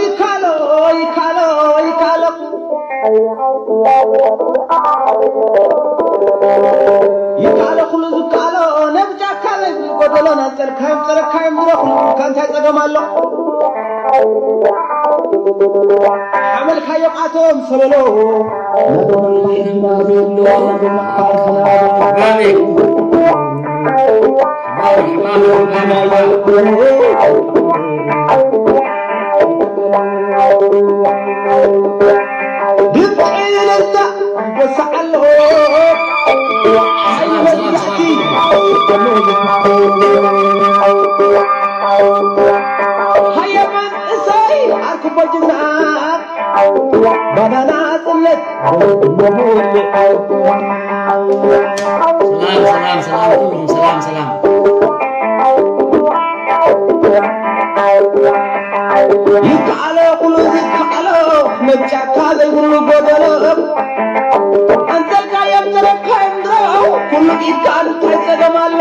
ይካሎ ይካሎ ይካሎ ይካሎ ይካሎ ኩሉ ዝካሎ ነብጃካ ዘይብል ጎደሎ ናንጸልካዮም ጸረካዮም ድረኹሉ ካንታይ ጸገም ኣሎ ሓመልካዮም ኣቶም ሰለሎ ድምፂ ለዛ ይጎሳዕ ኣሎ ሓይሊ መግዛእቲ ሃየማን እሰይ ዓርኩ በጅና ባናና ጽለት ሰላም ሰላም ሰላም ኩሉም ሰላም ሰላም ይከኣሎ ኩሉ ዝከኣሎ መብጫካ ዘይብሉ ጎደሎ ኣንጸልካዮም ተረካዮም ድሮ ኩሉ ኢድካ እንታይ ጸገም ኣሎ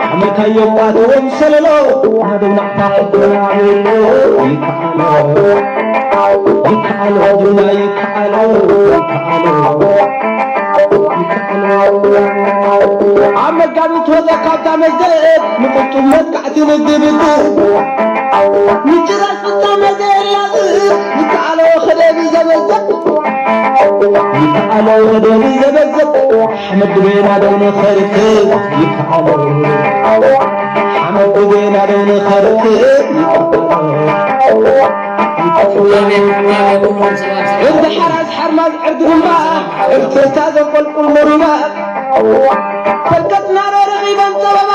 ሓመልካዮም ኣተዎም ሰለሎ ናደው ናዕታ ሕድና የሎ ይከኣሎ ይከኣሎ ድማ ይከኣሎ ይከኣሎ ይከኣሎ ኣብ መጋቢት ወፀ ካብታ መዘእት ንቁጡብ መጥቃዕቲ ንድብድብ ምጭራስ ፍጻመ ዘየላዝብ ይከኣሎ ከደቢ ዘበዘብ ይከኣሎ ከደቢ ዘበዘብ ኣሕመድ ድቤና ደው ንኸርክብ ይከኣሎ ሓመድ ድቤና ደው ንኸርክብ ይከኣሎ ሰላም የማነ ኩሉም ሰላም ሰላም እንድሓር ኣስሓርማዝ ዕርዲ ግንባር ዕርትርታ ዘንቆልቁል መሩባ ፈልቀትና ረኺበን ጸበባ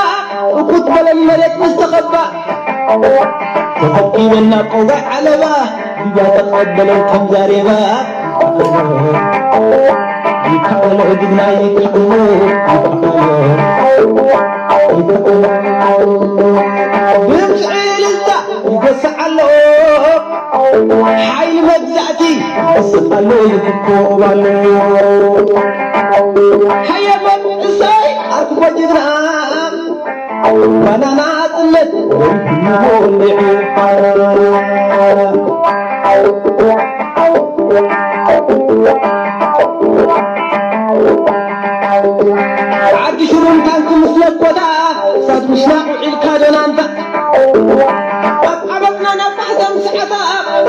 እኩት በለን መሬት ምስ ተኸባ ተኸቢበና ቆውጋዕ ዓለባ እያ ተቐበለን ከም ዛሬባ ይከኣሎ ግና ይከኣሎ ይከኣሎ ይከኣሎ ድምፂ ልዛ ይጎስዕ ኣሎ ሓይሊ መግዛእቲ ይስቕ ኣሎ ይትኮብ ኣሎ ሃየ መንእሰይ ኣርክቦ ጅግና ባናና ጽነት ወልዑ ዓዲ ሽሩን ታንኪ ምስ ለኮታ እሳት ምሽናቕ ውዒልካ ደናንታ ኣፍዓበትና ናብ ባሕተም ሰዓታ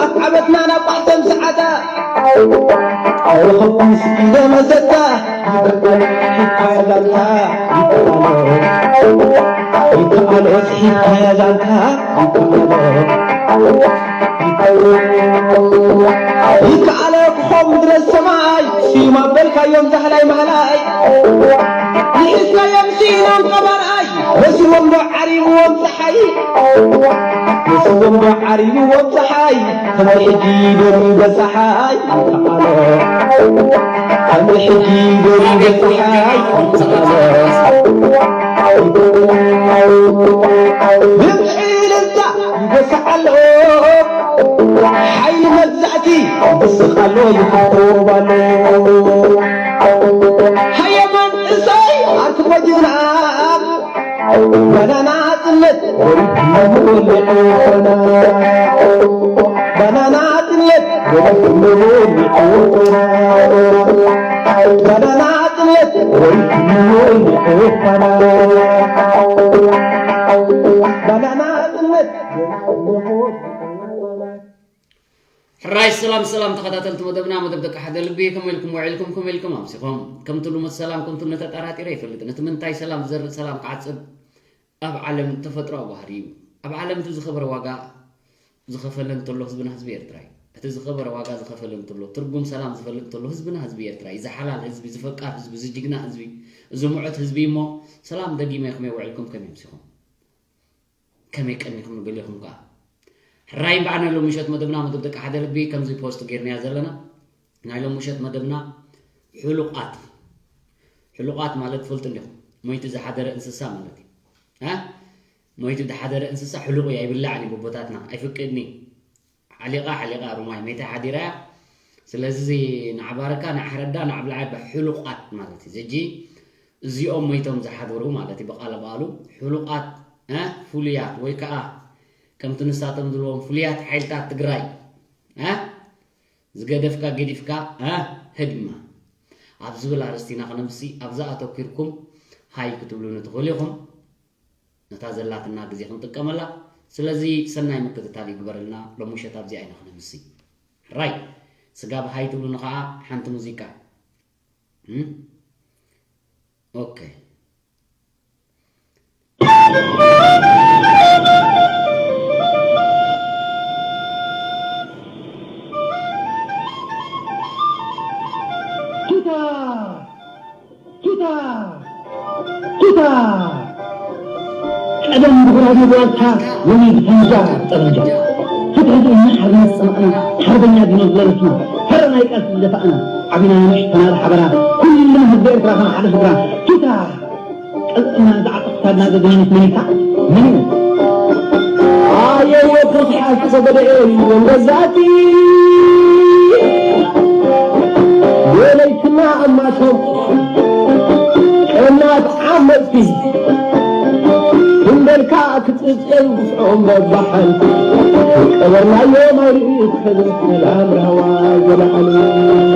ኣፍዓበትና ናብ ባሕተም ሰዓታ ኣውረኸኩም ስኢለ መሰታ ይከኣሎ ስሒብካያ ዛንታ ይከኣሎ ስሒብካያ ዛንታ ይከኣሎ ይከኣሎ ክኾም ድረስ ሰማይ ስዩም ኣበልካዮም ዛህላይ ማህላይ ንሒዝካዮም ስኢኖም ቀባርኣይ ወሲዎም ዶ ዓሪብዎም ፀሓይ ወሲዎም ዶ ዓሪብዎም ፀሓይ ከመይ ሕጂ ደልዩ በፀሓይ ይከኣሎ ከመይ ሕጂ ደልዩ በፀሓይ ይከኣሎ ድምፂ ልዛ ይጎስዕ ኣሎ ሓይሊ መግዛእቲ ይስቕ ኣሎ ይኸብብ ኣሎ ሃየ መንእሰይ ኣርክቦ ጅግና ባናና ጽነት ባናና ጽነት ባናና ጽነት ባናና ጽነት ሕራይ ሰላም ሰላም ተኸታተልቲ መደብና መደብ ደቂ ሓደ ልቢ ከመይ ኢልኩም ውዒልኩም ከመይ ኢልኩም ኣምሲኹም ከምቲ ልሙድ ሰላም ከምቲ ነተጠራጢረ ይፈልጥ ነቲ ምንታይ ሰላም ዝዘርእ ሰላም ክዓጽድ ኣብ ዓለም ተፈጥሮኣዊ ባህሪ እዩ ኣብ ዓለም እቲ ዝኸበረ ዋጋ ዝኸፈለ እንተሎ ህዝብና ህዝቢ ኤርትራ እዩ እቲ ዝኸበረ ዋጋ ዝኸፈለ እንተሎ ትርጉም ሰላም ዝፈልጥ እንተሎ ህዝብና ህዝቢ ኤርትራ እዩ ዝሓላል ህዝቢ ዝፈቃር ህዝቢ ዝጅግና ህዝቢ ዝምዑት ህዝቢ እሞ ሰላም ደጊመ ከመይ ውዒልኩም ከመይ ኣምሲኹም ከመይ ቀኒኹም ንገሊኹም ከኣ ሕራይ በዓል ናይ ሎሚ ምሸት መደብና መደብ ደቂ ሓደ ልቢ ከምዚ ፖስት ጌርናያ ዘለና ናይ ሎሚ ምሸት መደብና ሕሉቓት ሕሉቓት ማለት ትፈልጡ እንዲኹም ሞይቲ ዝሓደረ እንስሳ ማለት እዩ እ ሞይቲ ዝሓደረ እንስሳ ሕሉቕ እዩ ኣይብላዕን እዩ ቦቦታትና ኣይፍቅድን እዩ ሓሊቓ ሓሊቓ ሩማይ መይታ ሓዲራ እያ ስለዚ ንዓብ ኣረካ፣ ንዓብ ሕረዳ፣ ንዓብ ላዕሊ ብሕሉቃት ማለት እዩ። ዘጂ እዚኦም ሞይቶም ዝሓደሩ ማለት እዩ። ብቃለ ባሉ ሕሉቃት፣ እ፣ ፍሉያት ወይ ከዓ ከምቲ ንሳቶም ዝብልዎም ፍሉያት ሓይልታት ትግራይ፣ እ፣ ዝገደፍካ ገዲፍካ፣ እ፣ ህድማ ኣብ ዝብል ኣርእስቲ ኢና ክነምሲ። ኣብዛ ኣተኪርኩም ሃይ ክትብሉኒ ትኽእሉ ኢኹም። ነታ ዘላትና ግዜ ክንጥቀመላ። ስለዚ ሰናይ ምክትታል ይግበረልና። ሎሚ ምሸት ኣብዚኣ ኢና ክነምሲ። ሕራይ፣ ስጋብ ሃይ ትብሉኒ ከዓ ሓንቲ ሙዚቃ። እም? ኦኬ። ቱታ! ቱታ! ቱታ! ቀደም ብጉራዴ ብዋልታ፣ ሎሚ ብሳንጃ ጠበንጃ። ፍትሒ ዝእምት ሓርነት ዝጸማእና፣ ሓርበኛ ዲኖ ዝለበስና፣ ፈረ ናይ ቃልሲ ዝደፋእና፣ ዓቢና ንእሽቶና ዝሓበራ፣ ኩልና ህዝቢ ኤርትራ ከም ሓደ ስድራ። ቱታ! ቅልጽምና ዝዓጠቕ ክሳድና ዘገነነት መን እዩ? መን እዩ? ኣየ ወዲ ሓቂ ዘገደ ኤልዮን ገዛእቲ፣ ወለይትና ኣማቶም ቀናት ዓመጽቲ፣ ክንደልካ ክትጽብጸብ ግፍዖም በባሓን፣ ቀበርናዮ ማይ ርእዩ ክኸዝን ሰላም ራህዋ ዘለዓሉ።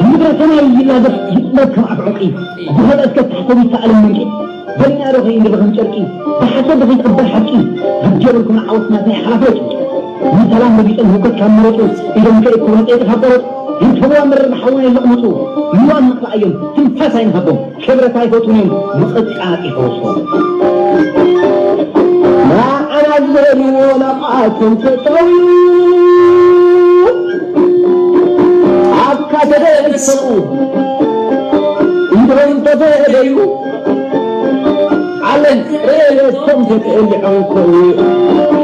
ምድረ ሰማይ ይላገፍ ይጥበብ ከም ኣፍ ዕንቂ፣ ዝኸልአት ከታሕቶም ይተኣለም መንቂ። በልና ዶ ከይንርኽም ጨርቂ፣ ብሓሶት ዶ ከይትቕበር ሓቂ፣ ዝጀበርኩም ዓወት ናትና ሓላፊ ጭንቂ። ንሰላም ረጊጾም ህውከት ካብ መረጹ፣ ኢዶም ከይቆረጹ የጥፋ ቆረጹ። ይርከብዋ መረብ ሓውና ይለቕምጹ፣ ንዋን ንኽልኣዮም ትንፋስ ኣይንሃቦም፣ ክብረት ኣይፈትዉን እዮም ምቕጥቃጥ ይፈውሶም። ንዓና ዝበልዎ ናብኣቶም ተጠውዩ፣ ኣብካ ተደሰቑ፣ ኢዶም ተፈደዩ፣ ዓለም ሬለቶም ተጠሊዖም ኮዩ፣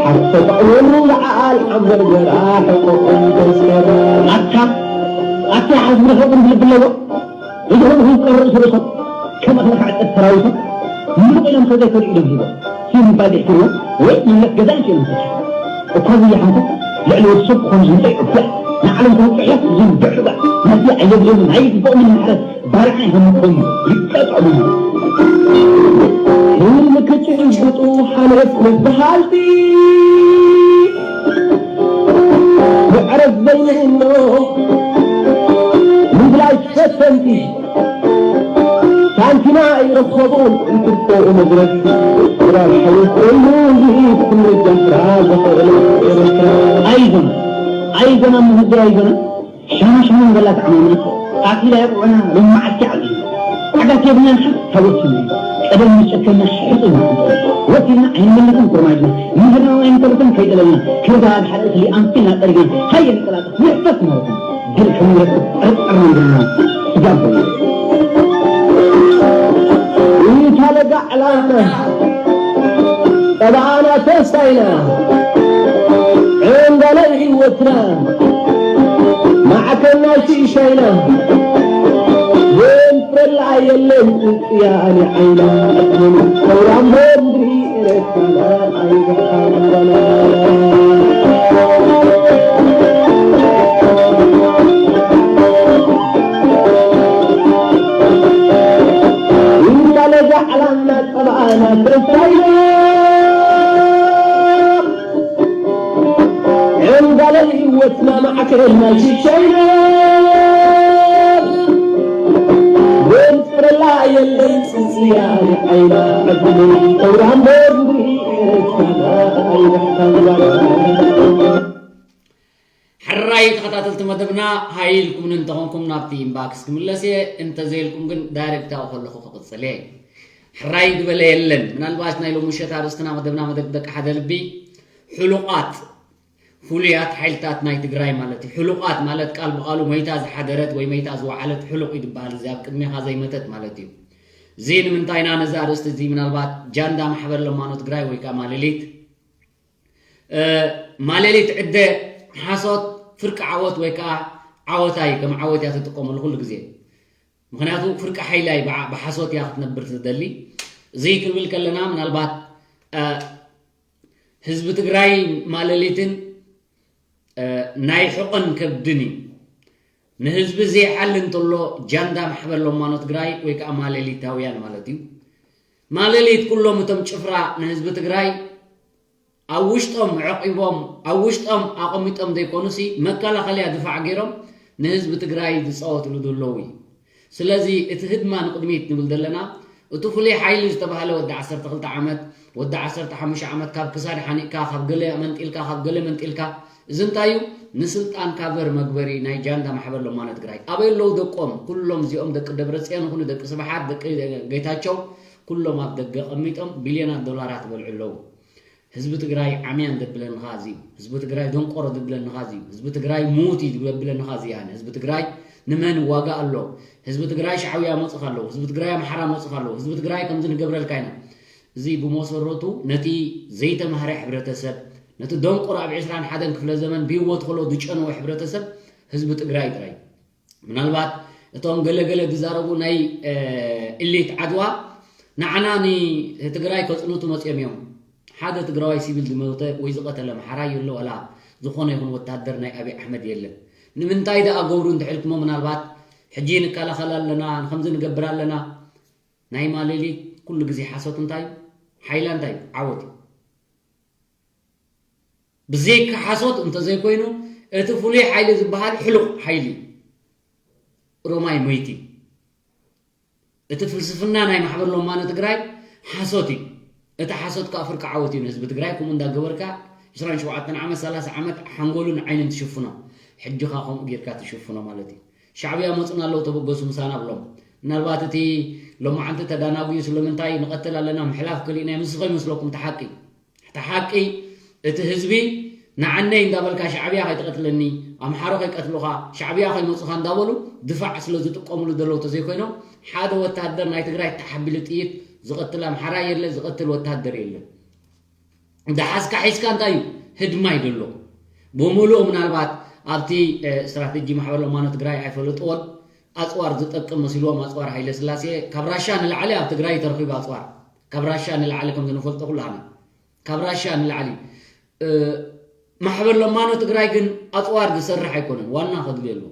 ሓሰብ ኣዕወሉ ለዓል ዓም በርበራ ሕቆኦም ተስከረ። ኣታ፣ ኣታ ሓዝቢ ርሑቕ እንድልብለዎ፣ እዞም ዝንቀሩ ርእሲ ርእሶም፣ ከም እኽሊ ክዕጸድ ሰራዊቶም፣ ምሉቕ ኢሎም ከዘይከዱ ኢዶም ሂቦም። ሲም ባል ይሕትርዎ፣ ወይ ይምለስ ገዛ እንት ኢሎም ፈትሖም። እኳ ዝያሓንኩ፣ ልዕሊ ወዲ ሰብ ክኾኑ ዝምጸ ይዕቡዕ፣ ንዓለም ተወቅዕያ ዝንብዕ ሉባዕ፣ ነዚ ኣየድልዮምን ኣይግብኦምን ማሕረት ባርዕና ይሃምኮም ይቀጥዕሙ። ህልም ክጭብጡ ሓለፍ መበሃልቲ፣ ብዕረፍ ዘይንእኖ ምድላይ ፈተንቲ፣ ሳንቲና ይረኸቡን እንክርተኡ መድረክ፣ ድራር ሓዊ ኮይኑ ይፍትን ጃፍራ ዘኽእለት ኤርትራ። ኣይዞን፣ ኣይዞን ኣብ ምህዲ ኣይዞን። ሻና ሻና በላ ተዓማምና፣ ኣኪላ የቑዑና ሎሚ መዓልቲ ዓብዩ። ዓጋት የብልናን ሓ ታወት ስምዒ፣ ቀደም ዝጨከና ሕጹ ወሲድና ኣይንመለስን ኩርማጅና፣ ምህርና ኣይንተርፍን ከይጠለልና፣ ክርዳ ብሓደ እኽሊ ኣንፊልና ጠሪግና፣ ሃየ ንቀላጠፍ ንሕፈስ ማለትና፣ ድል ከም ንረክብ ጠርጠር መንገድና ስጋብ በሉ። ኢታ ለጋ ዕላና፣ ጠባኣና ተስፋይና፣ ዕንጋለ ህይወትና፣ ማዕከና ሽሻይና፣ ዘንፍረላ የለን ጽጽያ ኣሊ ዓይና፣ ሰውራሞ ምድሪ ኤረትራና ኣይገሓና። ኢታ ለጋ ዕላና፣ ጠባኣና ተስፋይና፣ ዕንጋለ ህይወትና ማዕከልና ሽሻይና፣ ዘንፍረላ የለን ጽጽያ ዓይና፣ ዕድመይ ሰውራሞ ምድሪ ኤረትራና ኣይገሓና። ሕራይ ተኸታተልቲ መደብና፣ ሃይ ኢልኩምኒ እንተኾንኩም ናብቲ ኢንባክስ ክምለስ እየ፣ እንተዘይልኩም ግን ዳይሬክት ኣብኡ ከለኹ ክቕጽል እየ። ሕራይ ዝበለ የለን። ምናልባት ናይ ሎሚ ምሸት ኣርእስትና መደብና መደብ ደቂ ሓደ ልቢ፣ ሕሉቓት ፍሉያት ሓይልታት ናይ ትግራይ ማለት እዩ። ሕሉቓት ማለት ቃል ብቓሉ ሞይታ ዝሓደረት ወይ ሞይታ ዝወዓለት ሕሉቕ እዩ ዝበሃል፣ እዚ ኣብ ቅድሜኻ ዘይመተት ማለት እዩ። እዚ ንምንታይ ኢና ነዚ ኣርእስቲ እዚ ምናልባት ጃንዳ ማሕበር ለማኖ ትግራይ ወይ ከዓ ማሌሊት እ፣ ማሌሊት ዕደ ሓሶት ፍርቂ ዓወት ወይ ከዓ ዓወታ እዩ፣ ከም ዓወት እያ ትጥቀመሉ ኩሉ ግዜ። ምኽንያቱ ፍርቂ ሓይላ እዩ፣ ብዓ-፣ ብሓሶት እያ ክትነብር ትደሊ። እዚ ክብል ከለና ምናልባት፣ እ፣ ህዝቢ ትግራይ ማሌሊትን፣ እ፣ ናይ ሕቖን ከብድን እዩ። ንህዝቢ ዘይሓሊ እንተሎ ጃንዳ ማሕበር ሎማኖ ትግራይ ወይ ከዓ ማለሊታውያን ማለት እዩ። ማለሊት ኩሎም እቶም ጭፍራ ንህዝቢ ትግራይ ኣብ ውሽጦም ዕቂቦም ኣብ ውሽጦም ኣቐሚጦም ዘይኮኑሲ መከላኸልያ ድፋዕ ገይሮም ንህዝቢ ትግራይ ዝፃወትሉ ዘለዉ እዩ። ስለዚ እቲ ህድማ ንቕድሚት ንብል ዘለና እቲ ፍሉይ ሓይሊ ዝተባህለ ወዲ ዓሰርተ ክልተ ዓመት ወዲ ዓሰርተ ሓሙሽተ ዓመት ካብ ክሳድ ሓኒቕካ ካብ ገለ መንጢልካ ካብ ገለ መንጢልካ እዚ እንታይ እዩ? ንስልጣን ካቨር መግበሪ ናይ ጃንዳ ማሕበር ሎማነ ትግራይ። ኣበይ ኣለዉ ደቆም? ኩሎም እዚኦም ደቂ ደብረፅዮን ይኹኑ ደቂ ስብሓት ደቂ ጌታቸው ኩሎም ኣብ ደገ ቀሚጦም ቢልዮናት ዶላራት ይበልዑ ኣለዉ። ህዝቢ ትግራይ ዓምያን ዘብለንኻ እዚ እዩ። ህዝቢ ትግራይ ደንቆሮ ዘብለንኻ እዚ እዩ። ህዝቢ ትግራይ ሙት እዩ ዘብለንኻ እዚ ኣነ። ህዝቢ ትግራይ ንመን ዋጋ ኣሎ? ህዝቢ ትግራይ ሻዕብያ መፅኻ ኣለዉ። ህዝቢ ትግራይ ኣምሓራ መፅኻ ኣለዉ። ህዝቢ ትግራይ ከምዚ ንገብረልካ ኢና። እዚ ብመሰረቱ ነቲ ዘይተማህረ ሕብረተሰብ፣ ነቲ ደንቆሮ ኣብ ዕስራን ሓደን ክፍለ ዘመን ብህይወት ከሎ ዝጨነወ ሕብረተሰብ ህዝቢ ትግራይ ጥራይ። ምናልባት እቶም ገለገለ ዝዛረቡ ናይ ኢሊት ዓድዋ ንዓና ንትግራይ ከፅንቱ መፅኦም እዮም። ሓደ ትግራዋይ ሲቪል ዝመውተ ወይ ዝቐተለ ኣምሓራይ የሎ ዋላ ዝኾነ ይኹን ወታደር ናይ ኣብይ ኣሕመድ የለን። ንምንታይ ደኣ ገብሩ እንድሕልኩሞ ምናልባት ሕጂ ንከላኸል ኣለና ንከምዚ ንገብር ኣለና። ናይ ማሌሊት ኩሉ ግዜ ሓሶት እንታይ ሓይላ እንታይ ዓወት እዩ። ብዘይካ ሓሶት እንተዘይኮይኑ እቲ ፍሉይ ሓይሊ ዝበሃል ሕሉቕ ሓይሊ እዩ። ሮማይ መይቲ እዩ። እቲ ፍልስፍና ናይ ማሕበር ሎማነ ትግራይ ሓሶት እዩ። እቲ ሓሶት ከዓ ፍርቂ ዓወት እዩ ንህዝቢ ትግራይ። ከምኡ እንዳገበርካ ዕስራን ሸውዓተን ዓመት ሰላሳ ዓመት ሓንጎሉን ዓይንን ትሽፍኖ። ሕጂ ከዓ ከምኡ ጌርካ ትሽፍኖ ማለት እዩ። ሻዕብያ መፁና ኣለዉ ተበገሱ ምሳና ብሎም። ምናልባት እቲ ሎማዓንቲ ተዳናጉዩ ስለምንታይ ንቐትል ኣለና ምሕላፍ ከሊእና ምስ ከይመስለኩም ተሓቂ ተሓቂ እቲ ህዝቢ ንዓነይ እንዳበልካ ሻዕብያ ከይትቐትለኒ ኣምሓሮ ከይቀትሉኻ ሻዕብያ ከይመፁኻ እንዳበሉ ድፋዕ ስለ ዝጥቀምሉ ዘለዉ ተዘይኮይኖም ሓደ ወታደር ናይ ትግራይ ተሓቢሉ ጥይት ዝቐትል ኣምሓራ የለ ዝቐትል ወታደር የለ። ደሓዝካ ሒዝካ እንታይ እዩ ህድማ እዩ ዘሎ። ብምሉእ ምናልባት ኣብቲ ስትራቴጂ ማሕበር ለማኖ ትግራይ ኣይፈለጥዎን ኣፅዋር ዝጠቅም መሲልዎም ኣፅዋር ሃይለ ስላሴ ካብ ራሻ ንላዕሊ ኣብ ትግራይ ተረኪቡ ኣፅዋር ካብ ራሻ ንላዕሊ ከም ዝንፈልጦ ኩላሃና ካብ ራሻ ንላዕሊ ማሕበር ለማኖ ትግራይ ግን ኣፅዋር ዝሰርሕ ኣይኮነን ዋና ከድልዮ ኣለዎ።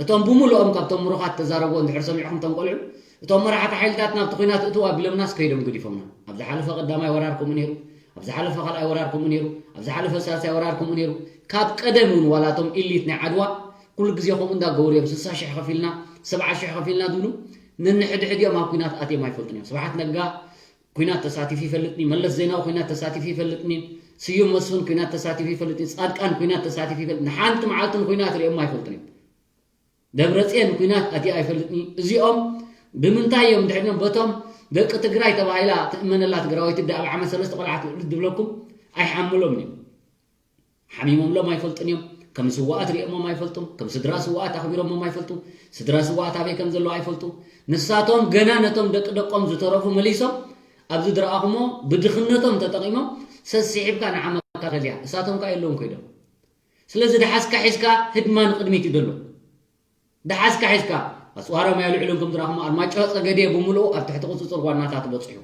እቶም ብምልኦም ካብቶም ምሩኻት ተዛረብዎ እንድሕር ሰሚዕኹም እቶም ቆልዑ እቶም መራሕቲ ሓይልታት ናብቲ ኲናት እትው ኣቢሎምናስ ከይዶም ገዲፎምና። ኣብ ዝሓለፈ ቀዳማይ ወራር ከምኡ ነይሩ፣ ኣብ ዝሓለፈ ካልኣይ ወራር ከምኡ ነይሩ፣ ኣብ ዝሓለፈ ሳልሳይ ወራር ከምኡ ነይሩ። ካብ ቀደም እውን ዋላ እቶም ኢሊት ናይ ዓድዋ ኩሉ ግዜ ከምኡ እንዳገበሩ እዮም ስሳ ሽሕ ከፊልና ሰብዓ ሽሕ ከፊልና ዝብሉ ነንሕድሕዲኦም ኣብ ኲናት ኣትዮም ኣይፈልጡን እዮም። ስብሓት ነጋ ኲናት ተሳቲፉ ይፈልጥኒ፣ መለስ ዜናዊ ኲናት ተሳቲፉ ይፈልጥኒ፣ ስዩም መስፍን ኲናት ተሳቲፉ ይፈልጥኒ፣ ፃድቃን ኲናት ተሳቲፉ ይፈልጥኒ። ሓንቲ መዓልቲ ንኲናት ሪኦሞ ኣይፈልጡን እዮም። ደብረፅየን ኲናት ኣትየ ኣይፈልጥኒ። እዚኦም ብምንታይ እዮም ድሕድኖም በቶም ደቂ ትግራይ ተባሂላ ትእመነላ ትግራወይቲ ዳ ኣብ ዓመት ሰለስተ ቆልዓት ውልድ ዝብለኩም ኣይሓምሎም እዮም። ሓሚሞምሎም ኣይፈልጡን እዮም። ከም ስዋኣት ሪኦሞም ኣይፈልጡ። ከም ስድራ ስዋኣት ኣኽቢሮሞም ኣይፈልጡ። ስድራ ስዋኣት ኣበይ ከም ዘለዉ ኣይፈልጡ። ንሳቶም ገና ነቶም ደቂ ደቆም ዝተረፉ መሊሶም ኣብዚ ዝረኣኹሞ ብድኽነቶም ተጠቒሞም ሰሲሒብካ ንዓመካ ከልያ እሳቶም ከ የለውን ኮይዶም። ስለዚ ደሓዝካ ሒዝካ ህድማ ንቕድሚት እዩ ዘሎ። ደሓዝካ ሒዝካ ኣፅዋሮም ኣልዕሎም ከም ዝረኣኹሞ ኣርማጭሆ ፀገዴ ብምልኡ ኣብ ትሕቲ ቁፅፅር ዋናታት በፂሑ።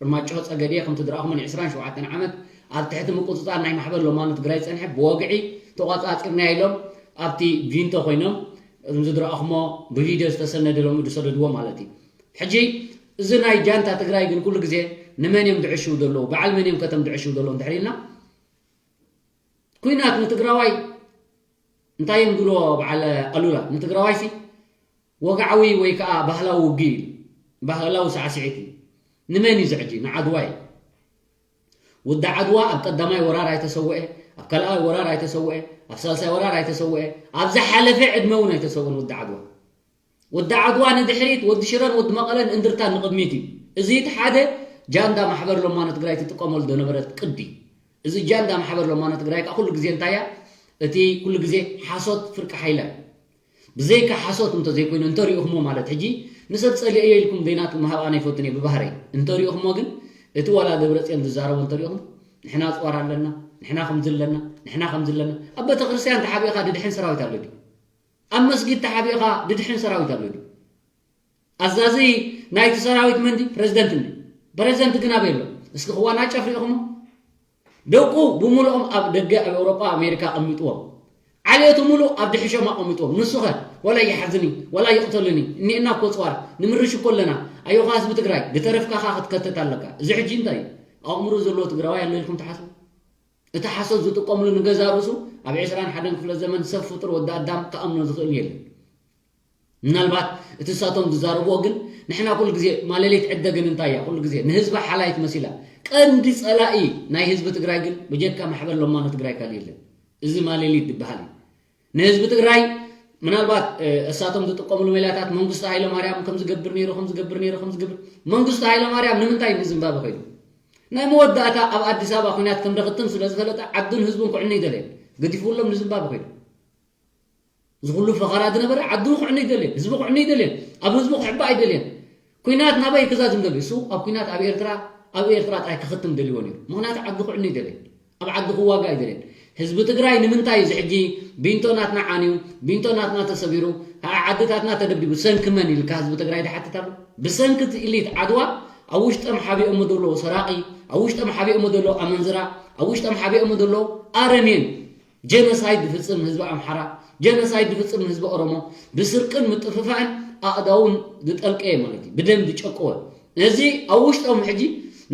ኣርማጭሆ ፀገዴ ከምቲ ዝረኣኹሞ ን ዕስራን ሸውዓተን ዓመት ኣብ ትሕቲ ምቁፅፃር ናይ ማሕበር ሎማኖ ትግራይ ፀንሐ ብወግዒ ተቋፃፂርና ኢሎም ኣብቲ ቪንቶ ኮይኖም እዚ ዝረኣኹሞ ብቪድዮ ዝተሰነደ ሎሚ ዝሰደድዎ ማለት እዩ። ሕጂ እዚ ናይ ጃንታ ትግራይ ግን ኩሉ ግዜ ንመን እዮም ዝዕሽው ዘለዉ በዓል መን እዮም ከተም ዝዕሽው ዘለዉ እንድሕር ኢልና ኩናት ንትግራዋይ እንታይ እዮም ዝብልዎ በዓል ኣሉላ ንትግራዋይ ሲ ወግዓዊ ወይ ከዓ ባህላዊ ውግእ እዩ ባህላዊ ሳዕስዒት እዩ ንመን እዩ ዝዕጂ ንዓድዋ እዩ ወዲ ዓድዋ ኣብ ቀዳማይ ወራር ኣይተሰውአ ኣብ ካልኣይ ወራር ኣይተሰውአ ኣብ ሳልሳይ ወራር ኣይተሰውአ ኣብ ዝሓለፈ ዕድመ እውን ኣይተሰውአን ወዲ ዓድዋ ወዲ ዓድዋ ንድሕሪት ወዲ ሽረን ወዲ መቐለን እንድርታን ንቕድሚት እዩ እዚ እቲ ሓደ ጃንዳ ማሕበር ሎማኖ ትግራይ ትጥቀመሉ ዝነበረት ቅዲ እዚ ጃንዳ ማሕበር ሎማኖ ትግራይ ከዓ ኩሉ ግዜ እንታይ እያ እቲ ኩሉ ግዜ ሓሶት ፍርቂ ሓይላ እዩ ብዘይካ ሓሶት እንተዘይኮይኑ እንተሪኢኹሞ ማለት ሕጂ ንሰብ ፀሊኤዮ ኢልኩም ዜና ምሃብ ኣነ ይፈትን እየ ብባህረይ እንተሪኢኹሞ ግን እቲ ዋላ ደብረፅዮን ዝዛረቦ እንተሪኢኹም ንሕና ኣፅዋር ኣለና ንሕና ከምዚ ኣለና ንሕና ከምዚ ኣለና ኣብ ቤተክርስትያን ተሓቢእኻ ድድሕን ሰራዊት ኣሎ ድዩ ኣብ መስጊድ ተሓቢእኻ ድድሕን ሰራዊት ኣሎ ድዩ ኣዛዚ ናይቲ ሰራዊት መንዲ ፕሬዝደንት እንዲ ፕሬዝደንት ግን ኣበይ ኣሎ እስኪ ክዋናጨፍ ሪኢኹሞ ደቁ ብምልኦም ኣብ ደገ ኣብ ኤውሮጳ ኣሜሪካ ኣቐሚጥዎም ዓሌቱ ሙሉእ ኣብ ድሕሾም ኣቐሚጥዎም። ንሱኸ ወላ ይሓዝኒ ወላ ይቕተሉኒ እኒኤና እኮ ፅዋር ንምርሽ እኮ ኣለና። ኣዮኻ ህዝቢ ትግራይ ዝተረፍካኻ ክትከተት ኣለካ። እዚ ሕጂ እንታይ እዩ? ኣእምሮ ዘለዎ ትግራዋይ ኣሎ ኢልኩም ትሓስቡ? እቲ ሓሶት ዝጥቀምሉ ንገዛ ርእሱ ኣብ ዕስራን ሓደን ክፍለ ዘመን ሰብ ፍጡር ወዲ ኣዳም ክኣምኖ ዝኽእል የለን። ምናልባት እቲ እሳቶም ዝዛረብዎ ግን ንሕና ኩሉ ግዜ ማለሊት ዕደ ግን እንታይ እያ? ኩሉ ግዜ ንህዝቢ ሓላይት መሲላ ቀንዲ ጸላኢ ናይ ህዝቢ ትግራይ ግን ብጀካ ማሕበር ለማኖ ትግራይ ካልእ የለን። እዚ ማለሊት ዝበሃል እዩ። ንህዝቢ ትግራይ ምናልባት እሳቶም ዝጥቀምሉ ሜላታት መንግስቱ ሃይለማርያም ከም ዝገብር ነይሩ ከም ዝገብር ነይሩ ከም ዝገብር መንግስቱ ሃይለማርያም ንምንታይ ንዝምባበ ኮይኑ ናይ መወዳእታ ኣብ ኣዲስ ኣበባ ኩናት ከም ደኽትም ስለ ዝፈለጠ ዓዱን ህዝቡን ክዕኑ ይደልየን ገዲፍሎም ንዝምባበ ኮይኑ እዚ ኩሉ ፈኸራ ዝነበረ ዓዱ ክዕኑ ይደልየን ህዝቡ ክዕኑ ይደልየን ኣብ ህዝቡ ክሕባ ኣይደልየን። ኩናት ናበይ ክዛዝም ደልዩ እሱ ኣብ ኩናት ኣብ ኤርትራ ኣብ ኤርትራ ጥራይ ክኽትም ደልዎ ነይሩ። ምክንያቱ ዓዱ ክዕኑ ይደልየን ኣብ ዓዱ ክዋጋ ይደልየን። ህዝቢ ትግራይ ንምንታይ እዚ ሕጂ ቢንቶ ናትና ዓንዩ ቢንቶ ናትና ተሰቢሩ ከዓ ዓድታትና ተደብዲቡ ሰንኪ መን ኢልካ ህዝቢ ትግራይ ዝሓትት ኣሎ? ብሰንኪ እቲ ኢሊት ዓድዋ ኣብ ውሽጦም ሓቢኦሞ ዘለዉ ሰራቂ ኣብ ውሽጦም ሓቢኦሞ ዘለዉ ኣመንዝራ ኣብ ውሽጦም ሓቢኦሞ ዘለዉ ኣረሜን ጀኖሳይድ ዝፍፅም ንህዝቢ ኣምሓራ ጀኖሳይድ ዝፍፅም ንህዝቢ ኦሮሞ ብስርቅን ምጥፍፋእን ኣእዳውን ዝጠልቀየ ማለት እዩ ብደም ዝጨቀወ እዚ ኣብ ውሽጦም ሕጂ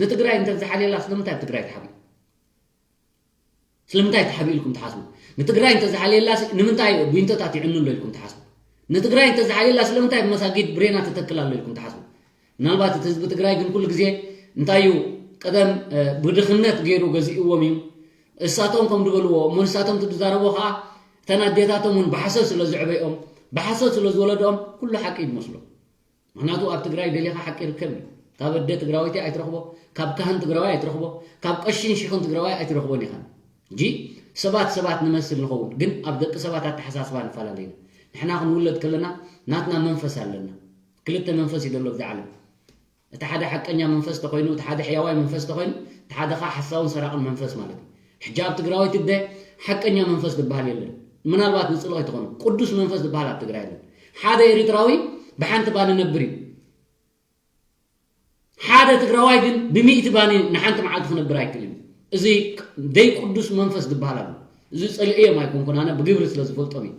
ንትግራይ እንተዝሓልየላ ስለምንታይ ኣብ ትግራይ ትሓብእ ስለምንታይ ትሓብእ ኢልኩም ትሓስቡ? ንትግራይ እንተዝሓልየላ ንምንታይ ቢንቶታት ይዕኑ ኣሎ ኢልኩም ትሓስቡ? ንትግራይ እንተዝሓልየላ ስለምንታይ ብመሳጊድ ብሬና ትተክል ኣሎ ኢልኩም ትሓስቡ? ምናልባት እቲ ህዝቢ ትግራይ ግን ኩሉ ግዜ እንታይ እዩ ቀደም ብድኽነት ገይሩ ገዚእዎም እዩ እሳቶም ከም ዝበልዎ እሞ ንሳቶም ዝዛረቦ ከዓ እተን ኣዴታቶም እውን ብሓሶት ስለ ዘዕበይኦም ብሓሶት ስለ ዝወለድኦም ኩሉ ሓቂ እዩ ዝመስሎ። ምክንያቱ ኣብ ትግራይ ደሊኻ ሓቂ ይርከብ እዩ። ካብ ኣደ ትግራወይቲ ኣይትረኽቦ፣ ካብ ካህን ትግራዋይ ኣይትረኽቦ፣ ካብ ቀሽን ሽሕን ትግራዋይ ኣይትረኽቦን ኢኻ። እንጂ ሰባት ሰባት ንመስል ንኸውን፣ ግን ኣብ ደቂ ሰባት ኣተሓሳስባ ንፈላለ ኢና። ንሕና ክንውለድ ከለና ናትና መንፈስ ኣለና። ክልተ መንፈስ እዩ ዘሎ ኣብዚ ዓለም። እቲ ሓደ ሓቀኛ መንፈስ ተኾይኑ፣ እቲ ሓደ ሕያዋይ መንፈስ ተኾይኑ፣ እቲ ሓደ ከዓ ሓሳውን ሰራቕን መንፈስ ማለት እዩ። ሕጂ ኣብ ትግራወይቲ እደ ሓቀኛ መንፈስ ዝበሃል የለን። ምናልባት ንፅሎ ኣይትኾኑ፣ ቅዱስ መንፈስ ዝበሃል ኣብ ትግራይ የለን። ሓደ ኤሪትራዊ ብሓንቲ ባኒ ነብር እዩ። ሓደ ትግራዋይ ግን ብሚእቲ ባኒ ንሓንቲ መዓልቲ ክነብር ኣይክእልን እዩ። እዚ ደይ ቅዱስ መንፈስ ዝበሃል ኣሎ። እዚ ፀሊእዮም ኣይኮንኩን ኣነ ብግብሪ ስለ ዝፈልጦም እዩ።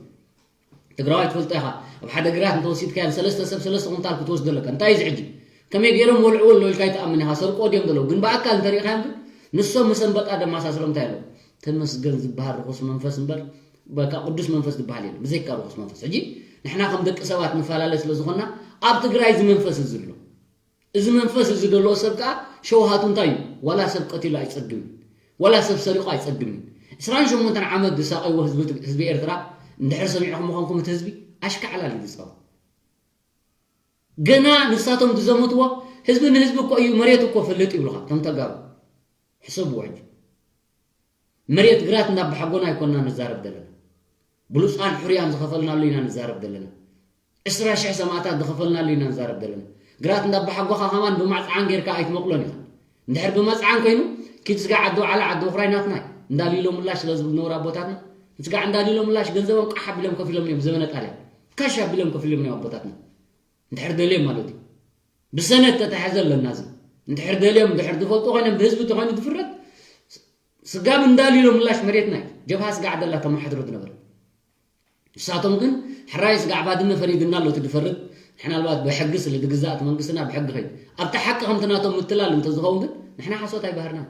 ትግራዋይ ትፈልጦ ኢኻ ኣብ ሓደ ግራት እንተወሲድካዮ ሰለስተ ሰብ ሰለስተ ኩንታል ክትወስዶ ኣለካ እንታይ እዚ ሕጂ ከመይ ገይሮም ወልዕዎ ኣሎ ኢልካ ይትኣምን ኢኻ ሰርቆ ድዮም ዘለዉ ግን ብኣካል እንተሪኢኻዮም ግን ንሶም ምስ ኣንበጣ ደማሳስሎም እንታይ ኣለዉ ተመስገን ዝበሃል ርኹስ መንፈስ እምበር በቃ ቅዱስ መንፈስ ዝበሃል የለን ብዘይካ ርኹስ መንፈስ ሕጂ ንሕና ከም ደቂ ሰባት ንፈላለ ስለ ዝኾንና ኣብ ትግራይ እዚ መንፈስ እዚ ኣሎ እዚ መንፈስ እዚ ዘለዎ ሰብ ከዓ ሸውሃቱ እንታይ እዩ ዋላ ሰብ ቀቲሉ ኣይፀግምን ዋላ ሰብ ሰሪቑ ኣይፀግምን ዕስራን ሸሞንተን ዓመት ዝሳቐይዎ ህዝቢ ኤርትራ እንድሕር ሰሚዕኹም ምኾንኩም እቲ ህዝቢ ኣሽካዕላል እዩ ዝፃወት ገና ንሳቶም ዝዘመትዎ ህዝቢ ንህዝቢ እኮ እዩ መሬት እኮ ፈልጥ ይብሉኻ ከም ተጋሩ ሕሰብዎ ሕጂ መሬት ግራት እንዳባሓጎና ኣይኮንና ንዛረብ ዘለና ብሉፃን ሕሩያን ዝኸፈልናሉ ኢና ንዛረብ ዘለና ዕስራ ሽሕ ሰማእታት ዝኸፈልናሉ ኢና ንዛረብ ዘለና ግራት እንዳባሓጎኻ ከማን ብማፅዓን ጌርካ ኣይትመቕሎን ኢኻ እንድሕር ብመፅዓን ኮይኑ ኪድ ስጋዕ ዓዲ ውዓላ ዓዲ ውኽራይ ናትና እዩ እንዳሊሎ ምላሽ ስለ ዝብሉ ነውር ኣቦታትና ንስጋዕ እንዳሊሎ ምላሽ ገንዘቦም ቃሕ ኣቢሎም ከፊሎም እዮም ዘመነ ጣልያን ካሽ ኣቢሎም ከፊሎም እዮም ኣቦታትና እንድሕር ደልዮም ማለት እዩ ብሰነት ተታሐዘ ኣለና እዚ እንድሕር ደልዮም እንድሕር ዝፈልጡ ኮይኖም ብህዝቢ ተኮይኑ ዝፍረድ ስጋብ እንዳሊሎ ምላሽ መሬትና እዩ ጀብሃ ስጋዕ ደላ ተመሓድሮ ዝነበረ ንሳቶም ግን ሕራይ ስጋዕ ባድመ ፈሪድና ኣሎ እቲ ዝፈርድ ንሕናልባት ብሕጊ ስለ ዝግዛእ እቲ መንግስትና ብሕጊ ከይዱ ኣብቲ ሓቂ ከምቲ ናቶም ምትላል እንተዝኸውን ግን ንሕና ሓሶት ኣይባህርናን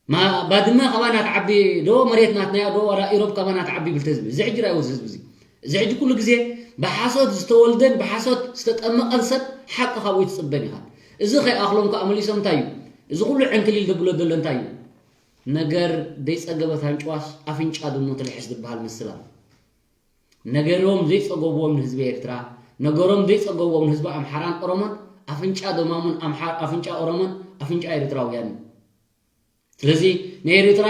ማ ባድመ ካባና ትዓቢ ዶ መሬት ናትና እያ ዶ ዋላ ኢሮብ ካባና ትዓቢ ይብል እቲ ህዝቢ። እዚ ሕጂ ርኣይዎ እዚ ህዝቢ እዚ። እዚ ሕጂ ኩሉ ግዜ ብሓሶት ዝተወልደን ብሓሶት ዝተጠመቐን ሰብ ሓቂ ካብኡ ኣይትፅበን ኢኻ። እዚ ከይኣኽሎም ከዓ መሊሶም እንታይ እዩ? እዚ ኩሉ ዕንክሊል ዘብሎ ዘሎ እንታይ እዩ? ነገር ዘይፀገበት ኣንጭዋስ ኣፍንጫ ድሙ ትልሕስ ዝበሃል ምስል ኣሎ። ነገሮም ዘይፀገብዎም ንህዝቢ ኤርትራ፣ ነገሮም ዘይፀገብዎም ንህዝቢ ኣምሓራን ኦሮሞን ኣፍንጫ ደማሙን ኣምሓ ኣፍንጫ ኦሮሞን ኣፍንጫ ኤርትራውያን እዩ። ስለዚ ንኤርትራ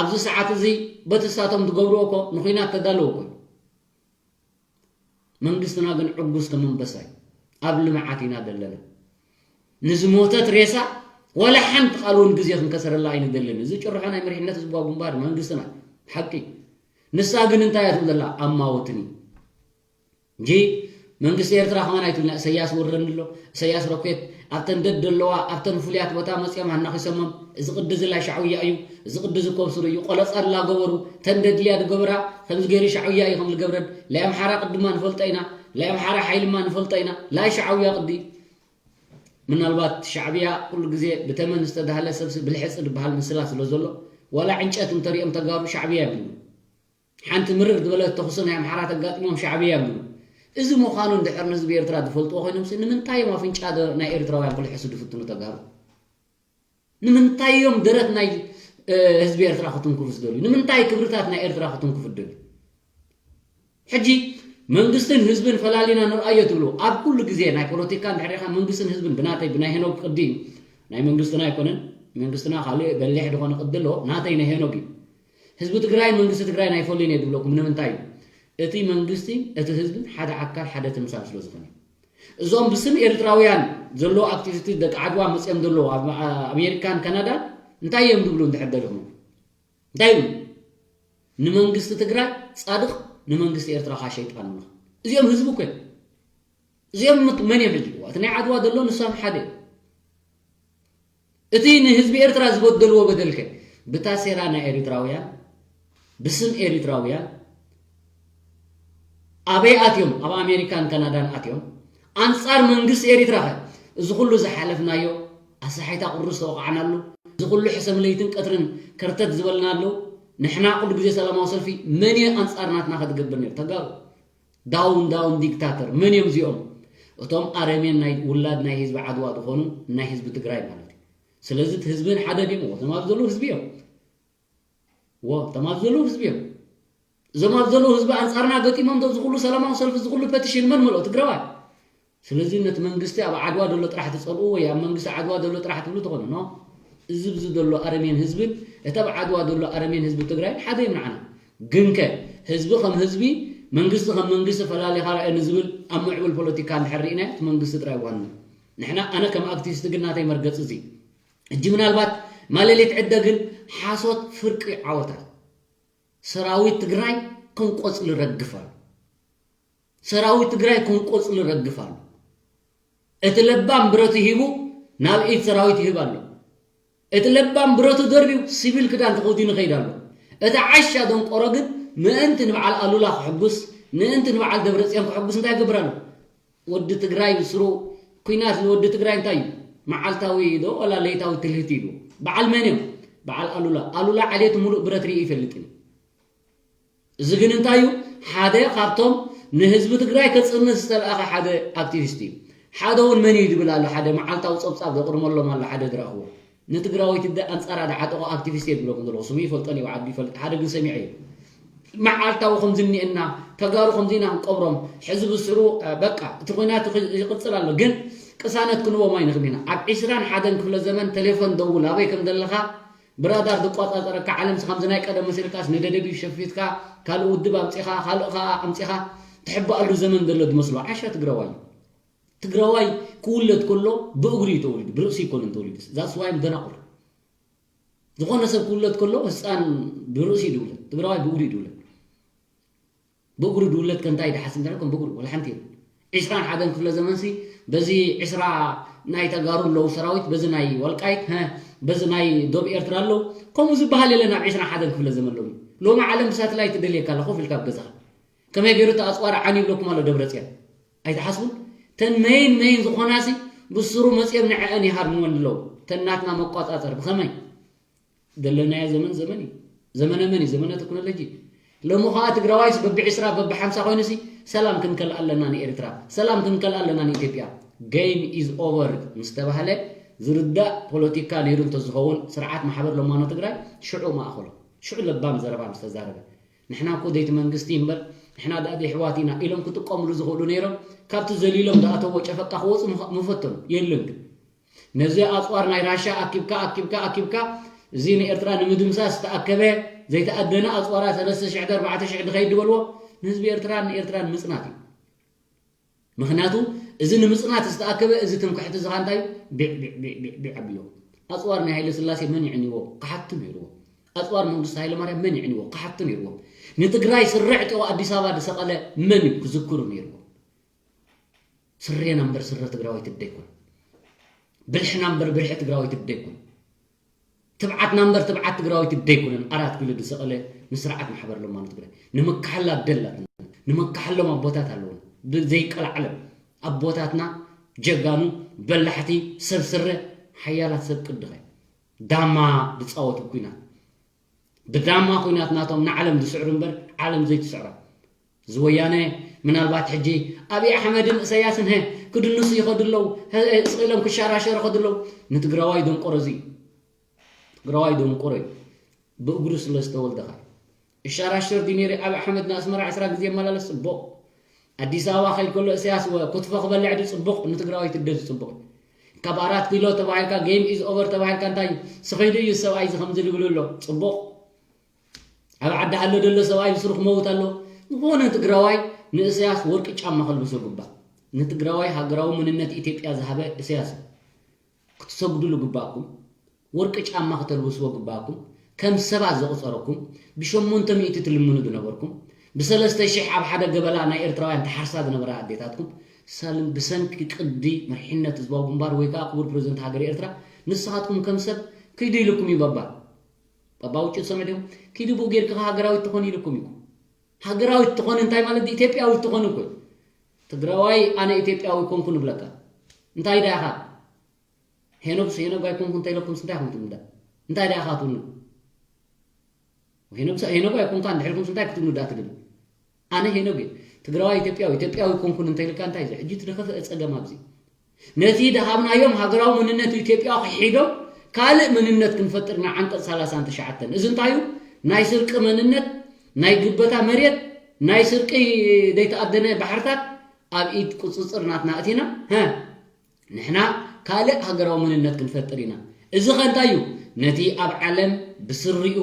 ኣብዚ ሰዓት እዚ በቲ እሳቶም ዝገብርዎ እኮ ንኹናት ተዳለወ እኮ እዩ። መንግስትና ግን ዕጉስ ከም ኣንበሳ እዩ። ኣብ ልምዓት ኢና ዘለና። ንዝሞተት ሬሳ ዋላ ሓንቲ ቃል እውን ግዜ ክንከሰረላ ኣይንደልን። እዚ ጭርሖ ናይ መሪሕነት ህዝባዊ ግንባር መንግስትና ሓቂ። ንሳ ግን እንታይ እያ ትብል ዘላ? ኣማውትኒ። እንጂ መንግስቲ ኤርትራ ከማን ኣይትብልና። እሰያስ ወረኒ ኣሎ፣ እሰያስ ሮኬት ኣብተን ደድ ዘለዋ ኣብተን ፍሉያት ቦታ መፅኦም ኣናኺሶሞም፣ እዚ ቅዲ እዚ ናይ ሻዕውያ እዩ፣ እዚ ቅዲ እዚ ኮብስሩ እዩ፣ ቆለፃ እናገበሩ ተን ደድልያ ዝገበራ ከምዚ ገይሩ ሻዕውያ እዩ ከም ዝገብረን፣ ናይ ኣምሓራ ቅድማ ንፈልጦ ኢና፣ ናይ ኣምሓራ ሓይልማ ንፈልጦ ኢና። ናይ ሻዕውያ ቅዲ ምናልባት ሻዕብያ ኩሉ ግዜ ብተመን ዝተዳህለ ሰብሲ ብልሕፂ ዝበሃል ምስላ ስለ ዘሎ ዋላ ዕንጨት እንተሪኦም ተጋሩ ሻዕብያ ይብሉ። ሓንቲ ምርር ዝበለት ተኹሲ ናይ ኣምሓራ ተጋጢሞም ሻዕብያ ይብሉ። እዚ ምዃኑ እንድሕር ንህዝቢ ኤርትራ ዝፈልጥዎ ኮይኖምሲ ንምንታይ እዮም ኣፍንጫ ዶ ናይ ኤርትራውያን ክልሕሱ ዝፍትኑ ተጋሩ? ንምንታይ እዮም ደረት ናይ ህዝቢ ኤርትራ ክትንክፉ ዝደልዩ? ንምንታይ ክብርታት ናይ ኤርትራ ክትንክፉ ትደልዩ? ሕጂ መንግስትን ህዝብን ፈላሊና ንርኣዮ ትብሉ ኣብ ኩሉ ግዜ ናይ ፖለቲካ እንድሕር ኢኻ መንግስትን ህዝብን ብናተይ ብናይ ሄኖግ ቅዲ ናይ መንግስትና ኣይኮነን። መንግስትና ካልእ በሊሕ ዝኾነ ቅዲ ኣለዎ። ናተይ ናይ ሄኖግ እዩ። ህዝቢ ትግራይ መንግስቲ ትግራይ ናይ ፈሉን እየ ዝብለኩም። ንምንታይ እዩ? እቲ መንግስቲ እቲ ህዝብን ሓደ ኣካል ሓደ ትምሳል ስለ ዝኾነ። እዞም ብስም ኤርትራውያን ዘለዉ ኣክቲቪስት ደቂ ዓድዋ መፅኦም ዘለዉ ኣብ ኣሜሪካን ካናዳን እንታይ እዮም ዝብሉ እንድሕር ደሊኹም እንታይ ይብሉ? ንመንግስቲ ትግራይ ፃድቕ፣ ንመንግስቲ ኤርትራ ከዓ ሸይጣን ምልኽ። እዚኦም ህዝቢ እኮ እዮም። እዚኦም መን እዮም ሕጂ? እቲ ናይ ዓድዋ ዘሎ ንሶም ሓደ እዮም። እቲ ንህዝቢ ኤርትራ ዝበደልዎ በደልከ ብታሴራ ናይ ኤሪትራውያን ብስም ኤሪትራውያን ኣበይ ኣትዮም? ኣብ ኣሜሪካን ካናዳን ኣትዮም ኣንጻር መንግስቲ ኤሪትራ ኸ እዚ ኩሉ ዝሓለፍናዮ ኣሳሒታ ቁሪ ዝተወቃዕናሉ እዚ ኩሉ ሕሰም ለይትን ቀትርን ከርተት ዝበልናሉ ንሕና ኩሉ ግዜ ሰላማዊ ሰልፊ መን እዩ ኣንጻር ናትና ከትገብር ነይሩ ተጋሩ down down dictator መን እዮም እዚኦም እቶም ኣረሜን ናይ ውላድ ናይ ህዝቢ ዓድዋ ዝኾኑ ናይ ህዝቢ ትግራይ ማለት እዩ ስለዚ እቲ ህዝብን ሓደ ድሞ እቶም ኣብ ዘለዉ ህዝቢ እዮም ዎ እቶም ኣብ ዘለዉ ህዝቢ እዮም እዞም ኣብ ዘለዉ ህዝቢ ኣንጻርና ገጢሞም ዶ ዝኩሉ ሰላማዊ ሰልፊ ዝኩሉ ፐቲሽን መን መልኦ ትግራዋይ ስለዚ ነቲ መንግስቲ ኣብ ዓድዋ ዘሎ ጥራሕ ትጸልኡ ወይ ኣብ መንግስቲ ዓድዋ ዘሎ ጥራሕ ትብሉ ትኾኑ ኖ እዚ ብዚ ዘሎ ኣረሜን ህዝብን እቲ ኣብ ዓድዋ ዘሎ ኣረሜን ህዝቢ ትግራይ ሓደ እዮም ንዓና ግንከ ህዝቢ ከም ህዝቢ መንግስቲ ከም መንግስቲ ፈላሊኻ ርኣየኒ ዝብል ኣብ ምዕቡል ፖለቲካ እንድሕር ርኢናዮ እቲ መንግስቲ ጥራይ ዋና ንሕና ኣነ ከም ኣክቲቪስት ግን ናተይ መርገፂ እዚ ሕጂ ምናልባት ማለሊት ዕደ ግን ሓሶት ፍርቂ ዓወታት ሰራዊት ትግራይ ከም ቆፅሊ ረግፍ ኣሎ ሰራዊት ትግራይ ከም ቆፅሊ ረግፍ ኣሎ እቲ ለባም ብረቱ ሂቡ ናብ ኢድ ሰራዊት ይህብ ኣሎ እቲ ለባም ብረቱ ደርብዩ ሲቪል ክዳን ተኸዲኑ ይኸይድ ኣሎ እቲ ዓሻ ደንቆሮ ግን ምእንቲ ንበዓል ኣሉላ ክሕጉስ ምእንቲ ንበዓል ደብረፅዮን ክሕጉስ እንታይ ይገብር ኣሎ ወዲ ትግራይ ብስሩ ኩናት ንወዲ ትግራይ እንታይ እዩ መዓልታዊ ዶ ወላ ለይታዊ ትልህቲ ኢሉ በዓል መን እዮም በዓል ኣሉላ ኣሉላ ዓሌት ሙሉእ ብረት ርኢ ይፈልጥን እዚ ግን እንታይ እዩ ሓደ ካብቶም ንህዝቢ ትግራይ ከፅንት ዝተለኣኸ ሓደ ኣክቲቪስት እዩ ሓደ እውን መን እዩ ዝብል ኣሎ ሓደ መዓልታዊ ፀብፃብ ዘቕርመሎም ኣሎ ሓደ ዝረእኽዎ ንትግራወይቲ ኣንፃራ ዝዓጠቑ ኣክቲቪስት እየ ዝብለኩም ዘለኹ ስሙ ይፈልጦን እዩ ዓዱ ይፈልጥ ሓደ ግን ሰሚዐ እዩ መዓልታዊ ከምዚ እኒአና ተጋሩ ከምዚ ኢና ክንቀብሮም ሕዚ ብስሩ በቃ እቲ ኩናት ይቕፅል ኣሎ ግን ቅሳነት ክንቦም ኣይንኽእል ኢና ኣብ ዒስራን ሓደን ክፍለ ዘመን ቴሌፎን ደውል ኣበይ ከም ዘለኻ ብራዳር ዝቋፃፀረካ ዓለምሲ ከምዚ ናይ ቀደም መሲልካስ ንደደቢት ሸፊትካ ካልእ ውድብ ኣምፂኻ ካልእ ከዓ ኣምፂኻ ትሕበኣሉ ዘመን ዘሎ ዝመስሎ ዓሻ ትግራዋይ እዩ ትግራዋይ ክውለድ ከሎ ብእግሩ እዩ ተወሊዱ ብርእሲ ይኮነን ተወሊዱ that's why ደናቁር ዝኾነ ሰብ ክውለድ ከሎ ህፃን ብርእሲ ይድውለድ ትግራዋይ ብእግሩ ይድውለድ ብእግሩ ድውለድ ከንታይ ድሓስ እንተ ከም ብእግሩ ወላ ሓንቲ የለን ዕስራን ሓደን ክፍለ ዘመንሲ በዚ ዕስራ ናይ ተጋሩ ኣለዉ ሰራዊት በዚ ናይ ወልቃይት በዚ ናይ ዶብ ኤርትራ ኣለዉ ከምኡ ዝበሃል የለን ኣብ ዕስራን ሓደን ክፍለ ዘመን ሎሚ ሎሚ ዓለም ብሳትላይት ትደልየካ ኣለ ኮፍ ኢልካ ኣብ ገዛኻ ከመይ ገይሩ እቲ ኣፅዋር ዓን ይብለኩም ኣሎ ደብረፅዮን ኣይትሓስቡን ተን መይን መይን ዝኾናሲ ብስሩ መፅኦም ንዐአን ይሃርምወን ኣለዉ ተን ናትና መቋፃፀር ብኸመይ ዘለናዮ ዘመን ዘመን እዩ ዘመነ መን እዩ ዘመነ ቴክኖሎጂ ሎሚ ከዓ ትግራዋይስ በቢ ዕስራ በቢ ሓምሳ ኮይኑሲ ሰላም ክንከል ኣለና ንኤርትራ ሰላም ክንከል ኣለና ንኢትዮጵያ game is over ምስ ተባህለ ዝርዳእ ፖለቲካ ነይሩ እንተዝኸውን ስርዓት ማሕበር ለማኖ ትግራይ ሽዑ ማእኸሎ ሽዑ ለባም ዘረባ ምስ ተዛረበ ንሕና እኮ ደይቲ መንግስቲ እምበር ንሕና ደኣ ደይሕዋት ኢና ኢሎም ክጥቀምሉ ዝኽእሉ ነይሮም ካብቲ ዘሊሎም ዝኣተዎ ጨፈቃ ክወፁ ምፈተኑ የለን ግን ነዚ ኣፅዋር ናይ ራሻ ኣኪብካ ኣኪብካ ኣኪብካ እዚ ንኤርትራ ንምድምሳስ ዝተኣከበ ዘይተኣደነ ኣፅዋራ ሰለስተ ሽሕ ኣርባዕተ ሽሕ ድኸይድ ዝበልዎ ንህዝቢ ኤርትራን ንኤርትራን ምፅናት እዩ ምክንያቱ እዚ ንምፅናት ዝተኣከበ እዚ ትምክሕቲ ዝኻ እንታይ ቢዕ ቢዕ ቢዕ ቢዕ ቢዕ ኣቢሎ ኣፅዋር ናይ ሃይለ ስላሴ መን ይዕንዎ ክሓቱ ነይርዎ ኣፅዋር መንግስቲ ሃይለ ማርያም መን ይዕንዎ ክሓቱ ነይርዎ ንትግራይ ስረ ዕጢቑ ኣዲስ ኣበባ ዝሰቐለ መን እዩ ክዝክሩ ነይርዎ ስሬና እምበር ስረ ትግራዋይ ትደይኮን ብልሕና እምበር ብልሒ ትግራወይቲ ደይኮነ። ትብዓትና እምበር ትብዓት ትግራወይቲ ደይኮነን። ኣራት ኪሎ ዝሰቐለ ንስርዓት ማሕበር ለማኑ ትግራይ ንምክሓላ ደላትና ንምክሓሎም ኣቦታት ኣለውን። ብዘይቀላዕለም ኣቦታትና ጀጋኑ በላሕቲ ሰብ ስረ ሓያላት ሰብ ቅድኸ ዳማ ዝፃወቱ ኩናት ብዳማ ኩናት ናቶም ንዓለም ዝስዕሩ እምበር ዓለም ዘይትስዕሮም። እዚ ወያነ ምናልባት ሕጂ ኣብይ ኣሕመድን እሰያስን ሀ ክድንሱ ይኸዱ ኣለዉ። ስቕ ኢሎም ክሻራሸሩ ይኸዱ ኣለዉ። ንትግራዋይ ደንቆሮ እዚ እዩ። ትግራዋይ ደንቆሮ እዩ። ብእግሩ ስለ ዝተወልደኻ እሻራሸር ድዩ ነይሩ? ኣብ ኣሕመድ ንኣስመራ ዕስራ ግዜ የመላለስ። ፅቡቕ። ኣዲስ ኣበባ ከይድ ከሎ እሰያስ ክትፎ ክበልዕ ድ ፅቡቕ። ንትግራዋይ ትደዚ ፅቡቕ። ካብ ኣራት ኪሎ ተባሂልካ ጌም ኢዝ ኦቨር ተባሂልካ እንታይ እዩ? ስኸይዱ እዩ ሰብኣይ እዚ ከምዚ ልብሉ ኣሎ። ፅቡቕ። ኣብ ዓዲ ኣሎ ደሎ ሰብኣይ ብስሩ ክመውት ኣሎ። ዝኾነ ትግራዋይ ንእሰያስ ወርቂ ጫማ ከልብሶ ግባእ። ንትግራዋይ ሃገራዊ መንነት ኢትዮጵያ ዝሃበ እሰያስ እዩ። ክትሰግዱሉ ግባእኩም። ወርቂ ጫማ ክተልብስዎ ግባእኩም። ከም ሰባት ዘቑፀረኩም ብሸሞንተ ሚእቲ ትልምኑ ዝነበርኩም ብሰለስተ ሽሕ ኣብ ሓደ ገበላ ናይ ኤርትራውያን ተሓርሳ ዝነበራ ኣዴታትኩም ሳልም ብሰንኪ ቅዲ መሪሕነት ህዝባዊ ግንባር ወይ ከዓ ክቡር ፕሬዚደንት ሃገር ኤርትራ ንስኻትኩም ከም ሰብ ክይዱ ኢልኩም እዩ በባ በባ ውጭ ሰምዕድዮም ኪዱ ብኡ ጌርካ ሃገራዊት ትኾን ኢልኩም እዩ ሃገራዊት ትኾን እንታይ ማለት ኢትዮጵያዊት ትኾን እኮ ትግራዋይ ኣነ ኢትዮጵያዊ ኮንኩ ንብለካ እንታይ ዳኻ ሄኖግስ ሄኖግ ኣይኮንኩ እንታይ ኢለኩም እንታይ ኮንኩም ትብሉ እንታይ ዳኻ ትብሉ ሄኖግስ ሄኖግ ኣይኮንካ እንድሕርኩም እንታይ ክትብሉ ዳ ትብሉ ኣነ ሄኖግ ትግራዋይ ኢትዮጵያዊ ኢትዮጵያዊ ኮንኩን እንታይ ኢልካ እንታይ ሕጂ ትደኸፈ ጸገም ኣብዚ ነቲ ድሃብናዮም ሃገራዊ መንነት ኢትዮጵያ ክሒዶም ካልእ መንነት ክንፈጥር ኢና ዓንቀጽ ሰላሳን ትሽዓተን እዚ እንታይ እዩ ናይ ስርቂ መንነት ናይ ግበታ መሬት ናይ ስርቂ ዘይተኣደነ ባሕርታት ኣብ ኢድ ቁጽጽር ናትና እቲና ንሕና ካልእ ሃገራዊ መንነት ክንፈጥር ኢና። እዚ ኸ እንታይ እዩ? ነቲ ኣብ ዓለም ብስሪኡ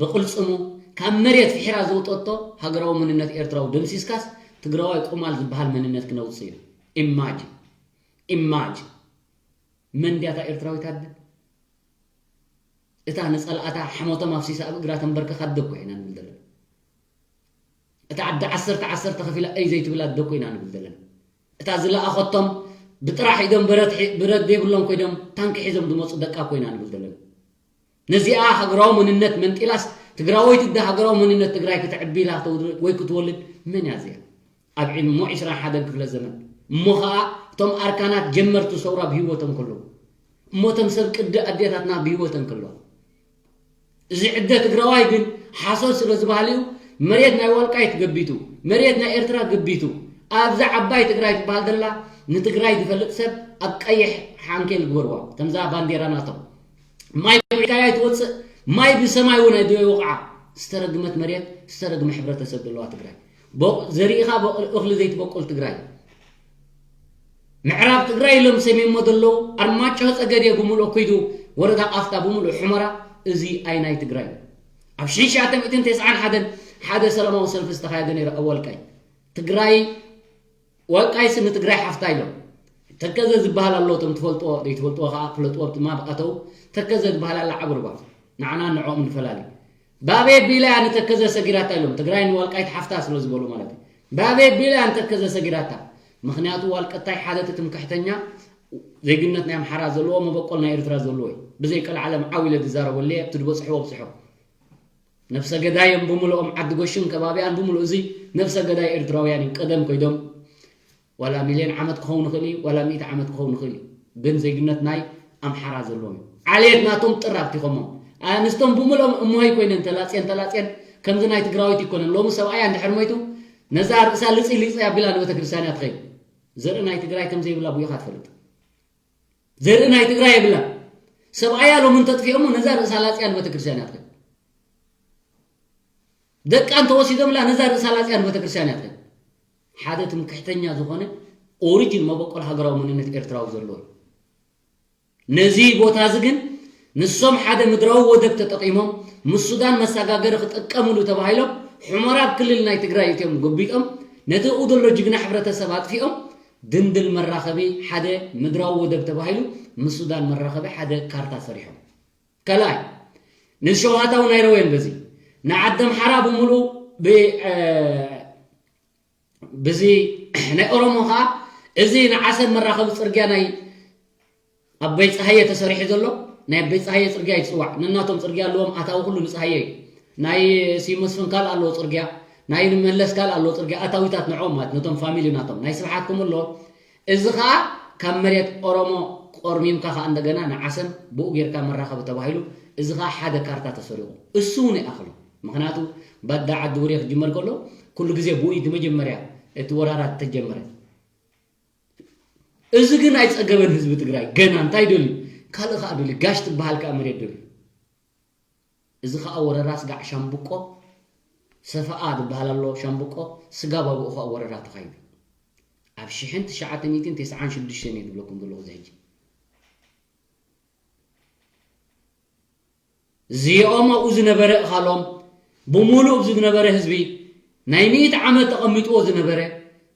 ብቕልጽሙ ካብ መሬት ፍሒራ ዘውጠቶ ሃገራዊ መንነት ኤርትራዊ ደምሲስካስ ትግራዋይ ቁማል ዝበሃል መንነት ክነውጽእ ኢና። ኢማጅን ኢማጅን መን ድያ እታ ኤርትራዊት ኣደ? እታ ንጸላእታ ሓሞቶም ኣፍሲሳ ኣብ እግራ ተንበርከኻ ኣደ እኮ ኢና ንብል ዘለና። እታ ዓዲ ዓሰርተ ዓሰርተ ከፊላ እይ ዘይትብል ኣደ እኮ ኢና ንብል ዘለና። እታ ዝለኣኸቶም ብጥራሕ ኢዶም ብረት ሒ- ብረት ዘይብሎም ኮይዶም ታንኪ ሒዞም ዝመፁ ደቃ እኮ ኢና ንብል ዘለና። ነዚኣ ሃገራዊ መንነት መንጢላስ ትግራወይቲ እደ ሃገራዊ መንነት ትግራይ ክትዕቢ ኢላ ተውድ- ወይ ክትወልድ መን እያ እዚኣ? ኣብ ዕድሞ ዕስራን ሓደን ክፍለ ዘመን እሞ ኸዓ እቶም ኣርካናት ጀመርቲ ሰውራ ብህይወቶም ከለዉ እሞ እቶም ሰብ ቅዲ ኣዴታትና ብህይወተን ከለዋ እዚ ዕደ ትግራዋይ ግን ሓሶት ስለ ዝበሃል እዩ መሬት ናይ ዋልቃይት ገቢቱ መሬት ናይ ኤርትራ ገቢቱ ኣብዛ ዓባይ ትግራይ ትበሃል ዘላ ንትግራይ ዝፈልጥ ሰብ ኣብ ቀይሕ ሓንኬል ግበርዋ ከምዛ ባንዴራ ናቶም ማይ ብዕካያ ትወፅእ ማይ ብሰማይ እውን ኣይዶ ይወቕዓ ዝተረግመት መሬት ዝተረግመ ሕብረተሰብ ዘለዋ ትግራይ ዘሪእኻ እኽሊ ዘይትበቁል ትግራይ ምዕራብ ትግራይ ኢሎም ሰሜሞ ዘለዉ ኣርማጭሆ ፀገዴ ብምልኦ ኮይዱ ወረዳ ቃፍታ ብምልኦ ሑመራ እዚ ኣይ ናይ ትግራይ ኣብ ሽሕን ትሽዓተ ሚእትን ተስዓን ሓደን ሓደ ሰላማዊ ሰልፊ ዝተኻየደ ነይሩ ኣብ ወልቃይ ትግራይ ወልቃይስ ንትግራይ ሓፍታ ኢሎም ተከዘ ዝበሃል ኣሎ እቶም ትፈልጥዎ ዘይትፈልጥዎ ከዓ ፍለጥዎ ድማ ኣተው ተከዘ ዝበሃል ኣላ ዓብርባ ንዓና ንዕኦም ንፈላለዩ ባቤ ቢላ እያ ንተከዘ ሰጊራታ ኢሎም ትግራይ ንወልቃይት ሓፍታ ስለ ዝበሉ ማለት እዩ ባቤ ቢላ እያ ንተከዘ ሰጊራታ ምክንያቱ ዋልቀታይ ሓደ እቲ ትምክሕተኛ ዜግነት ናይ ኣምሓራ ዘለዎ መበቆል ናይ ኤርትራ ዘለዎ እዩ ብዘይ ቀልዓለም ዓው ኢለ ዝዛረበሉ እየ እቲ ዝበፅሑ ወብፅሖ ነብሰ ገዳዮም ብምልኦም ዓዲ ጎሽን ከባቢኣን ብምልኡ እዚ ነብሰ ገዳይ ኤርትራውያን እዩ ቀደም ኮይዶም ዋላ ሚልዮን ዓመት ክኸውን ይኽእል እዩ ዋላ ሚእቲ ዓመት ክኸውን ይኽእል እዩ ግን ዜግነት ናይ ኣምሓራ ዘለዎም እዩ ዓሌት ናቶም ጥር ኣብቲኾሞም ኣንስቶም ብምሎም እሞይ ኮይነን ተላፅየን ተላፅየን ከምዚ ናይ ትግራዊት ይኮነን ሎሚ ሰብኣያ እንድሕር ሞይቱ ነዛ ርእሳ ልፂ ሊፂ ኣቢላ ንቤተክርስትያን እያ ትኸይድ ዘርኢ ናይ ትግራይ ከምዘይብላ ቡይኻ ትፈልጥ ዘርኢ ናይ ትግራይ የብላ ሰብኣያ ሎም እንተጥፊኦሞ ነዛ ርእሳ ላፅያ ንቤተክርስትያን እያ ትኸይድ ደቃ እንተወሲዶምላ ነዛ ርእሳ ላፅያ ንቤተክርስትያን እያ ትኸይድ ሓደ ትምክሕተኛ ዝኾነ ኦሪጂን መበቆል ሃገራዊ መንነት ኤርትራዊ ዘለዎ እዩ ነዚ ቦታ እዚ ግን ንሶም ሓደ ምድራዊ ወደብ ተጠቒሞም ምስ ሱዳን መሰጋገሪ ክጥቀምሉ ተባሂሎም ሑመራ ኣብ ክልል ናይ ትግራይ እትዮም ጎቢጦም ነቲ ኡ ዘሎ ጅግና ሕብረተሰብ ኣጥፊኦም ድንድል መራኸቢ ሓደ ምድራዊ ወደብ ተባሂሉ ምስ ሱዳን መራኸቢ ሓደ ካርታ ሰሪሖም። ካልኣይ ንሸውሃታዊ ናይ ረወየን በዚ ንዓዲ ኣምሓራ ብምሉእ ብ- ብዚ ናይ ኦሮሞ ከዓ እዚ ንዓሰብ መራኸቢ ፅርግያ ናይ ኣበይ ፀሃየ ተሰሪሑ ዘሎ ናይ ኣበይ ፀሃየ ፅርግያ ይፅዋዕ። ነናቶም ፅርግያ ኣለዎም። ኣታዊ ኩሉ ንፀሃየ እዩ። ናይ ሲመስፍን ካል ኣለዎ ፅርግያ፣ ናይ ንመለስ ካል ኣለዎ ፅርግያ። ኣታዊታት ንዕኦም ማለት ነቶም ፋሚሊ ናቶም። ናይ ስብሓት ከምኡ ኣለዎ። እዚ ኸዓ ካብ መሬት ኦሮሞ ቆርሚምካ ኸዓ እንደገና ንዓሰብ ብኡ ጌርካ መራኸቢ ተባሂሉ፣ እዚ ኸዓ ሓደ ካርታ ተሰሪቑ። እሱ እውን ይኣኽሎ። ምኽንያቱ ባዳ ዓዲ ውሬ ክጅመር ከሎ ኩሉ ግዜ ብኡ እዩ መጀመርያ እቲ ወራራት ተጀመረ። እዚ ግን ኣይጸገበን ህዝቢ ትግራይ። ገና እንታይ ደልዩ? ካልእ ኸዓ ደልዩ። ጋሽ ትበሃል ከኣ መሬት ደልዩ። እዚ ኸዓ ወረራ ስጋዕ ሻምብቆ፣ ሰፈኣ ዝበሃል ኣሎ ሻምብቆ፣ ስጋብ ኣብኡ ኸዓ ወረራ ተኻይዱ። ኣብ ሽሕን ትሽዓተ ሚእትን ተስዓን ሽዱሽተን እየ ዝብለኩም ዘለኹ እዚ ሕጂ። እዚኦም ኣብኡ ዝነበረ እኻሎም፣ ብምሉእ ኣብዚ ዝነበረ ህዝቢ ናይ ሚእቲ ዓመት ተቐሚጥዎ ዝነበረ፣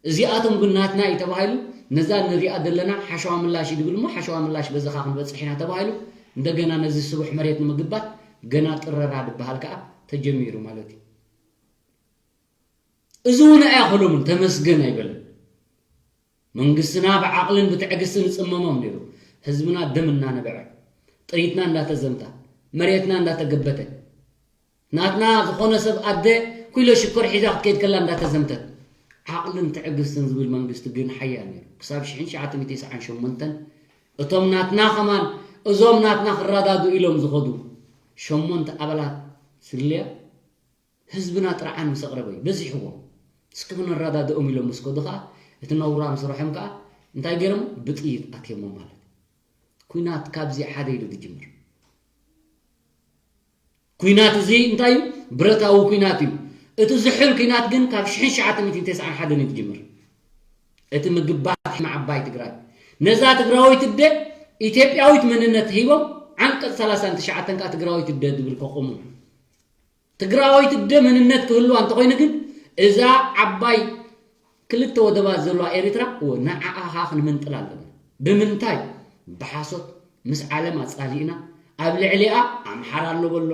እዚኣቶም ግን ናትና እዩ ተባሂሉ፣ ነዛ ንሪኣ ዘለና ሓሸዋ ምላሽ እዩ ዝብል እሞ፣ ሓሸዋ ምላሽ በዚ ኸዓ ክንበጽሕ ኢና ተባሂሉ፣ እንደገና ነዚ ስቡሕ መሬት ንምግባት ገና ጥረራ ዝበሃል ከኣ ተጀሚሩ ማለት እዩ። እዚ እውን ኣያኸሎምን ተመስገን ኣይበልን። መንግስትና ብዓቕልን ብትዕግስትን ይጽመሞም ነይሩ። ህዝብና ደም እናነበዐ፣ ጥሪትና እንዳተዘምታ፣ መሬትና እንዳተገበተ፣ ናትና ዝኾነ ሰብ ኣደ ኩይሎ ሽኮር ሒዛ ክትከይድ ከላ እንዳተዘምተት፣ ዓቕልን ትዕግስትን ዝብል መንግስቲ ግን ሓያል ነይሩ። ክሳብ ሽሕን ትሽዓተ ሚእትን ተስዓን ሸሞንተን እቶም ናትና ኸማን እዞም ናትና ክረዳዱ ኢሎም ዝኸዱ ሸሞንተ ኣባላት ስልያ ህዝብና ጥርዓን ምስ ኣቕረበ እዩ በዚሕዎም። እስኪ ክንረዳድኦም ኢሎም ምስ ከዱ ኸዓ፣ እቲ ነውራም ስርሖም ከኣ እንታይ ገይሮም? ብጥይት ኣትዮሞ ማለት እዩ። ኲናት ካብዚ ሓደ ኢሉ ዝጅምር። ኲናት እዚ እንታይ እዩ? ብረታዊ ኲናት እዩ። እቲ ዝሑል ኲናት ግን ካብ ሽሕን ትሽዓተ ሚእትን ተስዓን ሓደን እዩ ዝጅምር። እቲ ምግባት ንዓባይ ትግራይ። ነዛ ትግራወይቲ ኣደ ኢትዮጵያዊት መንነት ሂቦም፣ ዓንቀጽ ሰላሳን ትሽዓተን ከኣ ትግራወይቲ ኣደ ዝብል ከቑሙ። ትግራወይቲ ኣደ መንነት ክህልዋ እንተኾይኑ ግን፣ እዛ ዓባይ ክልተ ወደባት ዘለዋ ኤሪትራ፣ እወ፣ ንዓኣ ኸኣ ክንምንጥላ ኣለና። ብምንታይ? ብሓሶት ምስ ዓለም ኣጻሊእና፣ ኣብ ልዕሊኣ ኣምሓራ ኣሎ በሎ፣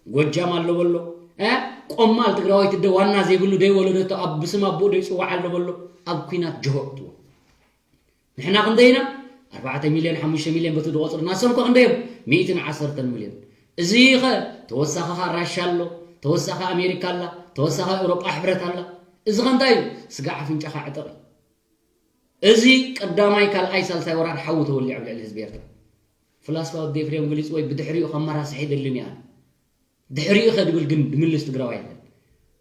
ጎጃም ኣሎ በሎ፣ እ፣ ቆማል ትግራወይቲ ኣደ ዋና ዘይብሉ ደይ ወለደቶ ኣብ ብስም ኣቦኡ ደይ ጽዋዕ ኣሎ በሎ፣ ኣብ ኲናት ጅሆ እትዎ። ንሕና ክንደይ ኢና? ኣርባዕተ ሚልዮን፣ ሓሙሽተ ሚልዮን በቲ ዝቖጽሩ፣ ናሶም ከ ክንደይ እዮም? ሚእትን ዓሰርተን ሚልዮን። እዚ ኸ ተወሳኺ ኸ ራሻ ኣሎ፣ ተወሳኺ ኣሜሪካ ኣላ፣ ተወሳኺ ኤውሮጳ ሕብረት ኣላ። እዚ ኸ እንታይ እዩ? ስጋ ኣፍንጫኻ ዕጠቕ እዩ። እዚ ቀዳማይ፣ ካልኣይ፣ ሳልሳይ ወራር ሓዊ ተወሊዑ ኣብ ልዕሊ ህዝቢ ኤርትራ። ፍላስፋ ወዲ ኤፍሬም ገሊጽዎ እዩ፣ ብድሕሪኡ ከመራስሕ የድልን እዩ። ድሕሪኡ ኸ ድብል ግን ድምልስ ትግራዋይ የለን።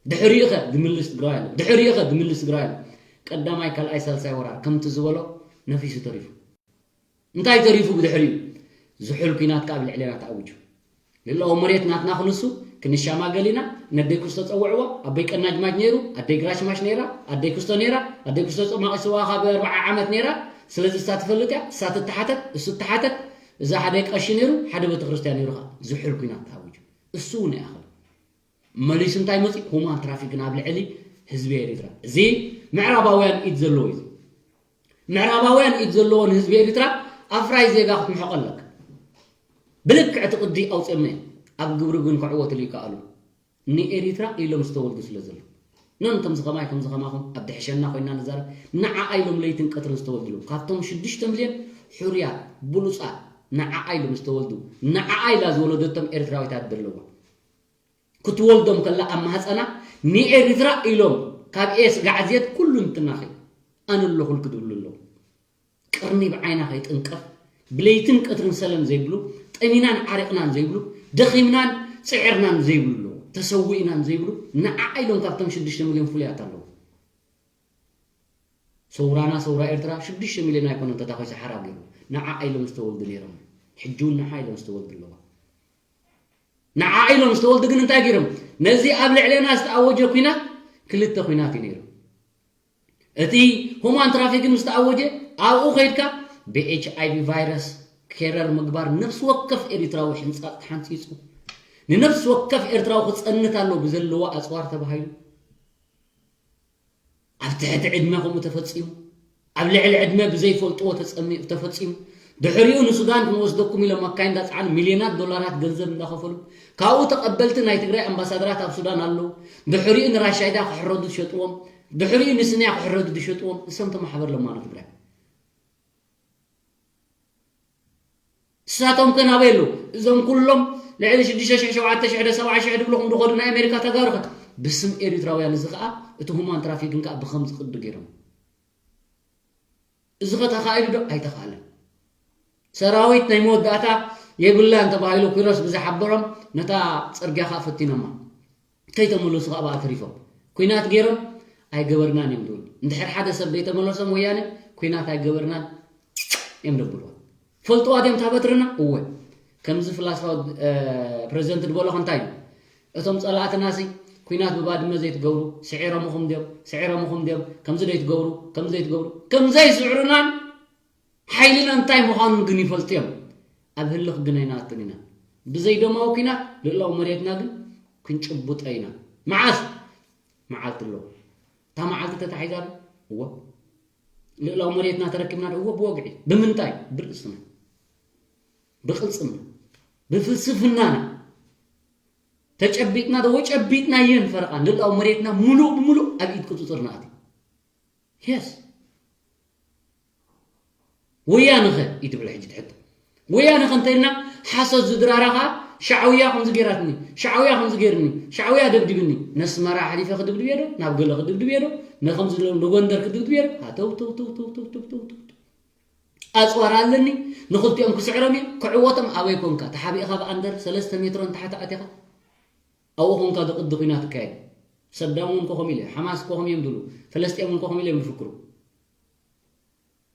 ድሕሪኡ ኸ ድምልስ ትግራዋይ ኣሎ። ድሕሪኡ ኸ ድምልስ ትግራዋይ ኣሎ። ቀዳማይ፣ ካልኣይ፣ ሳልሳይ ወራር ከምቲ ዝበሎ ነፊሱ ተሪፉ። እንታይ ተሪፉ ብድሕሪኡ? ዝሑል ኲናት ከኣ ኣብ ልዕሌና ተኣዊጁ። ልእላው መሬት ናትና ክንሱ ክንሻማገል ኢና። ነደይ ክስቶ ጸውዕዋ፣ ኣበይ ቀናጅማጅ ነይሩ፣ ኣደይ ግራሽማሽ ነይራ፣ ኣደይ ክስቶ ነይራ፣ ኣደይ ክስቶ ጸማቒ ስዋ ካብ ኣርብዓ ዓመት ነይራ። ስለዚ እሳ ትፈልጥ እያ፣ እሳ ትተሓተት፣ እሱ ትተሓተት። እዛ ሓደ ቀሺ ነይሩ፣ ሓደ ቤተክርስትያን ነይሩ ኸኣ ዝሑል ኲናት ተኣዊጁ። እሱ እውን ኣይኣኽልን። መሊሱ እንታይ መፂእ? ሁማን ትራፊክን ኣብ ልዕሊ ህዝቢ ኤሪትራ። እዚ ምዕራባውያን ኢድ ዘለዎ እዩ። ምዕራባውያን ኢድ ዘለዎ ንህዝቢ ኤሪትራ ኣፍራይ ዜጋ ክትምሕቖ ኣለካ። ብልክዕ እቲ ቅዲ ኣውፅኦምና እዮም። ኣብ ግብሪ ግን ከዕወትሉ ይከኣሉ። ንኤሪትራ ኢሎም ዝተወልዱ ስለ ዘለዉ። ነን ከምዚ ኸማይ ከምዚ ኸማኹም ኣብ ድሕሸና ኮይና ንዛረብ። ንዓኣ ኢሎም ለይትን ቀትርን ዝተወልዱ ኣለዉ። ካብቶም ሽዱሽተ ሚልዮን ሕሩያት፣ ብሉፃት፣ ንዓኣ ኢሎም ዝተወልዱ፣ ንዓኣ ኢላ ዝወለደቶም ኤርትራዊት ኣደ ኣለዋ። ክትወልዶም ከላ ኣብ ማህፀና ንኤሪትራ ኢሎም ካብ ኤስ ጋዕዝየት ኩሉ እንትናኺ ኣነ ኣለኹልኪ ዝብሉ ኣለዉ። ቅርኒ ብዓይና ከይጥንቀፍ፣ ብለይትን ቀትርን ሰለም ዘይብሉ፣ ጠሚናን ዓሪቕናን ዘይብሉ፣ ደኺምናን ጽዒርናን ዘይብሉ ኣለዉ። ተሰዊእናን ዘይብሉ፣ ንዓዓ ኢሎም ካብቶም ሽዱሽተ ሚልዮን ፍሉያት ኣለዉ። ሰውራና፣ ሰውራ ኤርትራ ሽዱሽተ ሚልዮን ኣይኮነን ተታኺሱ ሓራ ገይሩ። ንዓዓ ኢሎም ዝተወልዱ ነይሮም። ሕጂ እውን ንዓዓ ኢሎም ዝተወልዱ ኣለዋ። ንዓዓ ኢሎም ዝተወልዱ ግን እንታይ ገይሮም? ነዚ ኣብ ልዕሌና ዝተኣወጀ ኲናት ክልተ ኲናት እዩ ነይሩ። እቲ ሁማን ትራፊክን ምስ ተኣወጀ ኣብኡ ከይድካ ብኤች ኣይ ቪ ቫይረስ ኬረር ምግባር ነፍሲ ወከፍ ኤሪትራዊ ሕንጻጽ ተሓንጺጹ። ንነፍሲ ወከፍ ኤርትራዊ ክጸንት ኣሎ ብዘለዎ ኣጽዋር ተባሂሉ። ኣብ ትሕቲ ዕድመ ከምኡ ተፈጺሙ። ኣብ ልዕሊ ዕድመ ብዘይፈልጥዎ ተጸሚ-፣ ተፈጺሙ። ድሕሪኡ ንሱዳን ክንወስደኩም ኢሎም ኣካይ እንዳጸዓኑ ሚልዮናት ዶላራት ገንዘብ እንዳኸፈሉ። ካብኡ ተቐበልቲ ናይ ትግራይ ኣምባሳደራት ኣብ ሱዳን ኣለዉ። ድሕሪኡ ንራሻይዳ ክሕረዱ ዝሸጥዎም። ድሕሪኡ ንስንያ ክሕረዱ ዝሸጥዎም። እሶም ተማሕበር ለማኖ ትግራይ። ንሳቶም ከ ናበይ ኣለዉ? እዞም ኩሎም ልዕሊ ሽዱሽተ ሽሕ፣ ሸውዓተ ሽሕ ዶ ሰብዓ ሽሕ ድብልኹም ድኸዱ ናይ ኣሜሪካ ተጋሩኸ? ብስም ኤሪትራውያን እዚ ኸኣ እቲ ሁማን ትራፊክን ከኣ ብኸምዚ ቅዲ ገይሮም። እዚ ኸ ተኻኢሉ ዶ? ኣይተኻእለን። ሰራዊት ናይ መወዳእታ የብላን ተባሂሉ ኪሮስ ብዝሓበሮም ነታ ጽርግያ ኸኣ ፈቲኖማ። ከይተመለሱ ኸኣ ብኣ ተሪፎም። ኲናት ገይሮም ኣይገበርናን እዮም ዝብሉ። እንድሕር ሓደ ሰብ ዘይተመለሶም ወያነ ኲናት ኣይገበርናን እዮም ዘብልዋ። ፈልጥዋ ድዮም እታ በትርና? እወ። ከምዚ ፍላስፋዊ ፕረዚደንት ዝበሎ እንታይ እዩ? እቶም ጸላእትናሲ ኲናት ብባድመ ዘይትገብሩ ስዒሮምኹም ድዮም? ስዒሮምኹም ድዮም? ከምዚ ዘይትገብሩ፣ ከምዚ ዘይትገብሩ፣ ከም ዘይስዕሩናን ሓይልና እንታይ ምዃኑን ግን ይፈልጡ እዮም። ኣብ ህልኽ ግን ኣይንኣቱን ኢና። ብዘይ ደማዊ ኲናት ልእላው መሬትና ግን ክንጭብጦ ኢና። መዓስ? መዓልቲ ኣለዎ። እታ መዓልቲ ተታሒዛ ዶ? እወ። ልእላው መሬትና ተረኪብና ዶ? እወ፣ ብወግዒ። ብምንታይ? ብርእስና። ብቕልጽምና። ብፍልስፍናና። ተጨቢጥና ዶ? ወጨቢጥናየን ፈረቓ። ልእላው መሬትና ሙሉእ ብሙሉእ ኣብ ኢድ ቁጽጽርና ኣትዩ። የስ። ወያነ ኸ እዩ ትብል ሕጂ ትሕቶ። ወያነ ኸ እንተኢልና ሓሶት ዝድራራ ኸኣ ሻዕውያ ከምዚ ገይራትኒ፣ ሻዕውያ ከምዚ ገይርኒ፣ ሻዕውያ ደብዲብኒ። ነስመራ ሓሊፈ ክድብድብ እየ ዶ? ናብ ገለ ክድብድብ እየ ዶ? ነኸምዚ ሎ-፣ ንጎንደር ክድብድብ እየ ዶ? ሃተው ተው ተው ተው ተው ተው ተው ተው። ኣጽዋር ኣለኒ፣ ንኽልቲኦም ክስዕሮም እየ። ክዕወቶም ኣበይ ኮንካ? ተሓቢእኻ ብኣንደር ሰለስተ ሜትሮ ንታሕቲ ኣቲኻ ኣብኡ ኮንካ ዶ ቅዲ ኲናት ትካየድ? ሰዳም እውን ኮኸም ኢለ፣ ሓማስ ኮኸም እዮም ዝብሉ፣ ፈለስጢን እውን ኮኸም ኢለ እዮም ዝፍክሩ።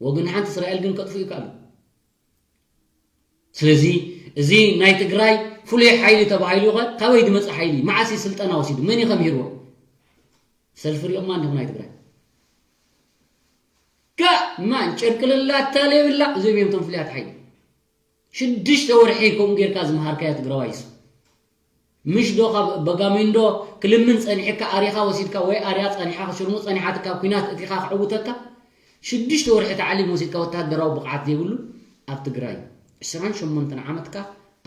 ወግን ሓንቲ እስራኤል ግን ከጥፍኡ ይከኣሉ። ስለዚ እዚ ናይ ትግራይ ፍሉይ ሓይሊ ተባሂሉ ኸ ካበይ ዝመጽእ ሓይሊ? መዓስ እዩ ስልጠና ወሲዱ? መን እዩ ከምህርዎ? ሰልፊ ሪኦማ እንዲኹም ናይ ትግራይ? ጋ ማን ጨርቂ ልላታ ለይብላ፣ እዚኦም እዮም እቶም ፍሉያት ሓይሊ። ሽዱሽተ ወርሒ ከምኡ ጌርካ ዝመሃርካዮ ትግራዋይስ? ምሽ ዶ ካብ በጋሚንዶ ክልምን ጸኒሕካ ኣሪኻ ወሲድካ ወይ ኣርያ ጸኒሓ ክሽርሙ ጸኒሓትካ ኲናት እቲኻ ክዕውተካ? ሽዱሽተ ወርሒ ተዓሊም ወሲድካ ወተሃደራዊ ብቕዓት ዘይብሉ ኣብ ትግራይ ዕስራን ሸሞንተን ዓመትካ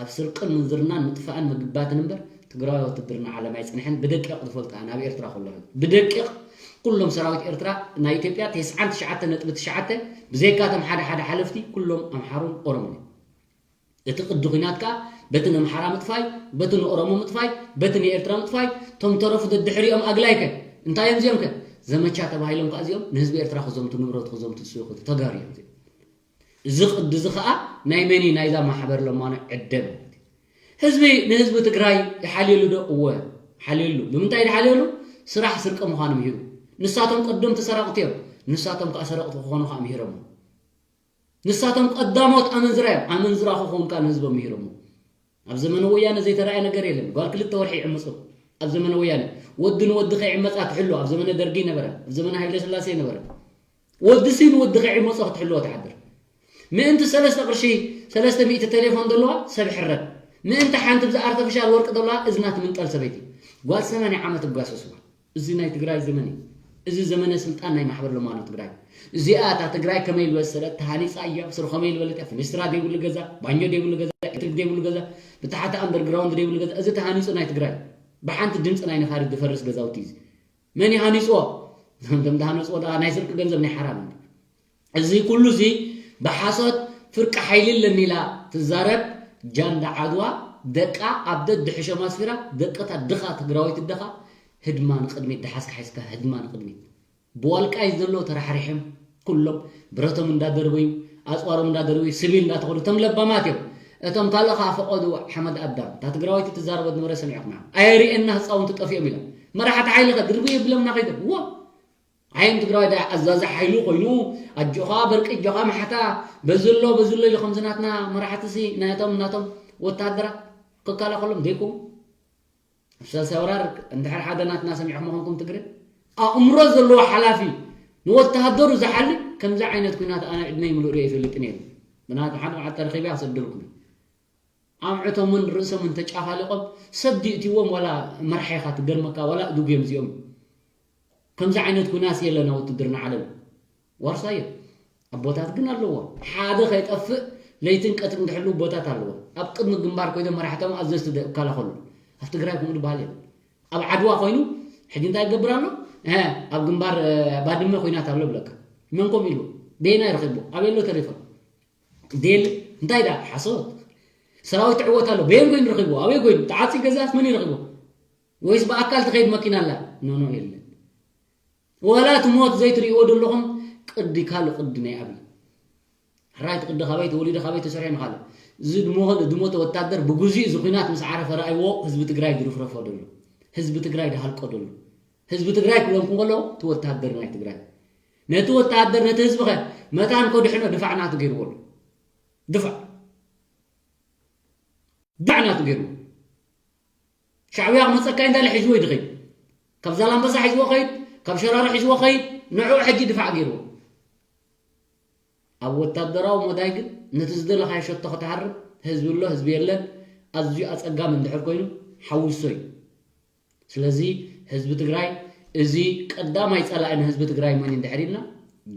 ኣብ ስርቅን ምንዝርናን ምጥፋእን ምግባትን እምበር ትግራዊ ውትድርና ዓለም ኣይጽንሐን። ብደቂቕ ዝፈልጣ ናብ ኤርትራ ከሎ ብደቂቕ ኩሎም ሰራዊት ኤርትራ ናይ ኢትዮጵያ ተስዓን ትሽዓተ ነጥቢ ትሽዓተ ብዘይካቶም ሓደ ሓደ ሓለፍቲ ኩሎም ኣምሓሩን ኦሮሞን እዮም። እቲ ቅዲ ኲናት ከኣ በቲ ነምሓራ ምጥፋይ፣ በቲ ንኦሮሞ ምጥፋይ፣ በቲ ንኤርትራ ምጥፋይ፣ ቶም ተረፉ ደድሕሪኦም ኣግላይከ እንታይ እዮም እዚኦም ከ? ዘመቻ ተባሂሎም ከኣ እዚኦም ንህዝቢ ኤርትራ ክዘምቱ፣ ንብረቱ ክዘምቱ፣ ዝስውኹ ተጋሩ እዮም እዚኦም። እዚ ቅዲ እዚ ከኣ ናይ መን እዩ? ናይዛ ማሕበር ለማኖ ዕደ ማለት እዩ። ህዝቢ ንህዝቢ ትግራይ ይሓልየሉ ዶ? እወ ሓልየሉ። ብምንታይ ድሓልየሉ? ስራሕ ስርቂ ምዃኑ ምሂሩ። ንሳቶም ቀደምቲ ሰራቕቲ እዮም። ንሳቶም ከኣ ሰረቕቲ ክኾኑ ከኣ ምሂሮሞ። ንሳቶም ቀዳሞት ኣመንዝራ እዮም። ኣመንዝራ ክኾንካ ንህዝቦም ምሂሮሞ። ኣብ ዘመነ ወያነ ዘይተረኣየ ነገር የለን። ጓል ክልተ ወርሒ ይዕምፁ። ኣብ ዘመነ ወያነ ወዲ ንወዲ ከይዕመፃ ትሕሉ ኣብ ዘመነ ደርጊ ነበረ። ኣብ ዘመነ ሃይለ ስላሴ ነበረ። ወዲ ሲ ንወዲ ከይዕመፆ ክትሕልዎ ትሓድር። ምእንቲ ሰለስተ ቅርሺ ሰለስተ ሚእቲ ቴሌፎን ዘለዋ ሰብ ሕረድ። ምእንቲ ሓንቲ ብዛ ኣርተፊሻል ወርቂ ዘለዋ እዝና ትምንጠል ሰበይቲ። ጓል ሰማንያ ዓመት እጓሰስዋ። እዚ ናይ ትግራይ ዘመን እዩ። እዚ ዘመነ ስልጣን ናይ ማሕበር ለማኖ ትግራይ። እዚኣ እታ ትግራይ ከመይ ዝበሰለት ተሃኒፃ እያ። ስሩ ከመይ ዝበለት እያ። ፍንስትራ ዘይብሉ ገዛ፣ ባኞ ዘይብሉ ገዛ፣ ኤሌክትሪክ ዘይብሉ ገዛ፣ ብታሕቲ ኣንደርግራውንድ ዘይብሉ ገዛ። እዚ ተሃኒፁ ናይ ትግራይ። ብሓንቲ ድምፂ ናይ ነፋሪት ዝፈርስ ገዛውቲ እዩ። መን ይሃኒፅዎ? እቶም ዝሃነፅዎ ደኣ ናይ ስርቂ ገንዘብ ናይ ሓራም እዩ። እዚ ኩሉ እዚ ብሓሶት ፍርቂ ሓይሊ ኣለኒ ኢላ ትዛረብ ጃንዳ ዓድዋ ደቃ ኣብ ደድሕሾም ኣስፊራ ደቅታ ድኻ ትግራወይቲ ደኻ ህድማ ንቕድሚት ደሓዝካ ሓዝካ ህድማ ንቕድሚት። ብዋልቃይት ዘለዉ ተራሕሪሖም ኩሎም ብረቶም እንዳደርበዩ ኣፅዋሮም እንዳደርበዩ ስቢል እንዳተኸዱ እቶም ለባማት እዮም። እቶም ካልእ ከዓ ፈቐዱ ሓመድ ኣዳም እታ ትግራወይቲ ትዛረቦ ዝነበረ ሰሚዕኹም ኢኹም። ኣየርእየና ህፃውንቲ ጠፊኦም ኢሎም መራሕቲ ሓይሊ ከ ድርብዩ ይብለምና ከይዶም ዎ ኣየም ትግራዋይ ዳ ኣዛዚ ሓይሉ ኮይኑ ኣጆኻ በርቂ ኣጆኻ ማሕታ በዝሎ በዝሎ ኢሉ ከምዚ ናትና መራሕቲ ሲ ናቶም ናቶም ወታደራት ክከላኸሎም ዘይኮኑ ኣብ ሳልሳይ ወራር እንድሕር ሓደ ናትና ሰሚዕኹም ኾንኩም ትግረ ኣእምሮ ዘለዎ ሓላፊ ንወታደሩ ዝሓሊ ከምዚ ዓይነት ኩናት ኣነ ዕድመይ ምሉእ ርእየ ይፈልጥን እየ። ብናት ሓደ መዓልቲ ተረኺበ ክሰደልኩም። ኣምዕቶምን ርእሶምን ተጫፋሊቖም ሰብ ድእትዎም ዋላ መርሓይኻ ትገርመካ ዋላ እዱግ እዮም እዚኦም። ከምዚ ዓይነት ኩናት የለና ውትድርና ዓለም ዋርሳዮ ኣቦታት ግን ኣለዎ ሓደ ከይጠፍእ ለይትን ቀትርን ዝሕልው ቦታት ኣለዎ ኣብ ቅድሚ ግንባር ኮይዶም መራሕቶም ኣዘዝቲ ይከላኸሉ ኣብ ትግራይ ከምኡ ዝበሃል የለን ኣብ ዓድዋ ኮይኑ ሕጂ እንታይ ይገብር ኣሎ ኣብ ግንባር ባድመ ኮይናት ኣሎ ብለካ መን ከምኡ ኢሉ በየናይ ረኺቡ ኣበይ ኣሎ ተሌፎን ዴል እንታይ ዳ ሓሶት ሰራዊት ትዕወት ኣሎ። በየን ኮይኑ ረኺብዎ? ኣበይ ኮይኑ? ተዓጽዩ ገዛስ መን ይረኺቦ? ወይስ ብኣካል ትኸይድ መኪና ኣላ? ኖ፣ ኖ፣ የለን። ወላ እቲ ሞት ዘይትርእይዎ ዘለኹም ቅዲ፣ ካልእ ቅዲ ናይ ኣብይ። ሕራይ እቲ ቅዲ ካበይ ተወሊዱ፣ ካበይ ተሰሪሑ ንኻልእ። እዚ ድሞ-፣ ድሞተ ወታደር ብግዚኡ እዚ ኲናት ምስ ዓረፈ ረኣይዎ ህዝቢ ትግራይ ድርፍረፎ ደሎ። ህዝቢ ትግራይ ድሃልቆ ደሎ። ህዝቢ ትግራይ ክብለኩም ከለኹ እቲ ወታደር ናይ ትግራይ። ነቲ ወታደር፣ ነቲ ህዝቢ ኸ መታን ከድሕኖ ድፋዕ ናቱ ገይርዎ ኣሎ። ድፋዕ። ድፋዕ ናቱ ገይርዎ። ሻዕብያ ክመፀካ እንዳለ ሒዝዎ ይድኸይድ። ካብ ዛላምበሳ ሒዝዎ ኸይድ፣ ካብ ሸራሮ ሒዝዎ ኸይድ፣ ንዕኡ ሕጂ ድፋዕ ገይርዎ። ኣብ ወታደራዊ መዳይ ግን ነቲ ዝደለኻዮ ሸቶ ክትሃርም፣ ህዝቢ ኣሎ፣ ህዝቢ የለን፣ ኣዝዩ ኣጸጋሚ እንድሕር ኮይኑ ሓዊሶ እዩ። ስለዚ ህዝቢ ትግራይ፣ እዚ ቀዳማይ ጸላኢ ንህዝቢ ትግራይ መን እዩ እንድሕር ኢልና፣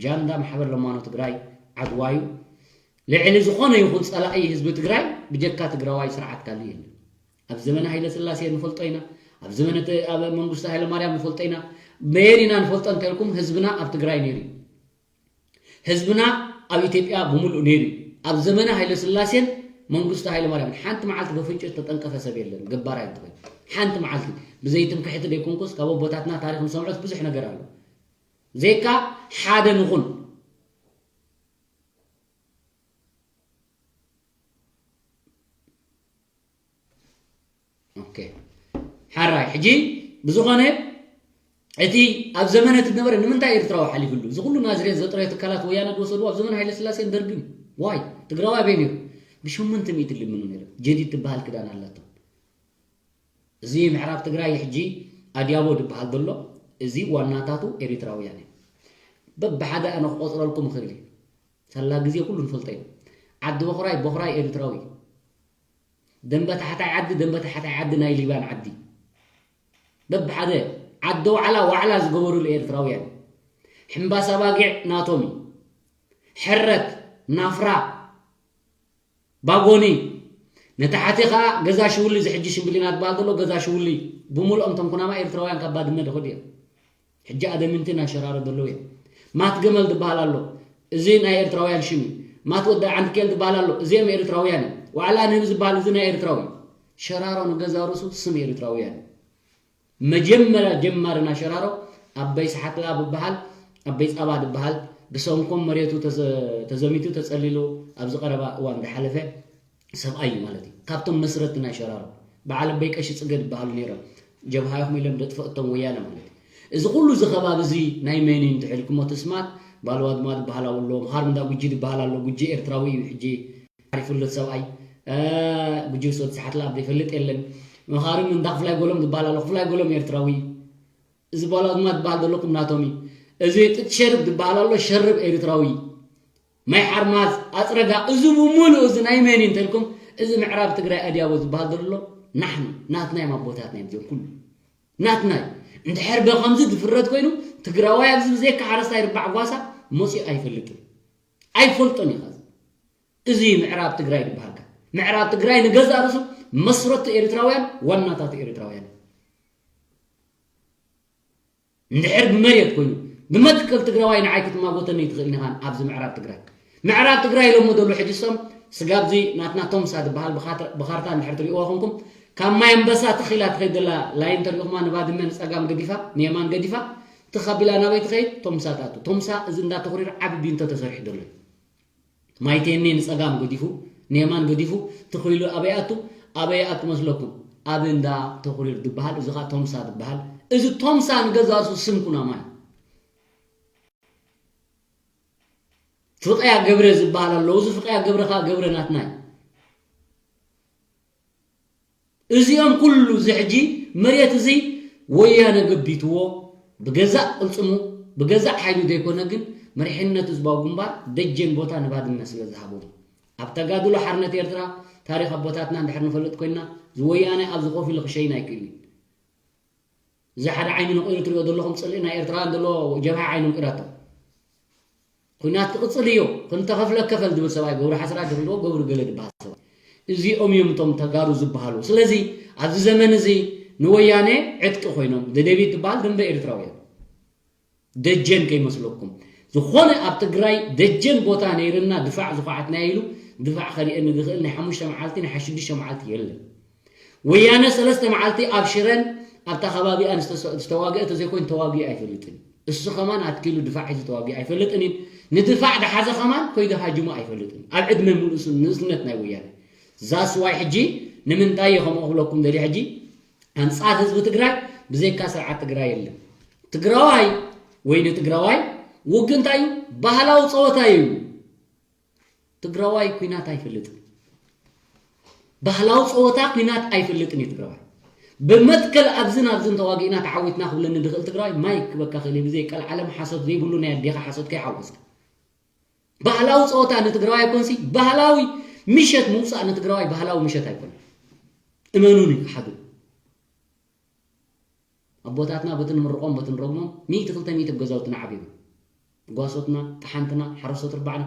ጃንዳ ማሕበር ለማኖ ትግራይ ዓድዋ እዩ። ልዕሊ ዝኾነ ይኹን ጸላኢ ህዝቢ ትግራይ ብጀካ ትግራዋይ ስርዓት ካልእ የለን። ኣብ ዘመነ ሃይለ ስላሴ ንፈልጦ ኢና፣ ኣብ ዘመነ ተ-፣ ኣብ መንግስቱ ሃይለ ማርያም ንፈልጦ ኢና። መየን ኢና ንፈልጦ እንተልኩም፣ ህዝብና ኣብ ትግራይ ነይሩ እዩ። ህዝብና ኣብ ኢትዮጵያ ብምሉእ ነይሩ እዩ። ኣብ ዘመነ ሃይለ ስላሴን መንግስቱ ሃይለ ማርያምን ሓንቲ መዓልቲ በፍንጭ ዝተጠንቀፈ ሰብ የለን፣ ገባራይ እንተኾይኑ። ሓንቲ መዓልቲ፣ ብዘይ ትምክሕቲ ደይኮንኩስ፣ ካብ ኣቦታትና ታሪኽ ንሰምዖት ብዙሕ ነገር ኣሎ። ዘይካ ሓደ ንኹን። ኦኬ። ሓራይ፣ ሕጂ ብዝኾነ እቲ ኣብ ዘመነ እቲ ዝነበረ ንምንታይ ኤርትራዊ ሓሊፍሉ? እዚ ኩሉ ናዝሬት ዘጥረዮ ትካላት ወያነ ዝወሰድዎ ኣብ ዘመነ ሃይለ ስላሴን ደርግን። ዋይ? ትግራዋይ ኣበይ ነይሩ? ብሽምንተ ሚእቲ ልምኑ ነይሮም። ጀዲድ ትበሃል ክዳን ኣላቶም። እዚ ምዕራብ ትግራይ ሕጂ ኣድያቦ ዝበሃል ዘሎ፣ እዚ ዋናታቱ ኤሪትራውያን እዮም። በብሓደ ኣነ ክቆፅረልኩም እኽእል እየ። ሳላ ግዜ ኩሉ ንፈልጦ እዩ። ዓዲ በኹራይ፣ በኹራይ ኤሪትራዊ እዩ። ደንበ ታሕታይ ዓዲ፣ ደንበ ታሕታይ ዓዲ ናይ ሊባን ዓዲ። በብሓደ ዓዲ ዋዕላ፣ ዋዕላ ዝገበሩሉ ኤርትራውያን። ሕምባሳ ባጊዕ ናቶም እዩ። ሕረት፣ ናፍራ፣ ባጎኒ፣ ንታሕቲ ኸዓ ገዛ ሽውሊ፣ እዚ ሕጂ ሽምብሊና ዝበሃል ዘሎ ገዛ ሽውሊ፣ ብምልኦም እቶም ኩናማ ኤርትራውያን ካብ ባድመ ዝኸዱ እዮም። ሕጂ ኣደምንቲ ናይ ሸራሮ ዘለዉ እዮም። ማት ገመል ዝበሃል ኣሎ፣ እዚ ናይ ኤርትራውያን ሽም እዩ። ማት ወዲ ዓንድኬል ዝበሃል ኣሎ፣ እዚኦም ኤርትራውያን እዮም። ዋዕላ ንህቢ ዝበሃል እዚ ናይ ኤርትራዊ እዩ። ሸራሮ ንገዛ ርእሱ ስም ኤርትራውያን እዩ። መጀመርያ ጀማሪ ናይ ሸራሮ ኣበይ ሰሓትላ ዝበሃል፣ ኣበይ ጻባ ዝበሃል፣ ብሰንኮም መሬቱ ተዘ-፣ ተዘሚቱ ተጸሊሉ ኣብዚ ቀረባ እዋን ዝሓለፈ ሰብኣይ እዩ ማለት እዩ። ካብቶም መስረትቲ ናይ ሸራሮ በዓል ኣበይ ቀሺ ጽገ ዝበሃሉ ነይሮም። ጀብሃ ኢኹም ኢሎም ደጥፈእቶም ወያነ ማለት እዩ። እዚ ኩሉ እዚ ከባቢ እዚ ናይ መን እዩ እንተሒልኩሞ፣ ትስማት ባልዋ ድማ ዝበሃል ኣሎ፣ መኻርም እንዳ ጉጂ ዝበሃል ኣሎ። ጉጂ ኤርትራዊ እዩ ሕጂ። ሓሪፉለት ሰብኣይ፣ እ፣ ጉጂ ወዲ ሰሓትላ ዘይፈልጥ የለን። መኻርም እንዳ ክፍላይ ጎሎም ዝበሃል ኣሎ። ክፍላይ ጎሎም ኤርትራዊ እዩ። እዚ ባልዋ ድማ ዝበሃል ዘለኩም ናቶም እዩ። እዚ ጥጥ ሸርብ ዝበሃል ኣሎ። ሸርብ ኤርትራዊ እዩ። ማይ ሓርማዝ፣ ኣጽረጋ፣ እዚ ብምሉእ እዚ ናይ መን እዩ እንተልኩም፣ እዚ ምዕራብ ትግራይ ኣድያቦ ዝበሃል ዘሎ ናሕኑ፣ ናትና እዮም ኣቦታትና እዮም እዚኦም ኩሉ። ናትና እዩ። እንድሕር በኸምዚ ዝፍረድ ኮይኑ፣ ትግራዋይ ኣብዚ ብዘይካ ሓረስታይ ርባዕ ጓሳ መፂኡ ኣይፈልጥን። ኣይፈልጦን እዩ። እዚ ምዕራብ ትግራይ ዝበሃል ከ? ምዕራብ ትግራይ ንገዛእ ርእሱ መስረቱ ኤርትራውያን፣ ዋናታቱ ኤርትራውያን። እንድሕር ብመሬት ኮይኑ፣ ብመትከል ትግራዋይ ንዓይ ክትማጎተኒ ኣይትኽእልን ኢኻን ኣብዚ ምዕራብ ትግራይ። ምዕራብ ትግራይ ኢሎሞ ዘለዉ ሕጂ እሶም ስጋብ እዚ ናትና ቶምሳ ዝበሃል ብኻት-፣ ብኻርታ እንድሕር ትሪእዎ ኮንኩም፣ ካብ ማይ ኣንበሳ ትኽ ኢላ ትኸይድ ዘላ ላይን ተሪእኹማ ንባድመ ንጸጋም ገዲፋ፣ ንየማን ገዲፋ፣ ትኽ ኣቢላ ናበይ ትኸይድ? ቶምሳ ትኣቱ። ቶምሳ እዚ እንዳ ተኹሪር ዓቢ ቢንቶ ተሰሪሑ ዘሎ እዩ። ማይቴኔ ንጸጋም ገዲፉ፣ ንየማን ገዲፉ፣ ትኽ ኢሉ ኣበይ ኣቱ? ኣበይ ኣቱ መስለኩም? ኣብ እንዳ ተኹሪር ዝበሃል፣ እዚ ኸኣ ቶምሳ ዝበሃል። እዚ ቶምሳ ንገዛሱ ስም ኩናማ እዩ። ፍቕያ ገብረ ዝበሃል ኣሎ። እዚ ፍቕያ ገብረ ኸኣ ገብረ ናትና እዩ። እዚኦም ኩሉ እዚ ሕጂ መሬት እዚ ወያነ ገቢትዎ ብገዛእ ቅልጽሙ ብገዛእ ሓይሉ ዘይኮነ ግን መሪሕነት ህዝባዊ ግንባር ደጀን ቦታ ንባድመ ስለ ዝሃቦም ኣብ ተጋድሎ ሓርነት ኤርትራ ታሪኽ ኣቦታትና እንድሕር ንፈልጥ ኮይንና ዝወያነ ኣብዚ ኮፍ ኢሉ ክሸይን ኣይክእልን እዩ። እዚ ሓደ ዓይኑ ነቒሉ ትሪኦ ዘለኹም ጽልኢ ናይ ኤርትራውያን ዘለዎ ጀብሃ ዓይኑ ነቒላቶ። ኲናት ክቕጽል እዩ፣ ክንተ ከፍለ ከፈል ዝብል ሰብኣይ ገብሩ ሓስራት ዝኽልዎ ገብሩ ገለ ዝበሃል ሰብኣይ። እዚኦም እዮም እቶም ተጋሩ ዝበሃሉ። ስለዚ ኣብዚ ዘመን እዚ ንወያነ ዕጥቂ ኮይኖም፣ ደደቢት ትበሃል ደንበ ኤርትራውያን። ደጀን ከይመስለኩም። ዝኾነ ኣብ ትግራይ ደጀን ቦታ ነይርና ድፋዕ ዝኹዓትና ኢሉ ድፋዕ ከርእየኒ ዝኽእል ናይ ሓሙሽተ መዓልቲ፣ ናይ ሽዱሽተ መዓልቲ የለን። ወያነ ሰለስተ መዓልቲ ኣብ ሽረን ኣብታ ከባቢኣን ዝተሰ-፣ ዝተዋግአ ተዘይኮይኑ ተዋጊኡ ኣይፈልጥን። እሱ ከማን ኣትኪሉ ድፋዕ ሒዙ ተዋጊኡ ኣይፈልጥን እዩ። ንድፋዕ ድሓዘ ከማን ኮይዱ ሃጅሙ ኣይፈልጥን። ኣብ ዕድመ ምሉእሱ ንእስነት ናይ ወያነ። ዛስዋይ ሕጂ ንምንታይ እየ ከምኡ ክብለኩም ደልየ ሕጂ? ኣንጻር ህዝቢ ትግራይ ብዘይካ ስርዓት ትግራይ የለን። ትግራዋይ ወይ ንትግራዋይ ውግእ እንታይ እዩ? ባህላዊ ጸወታ እዩ። ትግራዋይ ኩናት ኣይፈልጥን። ባህላዊ ጸወታ ኩናት ኣይፈልጥን እዩ ትግራዋይ። ብመትከል ኣብዝን ኣብዝን ተዋጊእና ተዓዊትና ክብለኒ ድኽእል ትግራዋይ ማይ ክበካ ክእል እዩ። ብዘይ ቀልዓለም ሓሶት ዘይብሉ ናይ ኣዴኻ ሓሶት ከይሓወስካ። ባህላዊ ጸወታ ንትግራዋይ ኣይኮንሲ፣ ባህላዊ ምሸት ምውጻእ ንትግራዋይ ባህላዊ ምሸት ኣይኮነን። እመኑኒ፣ ክሓዱ ኣቦታትና በቲ ንምርቖም በቲ ንረግሞም ሚእቲ ክልተ ሚእቲ ኣብ ገዛውትና ዓብዮም። ጓሶትና፣ ጠሓንትና፣ ሓረስቶት ርባዕና።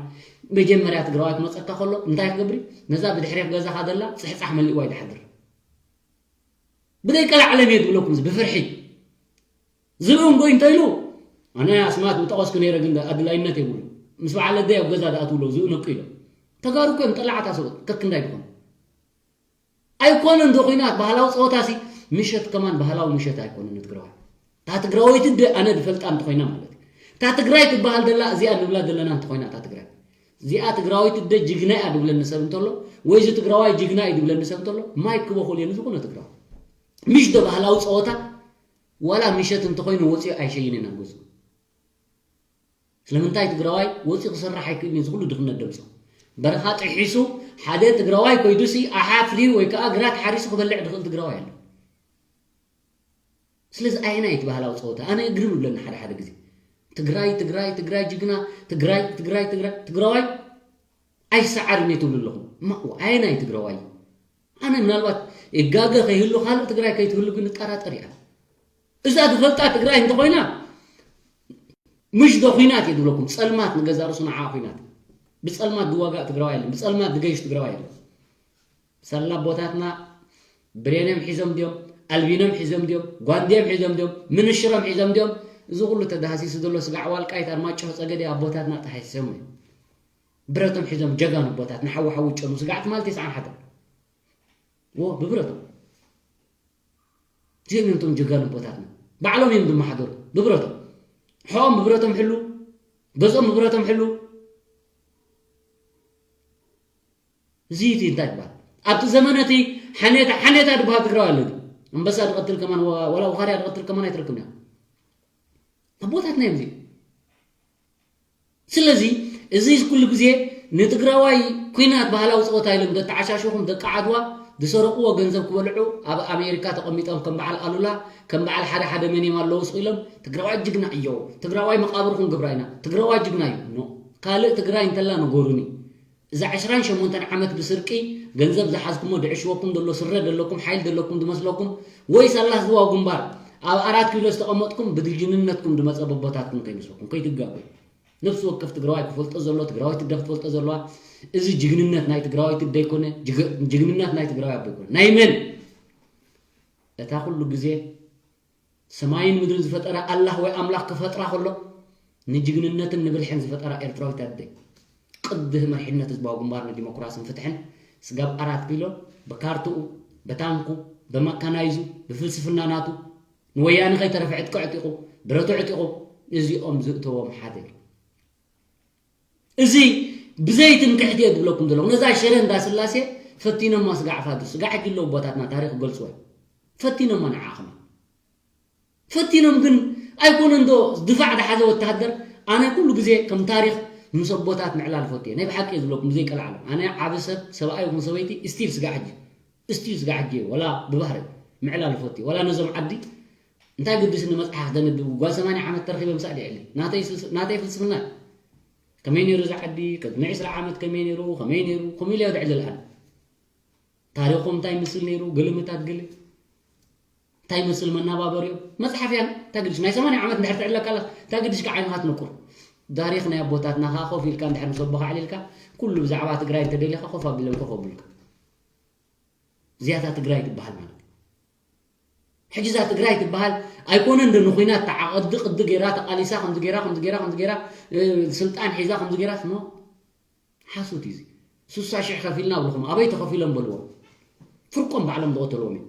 መጀመርያ ትግራዋይ ክመጸካ ከሎ እንታይ ክገብር እዩ? ነዛ ብድሕሬት ገዛኻ ዘላ ጽሕጻሕ መሊእዋ እዩ ዝሓድር። ብዘይ ቀልዓለም እየ ዝብለኩም፣ እዚ ብፍርሒ። ዝብኢ እንጎይ እንተ ኢሉ፣ ኣነ ኣስማት ምጠቐስኩ ነይረ፣ ግን ኣድላይነት የብሉ። ምስ በዓል ኣደይ ኣብ ገዛ ዝኣትውሎ ዝብኢ ነቁ ኢሎ። ተጋሩ እኮ እዮም ጠላዕታ ሰብኡት፣ ከክንዳይ ዝኾኑ። ኣይኮነን ዶ ኹናት ባህላዊ ጸወታ ሲ ምሸት ከማን ባህላዊ ምሸት ኣይኮነን ትግራዋይ። እታ ትግራወይቲ ደ ኣነ ድፈልጣ እንተኾይና ማለት እዩ። እታ ትግራይ ትበሃል ደላ እዚኣ ንብላ ዘለና እንተኾይና እታ ትግራይ። እዚኣ ትግራወይቲ ደ ጅግና እያ ድብለኒ ሰብ እንተሎ፣ ወይ እዚ ትግራዋይ ጅግና እዩ ድብለኒ ሰብ እንተሎ፣ ማይ ክበኹል እየ ንዝኾነ ትግራዋይ። ምሽ ዶ ባህላዊ ጸወታ ዋላ ምሸት እንተኾይኑ ወፂኡ ኣይሸይንን ኣብ ገዝኡ። ስለምንታይ ትግራዋይ ወፂኡ ክሰርሕ ኣይክእልን እዩ፣ እዚ ኩሉ ድኽነት ደምፆ። በረኻ ጥሒሱ ሓደ ትግራዋይ ኮይዱሲ ኣሓፍሪ ወይ ከዓ ግራት ሓሪሱ ክበልዕ ድኽእል ትግራዋይ ኣሎ። ስለዚ ኣየናይ እቲ ባህላዊ ፀወታ? ኣነ ግርም ይብለኒ ሓደ ሓደ ግዜ። ትግራይ፣ ትግራይ፣ ትግራይ ጅግና፣ ትግራይ፣ ትግራይ፣ ትግራይ፣ ትግራዋይ ኣይሰዓርን እዩ ትብሉ ኣለኹም። እማ፣ ኣየናይ ትግራዋይ እዩ? ኣነ ምናልባት እጋገ ከይህሉ ካልእ ትግራይ ከይትህሉ ግን እጠራጠር እያ። እዛ ዝፈልጣ ትግራይ እንተኾይና ምሽ ዶ ኹናት እየ ዝብለኩም። ጸልማት ንገዛ ርእሱ ንዓ ኹናት። ብጸልማት ዝዋጋእ ትግራዋይ የለን። ብጸልማት ዝገይሽ ትግራዋይ የለን። ሳላ ኣቦታትና ብሬኖም ሒዞም ድዮም፣ ኣልቢኖም ሒዞም ድዮም፣ ጓንድዮም ሒዞም ድዮም፣ ምንሽሮም ሒዞም ድዮም? እዚ ኩሉ ተዳህሲሱ ዘሎ ስጋዕ ዋልቃይት ኣርማጭሆ ጸገዴ ኣቦታትና ተሓሲሶም እዮም። ብረቶም ሒዞም ጀጋኑ ኣቦታት ንሓዊ ሓዊ ጨኑ ስጋዕ ትማል ተስዓን ሓደን። ዎ ብብረቶም። እዚኦም እዮም እቶም ጀጋኑ ኣቦታትና። ባዕሎም እዮም ዝመሓደሩ ብብረቶም። ሕኦም ብብረቶም ሕሉ፣ ገዝኦም ብብረቶም ሕሉ። እዚ እቲ እንታይ ይበሃል? ኣብቲ ዘመን እቲ ሓኔታ፣ ሓኔታ ዝበሃል ትግራዋይ ኣሎ ድዩ? ኣንበሳ ዝቐትል ከማን፣ ወ-፣ ወላ ውኻርያ ዝቐትል ከማን ኣይትረክብን እያ። ኣቦታትና እዮም እዚኦም። ስለዚ እዚ ኩሉ ግዜ ንትግራዋይ ኩናት ባህላዊ ፀወታ ኢሎም ዘተዓሻሸኹም ደቂ ዓድዋ ዝሰረቕዎ ገንዘብ ክበልዑ ኣብ ኣሜሪካ ተቐሚጦም ከም በዓል ኣሉላ፣ ከም በዓል ሓደ ሓደ መን እዮም ኣለዉ ስቕ ኢሎም ትግራዋይ ጅግና እዮ፣ ትግራዋይ መቓብርኩም ግብራ ኢና፣ ትግራዋይ ጅግና እዩ። ኖ፣ ካልእ ትግራይ እንተላ ንገሩኒ። እዛ ዕስራን ሸሞንተን ዓመት ብስርቂ ገንዘብ ዝሓዝኩሞ ድዕሽወኩም ዘሎ ስረ ዘለኩም ሓይል ዘለኩም ዝመስለኩም ወይ ሳላ ህዝባዊ ግንባር ኣብ ኣራት ኪሎ ዝተቐመጥኩም ብጅግንነትኩም ዝመፀ በቦታትኩም ከይመስለኩም ከይትጋቡ። ነፍሲ ወከፍ ትግራዋይ ክፈልጦ ዘሎ፣ ትግራዋይ ትደ ክትፈልጦ ዘለዋ፣ እዚ ጅግንነት ናይ ትግራዋይ ትደ ኣይኮነ፣ ጅግ-፣ ጅግንነት ናይ ትግራዋይ ኣቦ ኣይኮነ። ናይ መን? እታ ኩሉ ግዜ ሰማይን ምድርን ዝፈጠረ ኣላህ ወይ ኣምላኽ ክፈጥራ ከሎ ንጅግንነትን ንብልሕን ዝፈጠራ ኤርትራዊት ኣደ። ቅድህ መሪሕነት ህዝባዊ ግንባር ንዲሞክራስን ፍትሕን ስጋብ ኣራት ኪሎ ብካርትኡ፣ ብታንኩ፣ ብመካናይዙ፣ ብፍልስፍና ናቱ ንወያነ ከይተረፈ ዕጥቂ ዕጢቑ፣ ብረቱ ዕጢቑ፣ እዚኦም ዝእተዎም ሓደ። እዚ ብዘይ ትምክሕቲ እየ ዝብለኩም ዘለኹ። ነዛ ሽረ እንዳስላሴ ፈቲኖማ ስጋዕ ፋዱ፣ ስጋዕ ሕጂ ኣለዉ ኣቦታትና ታሪኽ ይገልጽዎ እዮም። ፈቲኖማ ንዓኹም። ፈቲኖም ግን ኣይኮነን ዶ ድፋዕ ዝሓዘ ወተሃደር? ኣነ ኩሉ ግዜ ከም ታሪኽ ምስ ኣቦታት ምዕላል እፈቱ እየ። ናይ ብሓቂ እየ ዝብለኩም ብዘይ ቀልዓለም። ኣነ ዓቢ ሰብ፣ ሰብኣይ ይኹን ሰበይቲ፣ ስቲል ስጋዕ ሕጂ፣ ስቲል ስጋዕ ሕጂ እየ፣ ወላ ብባህሪ ምዕላል እፈቱ እየ። ወላ ነዞም ዓዲ እንታይ ግድስኒ መጽሓፍ ዘንብብ ጓል ሰማንያ ዓመት ተረኺበ ምሳእ ድዕሊ። ናተይ ስስ-፣ ናተይ ፍልስፍና እዩ። ከመይ ነይሩ እዚ ዓዲ? ቅድሚ ዕስራ ዓመት ከመይ ነይሩ? ከመይ ነይሩ? ከምኡ ኢለ እየ ድዕሊ ኣነ። ታሪኾም እንታይ ይመስል ነይሩ? ግልምታት ግሊ እንታይ ይመስል መናባበሪኦም? መጽሓፍ እያ። እንታይ ግድሽ ናይ ሰማንያ ዓመት እንድሕር ትዕለካ ኣላ፣ እንታይ ግድሽ ከዓ ዓይንኻ ትነቁር? ታሪኽ ናይ ኣቦታትና ከዓ ኮፍ ኢልካ እንድሕር ምስ ኣቦኻ ኣዕሊልካ፣ ኩሉ ብዛዕባ ትግራይ እንተደሊኻ ኮፍ ኣቢሎም ኮፍ ኣብሉካ። እዚኣታ ትግራይ ትበሃል ማለት እዩ። ሕጂ እዛ ትግራይ ትበሃል ኣይኮነን ዶ ንኹናት ተዓቐዲ ቅዲ ገይራ ተቓሊሳ፣ ከምዚ ገይራ፣ ከምዚ ገይራ፣ ከምዚ ገይራ፣ እ፣ ስልጣን ሒዛ፣ ከምዚ ገይራ፣ ስሞ ሓሶት እዩ እዚ። ስሳ ሽሕ ከፊልና ኣብልኹም ኣበይ ተኸፊሎም በልዎም። ፍርቆም ባዕሎም ዝቐተልዎም እዮም።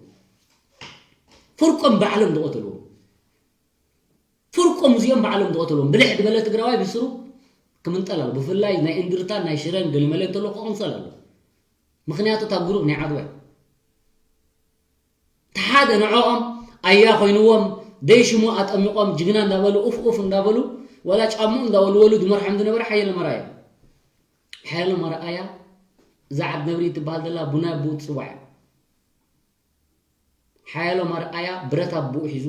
ፍርቆም ባዕሎም ዝቐተልዎም። ፍርቆም እዚኦም ባዕሎም ዝቐተልዎም። ብልሕ ዝበለ ትግራዋይ ብስሩ ክምንጠል ኣሎ። ብፍላይ ናይ እንድርታን ናይ ሽረን ገሊመለ እንተሎ ክቕንጸል ኣሎ። ምኽንያቱ እታ ግሩፕ ናይ ዓድዋ ተሓደ ንዕኦም ኣያ ኮይንዎም ደይ ሽሙ ኣጠሚቖም ጅግና እንዳበሉ ኡፍ ኡፍ እንዳበሉ ዋላ ጫሙ እንዳወልወሉ ዝመርሖም ዝነበረ ሓየሎም ኣርኣያ። ሓየሎም ኣርኣያ እዛ ዓድ ነብሪ ትበሃል ዘላ ቡና ብኡ ትፅዋዕ እያ። ሓየሎም ኣርኣያ ብረት ኣቦኡ ሒዙ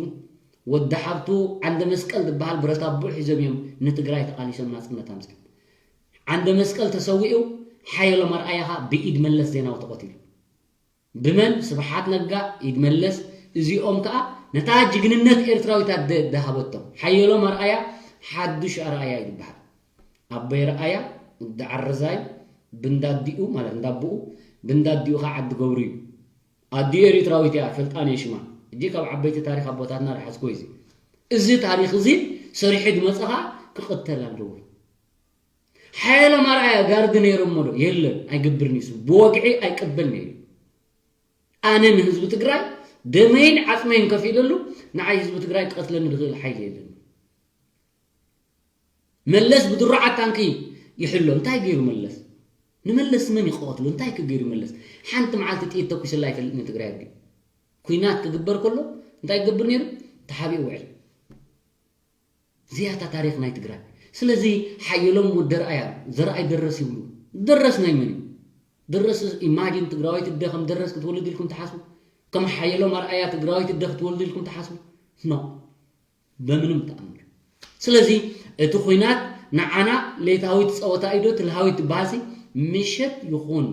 ወዲ ሓብቱ ዓንደ መስቀል ዝበሃል ብረት ኣቦኡ ሒዞም እዮም ንትግራይ ተቓሊሶም ናፅነት ኣምፅኦም። ዓንደ መስቀል ተሰዊኡ ሓየሎም ኣርኣያ ኸዓ ብኢድ መለስ ዜናዊ ተቐቲሉ። ብመን? ስብሓት ነጋ፣ ኢድ መለስ። እዚኦም ከዓ ነታ ጅግንነት ኤርትራዊት ኣደ ዝሃበቶም። ሓየሎም ኣርኣያ ሓዱሽ ኣርኣያ እዩ ዝበሃል። ኣቦይ ኣርኣያ ወዲ ዓረዛይ ብንዳዲኡ ማለት እንዳቦኡ ብንዳዲኡ ከዓ ዓዲ ገብሩ እዩ። ኣዲኡ ኤርትራዊት እያ፣ ፈልጣን እየ ሽማ። እጂ ካብ ዓበይቲ ታሪክ ኣቦታትና ዝሓዝኮ እዚ እዚ ታሪክ እዚ ሰሪሑ ዝመፀኻ ክቕተል ኣለዎ። ሓየሎም ኣርኣያ ጋርዲ ነይሮሞ ዶ? የለን፣ ኣይገብርን እዩ። ብወግዒ ኣይቅበል ነይሩ። ኣነ ንህዝቢ ትግራይ ደመይን ዓፅመይን ከፊለሉ ንዓይ ህዝቢ ትግራይ ክቐትለኒ ዝኽእል ሓይሊ የለን። መለስ ብድሩዓት ታንኪ ይሕሎ። እንታይ ገይሩ መለስ? ንመለስ መን ይቀትሎ? እንታይ ክገይሩ መለስ? ሓንቲ መዓልቲ ጥይት ተኩስላ ኣይፈልጥን ትግራይ ኣድጊ። ኩናት ክግበር ከሎ እንታይ ክገብር ነይሩ? ተሓቢኡ ውዕል። እዚኣ እታ ታሪክ ናይ ትግራይ። ስለዚ ሓየሎም ወዲ ኣርኣያ ዘርኣይ ደረስ ይብሉ። ደረስ ናይ መን እዩ? ደረስ ኢማጂን ትግራዋይት ኣደ ከም ደረስ ክትወልድ ኢልኩም ትሓስቡ? ከም ሓየሎም ኣርኣያ ትግራዋይት ኣደ ክትወልድ ኢልኩም ትሓስቡ? ኖ፣ በምንም ተኣምር። ስለዚ እቲ ኩናት ንዓና ሌታዊት ፀወታ ኢዶ ትልሃዊት ትበሃልሲ ምሸት ይኹን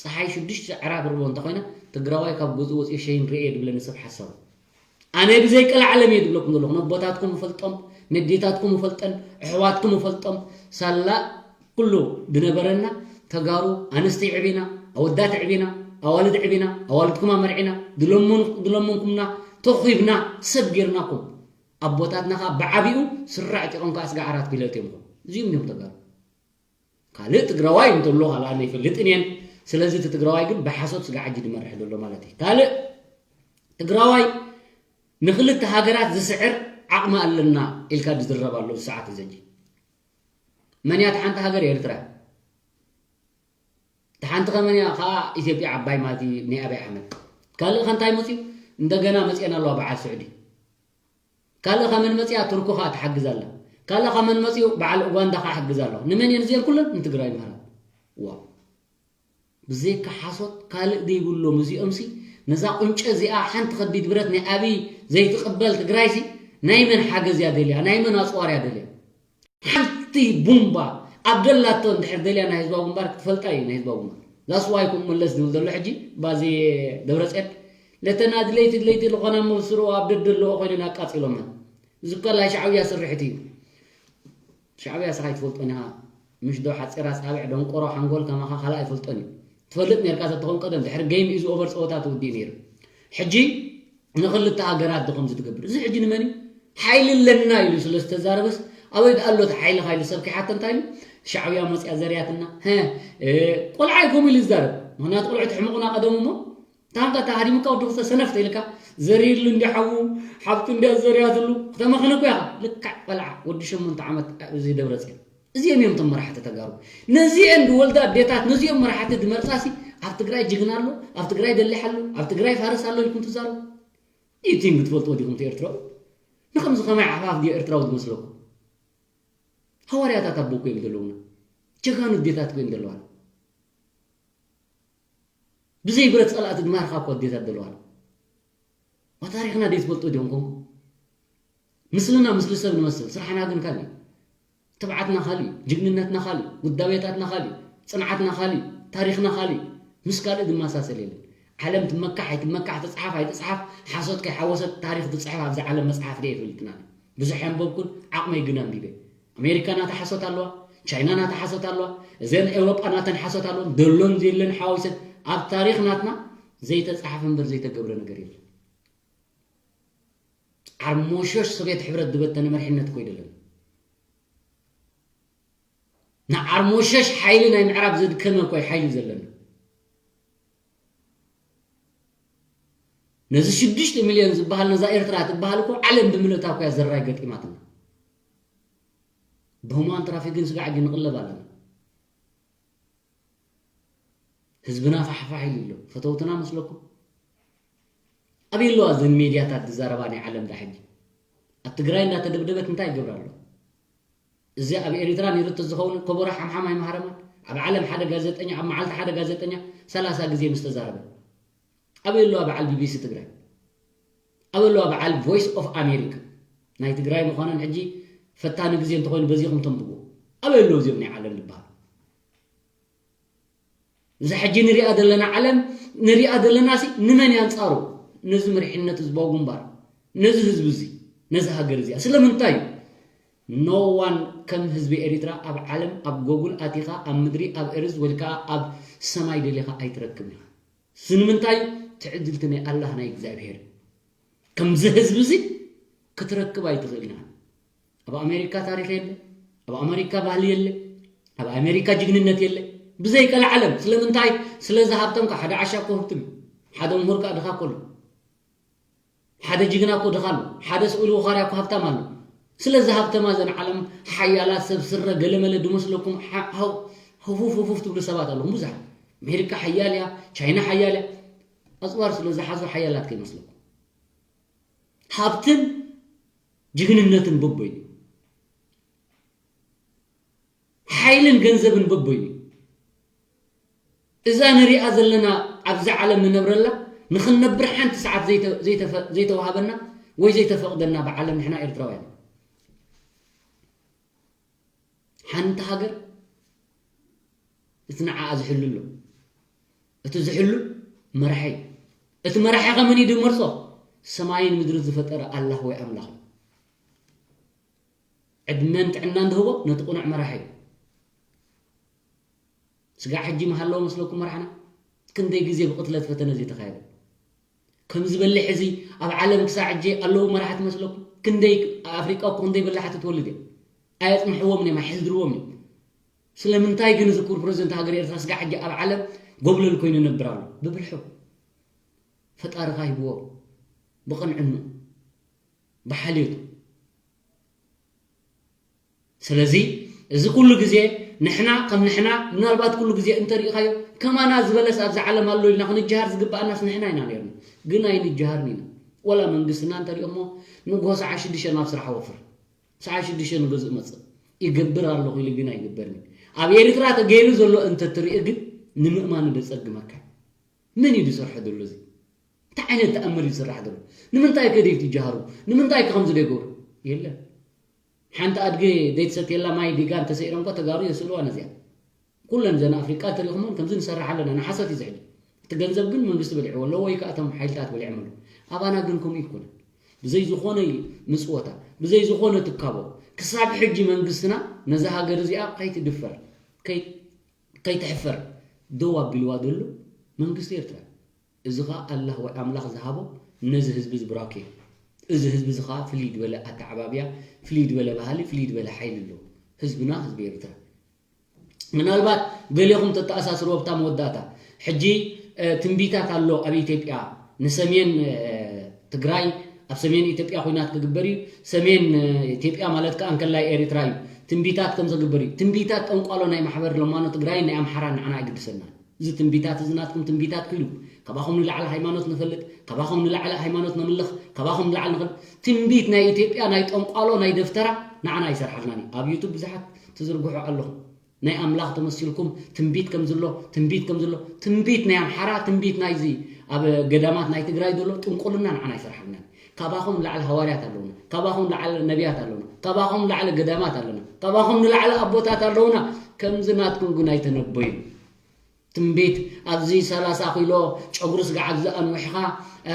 ፀሓይ ሽዱሽተ ዕራብ ርቦ እንተኮይና ትግራዋይ ካብ ገዝኡ ወፂኡ ሸይን ርኤ ድብለኒ ሰብ ሓሳቡ ኣነ ብዘይ ቀልዓለም እየ ዝብለኩም ዘለኹ። ነቦታትኩም እፈልጦም፣ ነዴታትኩም እፈልጠን፣ ኣሕዋትኩም እፈልጦም። ሳላ ኩሉ ዝነበረና ተጋሩ ኣንስቲ ዕቢና፣ ኣወዳት ዕቢና፣ ኣዋልድ ዕቢና፣ ኣዋልድኩም ኣመርዒና፣ ዝለመንኩምና ተኺብና ሰብ ጌርናኩም። ኣቦታትና ከዓ ብዓቢኡ ስረ ኣዕጢቖም ከዓ ስጋ ዓራት ኪሎ እትዮም። እዚኦም እዮም ተጋሩ። ካልእ ትግራዋይ እንተሎ ካልኣ ኣይፈልጥን እየን። ስለዚ እቲ ትግራዋይ ግን ብሓሶት ስጋ ዓጂ ዝመርሕ ዘሎ ማለት እዩ። ካልእ ትግራዋይ ንክልተ ሃገራት ዝስዕር ዓቕሚ ኣለና ኢልካ ዝዝረብ ኣሎ። ሰዓት ዘጂ መንያ ሓንቲ ሃገር ኤርትራ ሓንቲ ከመንያ ከዓ ኢትዮጵያ ዓባይ ማለት እዩ ናይ ኣብይ ኣሕመድ ካልእ ከ እንታይ መፅዩ እንደገና መፅአን ኣለዋ በዓል ስዑዲ ካልእ ከመን መፅያ ቱርኩ ከዓ ትሓግዝ ኣላ ካልእ ከመን መፅዩ በዓል ኡጋንዳ ከዓ ሓግዝ ኣለዋ ንመን እየን እዚአን ኩለን ንትግራይ ምህራ ዋ ብዘይካ ሓሶት ካልእ ዘይብሎም እዚኦም ሲ ነዛ ቁንጨ እዚኣ ሓንቲ ከቢድ ብረት ናይ ኣብይ ዘይትቕበል ትግራይ ሲ ናይ መን ሓገዝ እያ ደልያ ናይ መን ኣፅዋር እያ ደልያ ሓንቲ ቡምባ ኣብ ደላቶ እንድሕር ደልያ ናይ ህዝባዊ ግንባር ክትፈልጣ እዩ ናይ ህዝባዊ ግንባር that's why ከምኡ መለስ ዝብል ዘሎ ሕጂ ባዚ ደብረፅዮን ለተን ኣድለይቲ ድለይቲ ዝኾና መብስርኡ ኣብ ደደለኦ ኮይነን ኣቃፂሎመን እዚ እኮ ናይ ሻዕብያ ስርሕት እዩ ሻዕብያ ስኻ ኣይትፈልጦን ኢኻ ምሽ ዶ ሓፂራ ፃብዕ ደንቆሮ ሓንጎል ከማኻ ካልእ ኣይፈልጦን እዩ ትፈልጥ ነርካ ተትኾን ቀደም ድሕሪ game is over ፀወታ ትውዲእ ነይሩ ሕጂ ንኽልተ ሃገራት ዶ ከምዚ ትገብር እዚ ሕጂ ንመን እዩ ሓይሊ ኣለና ኢሉ ስለ ዝተዛረበስ ኣበይ ደኣ ኣሎ እቲ ሓይሊ ካይሉ ሰብ ከይሓተ እንታይ ኢሉ ሻዕብያ መፅያ ዘርያትና ሀ ቆልዓ እዩ ከምኡ ኢሉ ዝዛረብ ምክንያቱ ቆልዑ ትሕምቑና ቀደም እሞ ታንካ ተሃዲምካ ወዲ ክልተ ሰነፍ ተኢልካ ዘሪሉ እንዲ ሓዉ ሓብቱ እንዲ ዘርያትሉ ክተመኽነ እኮ ኢኻ ልካዕ ቆልዓ ወዲ ሸሞንተ ዓመት እዚ ደብረፅዮን እዚኦም እዮም እቶም መራሕቲ ተጋሩ ነዚአን ዝወልዳ ኣዴታት ነዚኦም መራሕቲ ዝመርፃሲ ኣብ ትግራይ ጅግና ኣሎ ኣብ ትግራይ ደሊሕ ኣሎ ኣብ ትግራይ ፋርስ ኣሎ ኢልኩም ትዛረቡ ይቲም ክትፈልጥዎ ዲኹም ኤርትራዊ ንከምዚ ከማይ ዓፋፍ ድዮ ኤርትራዊ ዝመስለኩም ሃዋርያታት ኣቦ እኮ እዮም ዘለውና ጀጋኑ ኣዴታት እኮ እዮም ዘለዋና ብዘይ ብረት ፀላእቲ ዝማርኻ እኮ ኣዴታት ዘለዋና ታሪክና ደይ ትፈልጡ ድዮም ኮንኩም ምስልና ምስሊ ሰብ ንመስል ስራሕና ግን ካልእ እዩ ትብዓትና ካልእ እዩ ጅግንነትና ካልእ እዩ ውዳቤታትና ካልእ እዩ ፅንዓትና ካልእ እዩ ታሪክና ካልእ እዩ ምስ ካልእ ዝመሳሰል የለን ዓለም ትመካሕ ኣይትመካሕ ትፅሓፍ ኣይትፅሓፍ ሓሶት ከይሓወሰት ታሪክ ትፅሕፍ ኣብዚ ዓለም መፅሓፍ ደይ ኣይፈልጥና ብዙሕ የንበብኩን ዓቕመይ ግን ኣንቢበ ኣሜሪካ ናታ ሓሶት ኣለዋ ቻይና ናታ ሓሶት ኣለዋ እዘን ኤውሮጳ ናተን ሓሶት ኣለዋ ደሎን ዘየለን ሓዋዊሰን ኣብ ታሪክ ናትና ዘይተፃሓፈ እምበር ዘይተገብረ ነገር የለን ዓርሞሾሽ ሶቪየት ሕብረት ዝበተነ መሪሕነት እኮ ይደለን ንዓርሞሸሽ ሓይሊ ናይ ምዕራብ ዘድከመ እኮ ሓይሊ ዘለና። ነዚ ሽዱሽተ ሚልዮን ዝበሃል፣ ነዛ ኤርትራ ትበሃል እኮ ዓለም ብምልእታ እኮ እያ ዘራይ ገጢማትና። ብሁማን ትራፊክን ስጋዕ ግን ንቕለብ ኣለና። ህዝብና ፋሕፋሕ ኢሉ ኣሎ። ፈተውትና መስለኩም? ኣበይ ኣለዋ እዘን ሜድያታት ዝዛረባ ናይ ዓለም ዳ ሕጂ? ኣብ ትግራይ እንዳተደብደበት እንታይ ይገብራ ኣሎ? እዚ ኣብ ኤሪትራ ነይሩ ተዝኸውን ኮቦሮ ሓምሓም ኣይምሃረማን። ኣብ ዓለም ሓደ ጋዜጠኛ፣ ኣብ መዓልቲ ሓደ ጋዜጠኛ ሰላሳ ግዜ ምስ ተዛረበ። ኣበይ ኣለዋ በዓል ቢቢሲ ትግራይ? ኣበይ ኣለዋ በዓል ቮይስ ኦፍ ኣሜሪካ? ናይ ትግራይ ምዃነን ሕጂ ፈታኒ ግዜ እንተኾይኑ በዚኹም ተንብቦ። ኣበይ ኣለዉ እዚኦም ናይ ዓለም ዝበሃሉ? እዛ ሕጂ ንሪኣ ዘለና ዓለም ንሪኣ ዘለና ሲ ንመን እያ ኣንጻሩ? ነዚ መሪሕነት ህዝባዊ ግንባር፣ ነዚ ህዝቢ እዚ፣ ነዚ ሃገር እዚኣ። ስለምንታይ እዩ? No one ከም ህዝቢ ኤሪትራ ኣብ ዓለም፣ ኣብ ጎጉል ኣቲኻ፣ ኣብ ምድሪ፣ ኣብ እርዝ ወይ ከዓ ኣብ ሰማይ ደሊኻ ኣይትረክብን ኢኻ። ስለምንታይ? ትዕድልቲ ናይ ኣላህ ናይ እግዚኣብሄር እዩ። ከምዚ ህዝቢ እዚ ክትረክብ ኣይትኽእልን ኢኻ። ኣብ ኣሜሪካ ታሪኽ የለ፣ ኣብ ኣሜሪካ ባህሊ የለ፣ ኣብ ኣሜሪካ ጅግንነት የለ። ብዘይ ቀልዓለም። ስለምንታይ? ስለ ዝሃብተምካ። ሓደ ዓሻ እኮ ህብትም እዩ። ሓደ ምሁር ከኣ ድኻ እኮ ኣሎ። ሓደ ጅግና እኮ ድኻ ኣሎ። ሓደ ስቕ ኢሉ ወኻርያ እኮ ሃብታም ኣሎ። ስለ ዝሃብተማ እዘን ዓለም ሓያላት ሰብ ስረ ገለመለ ድመስለኩም ሓ-፣ ሃው-፣ ህፉፍ ህፉፍ ትብሉ ሰባት ኣለኹም ብዙሓት። ኣሜሪካ ሓያል እያ፣ ቻይና ሓያል እያ። ኣጽዋር ስለ ዝሓዙ ሓያላት ከይመስለኩም። ሃብትን ጅግንነትን በበይኑ፣ ሓይልን ገንዘብን በበይኑ። እዛ ንሪኣ ዘለና ኣብዚ ዓለም ንነብረላ፣ ንኽንነብር ሓንቲ ሰዓት ዘይተ-፣ ዘይተፈ-፣ ዘይተዋሃበና ወይ ዘይተፈቕደና ብዓለም ንሕና ኤርትራውያን። ሓንቲ ሃገር እቲ ንዓኣ ዝሕሉ ኣሎ። እቲ ዝሕሉ መራሒ እዩ። እቲ መራሒ ከመን እዩ ድመርጾ? ሰማይን ምድርን ዝፈጠረ ኣላህ ወይ ኣምላኽ እዩ። ዕድመን ጥዕናን ዝህቦ ነቲ ቅኑዕ መራሒ እዩ። ስጋዕ ሕጂ ምሃለዎ መስለኩም መራሕና? ክንደይ ግዜ ብቕትለት ፈተነ ዘይተኻየደ? ከም ዝበልሕ እዚ ኣብ ዓለም ክሳዕ ሕጂ ኣለዉ መራሕቲ መስለኩም? ክንደይ ኣብ ኣፍሪቃ እኮ ክንደይ በላሕቲ ትወልድ እያ። ኣየጽንሕዎም እዮም፣ ኣይሕዝርዎም እዮም። ስለምንታይ ግን እዚ ክቡር ፕረዚደንት ሃገር ኤርትራ ስጋዕ ሕጂ ኣብ ዓለም ጎብለል ኮይኑ ይነብር ኣሎ? ብብልሑ። ፈጣሪ ኻሂብዎ፣ ብቕንዕኑ፣ ብሓልዮቱ። ስለዚ እዚ ኩሉ ግዜ ንሕና ከም ንሕና፣ ምናልባት ኩሉ ግዜ እንተሪኢኻዮ፣ ከማና ዝበለስ ኣብዛ ዓለም ኣሎ ኢልና ክንጀሃር ዝግበኣናስ ንሕና ኢና ነይርና። ግን ኣይንጀሃርን ኢና። ወላ መንግስትና እንተሪኦሞ፣ ንግሆ ሰዓት ሽዱሽተ ናብ ስራሕ ወፍር። ሰዓት ሽዱሽተ ንገዝእ መጽእ። ይገብር ኣለኹ ኢሉ ግን ኣይግበርን እዩ። ኣብ ኤርትራ ተገይሩ ዘሎ እንተትርኢ ግን ንምእማኑ ደጸግመካ። መን እዩ ዝሰርሖ ዘሎ እዚ? እንታይ ዓይነት ተኣምር እዩ ዝስራሕ ዘሎ? ንምንታይ ከ ደይ ትጀሃሩ? ንምንታይ ከ ከምዚ ደይ ገብሩ? የለን። ሓንቲ ኣድጊ ደይ ትሰትየላ ማይ ዲጋ እንተሰኢሮም እኮ ተጋሩ የስእልዋ ነዚኣ። ኩለን ዘን ኣፍሪቃ ተሪኹሞን ከምዚ ንሰርሕ ኣለና፣ ንሓሰት እዩ ዝሕጂ። እቲ ገንዘብ ግን መንግስቲ በሊዕዎ ኣሎ ወይ ከኣ እቶም ሓይልታት በሊዖም ኣለዉ። ኣባና ግን ከምኡ ይኮነ። ብዘይ ዝኾነ ምጽወታ፣ ብዘይ ዝኾነ ትካቦ፣ ክሳብ ሕጂ መንግስትና ነዛ ሃገር እዚኣ ከይትድፈር፣ ከይ-፣ ከይትሕፈር ደው ኣቢልዋ ዘሎ መንግስቲ ኤርትራ። እዚ ኸኣ ኣላህ ወይ ኣምላኽ ዝሃቦ ነዚ ህዝቢ እዚ ብራኬ እዩ። እዚ ህዝቢ እዚ ኸኣ ፍልይ ዝበለ ኣተዓባብያ፣ ፍልይ ዝበለ ባህሊ፣ ፍልይ ዝበለ ሓይሊ ኣለዎ። ህዝብና ህዝቢ ኤርትራ። ምናልባት ገሌኹም ተተኣሳስርዎ ኣብታ መወዳእታ። ሕጂ፣ እ፣ ትንቢታት ኣሎ ኣብ ኢትዮጵያ ንሰሜን፣ እ፣ ትግራይ፣ ኣብ ሰሜን ኢትዮጵያ ኹናት ክግበር እዩ። ሰሜን፣ እ፣ ኢትዮጵያ ማለት ከኣ እንከላይ ኤርትራ እዩ። ትንቢታት ከም ዝግበር እዩ። ትንቢታት ጠንቋሎ ናይ ማሕበር ለማኖ ትግራይን ናይ ኣምሓራን ንዓና ኣይግድሰናን። እዚ ትንቢታት እዚ ናትኩም ትንቢታት ክኢሉ። ካባኹም ንላዕሊ ሃይማኖት ንፈልጥ፣ ካባኹም ንላዕሊ ሃይማኖት ነምልኽ፣ ካባኹም ንላዕሊ ንኽእል። ትንቢት ናይ ኢትዮጵያ፣ ናይ ጠንቋሎ፣ ናይ ደፍተራ ንዓና ኣይሰርሓልናን እዩ። ኣብ ዩቱብ ብዙሓት ትዝርግሑ ኣለኹም። ናይ ኣምላኽ ተመሲልኩም ትንቢት ከም ዝሎ፣ ትንቢት ከም ዝሎ፣ ትንቢት ናይ ኣምሓራ፣ ትንቢት ናይዚ ኣብ ገዳማት ናይ ትግራይ ዘሎ ጥንቁልና ንዓና ኣይሰርሓልናን። ካባኹም ንላዕሊ ሃዋርያት ኣለውና፣ ካባኹም ንላዕሊ ነቢያት ኣለውና፣ ካባኹም ንላዕሊ ገዳማት ኣለና፣ ካባኹም ንላዕሊ ኣቦታት ኣለውና። ከምዚ ናትኩም ግን ኣይተነበዩን። ትንቢት ኣብዚ ሰላሳ ኪሎ ጨጉሪ ስጋዕ ኣብዚ ኣንዊሕኻ፣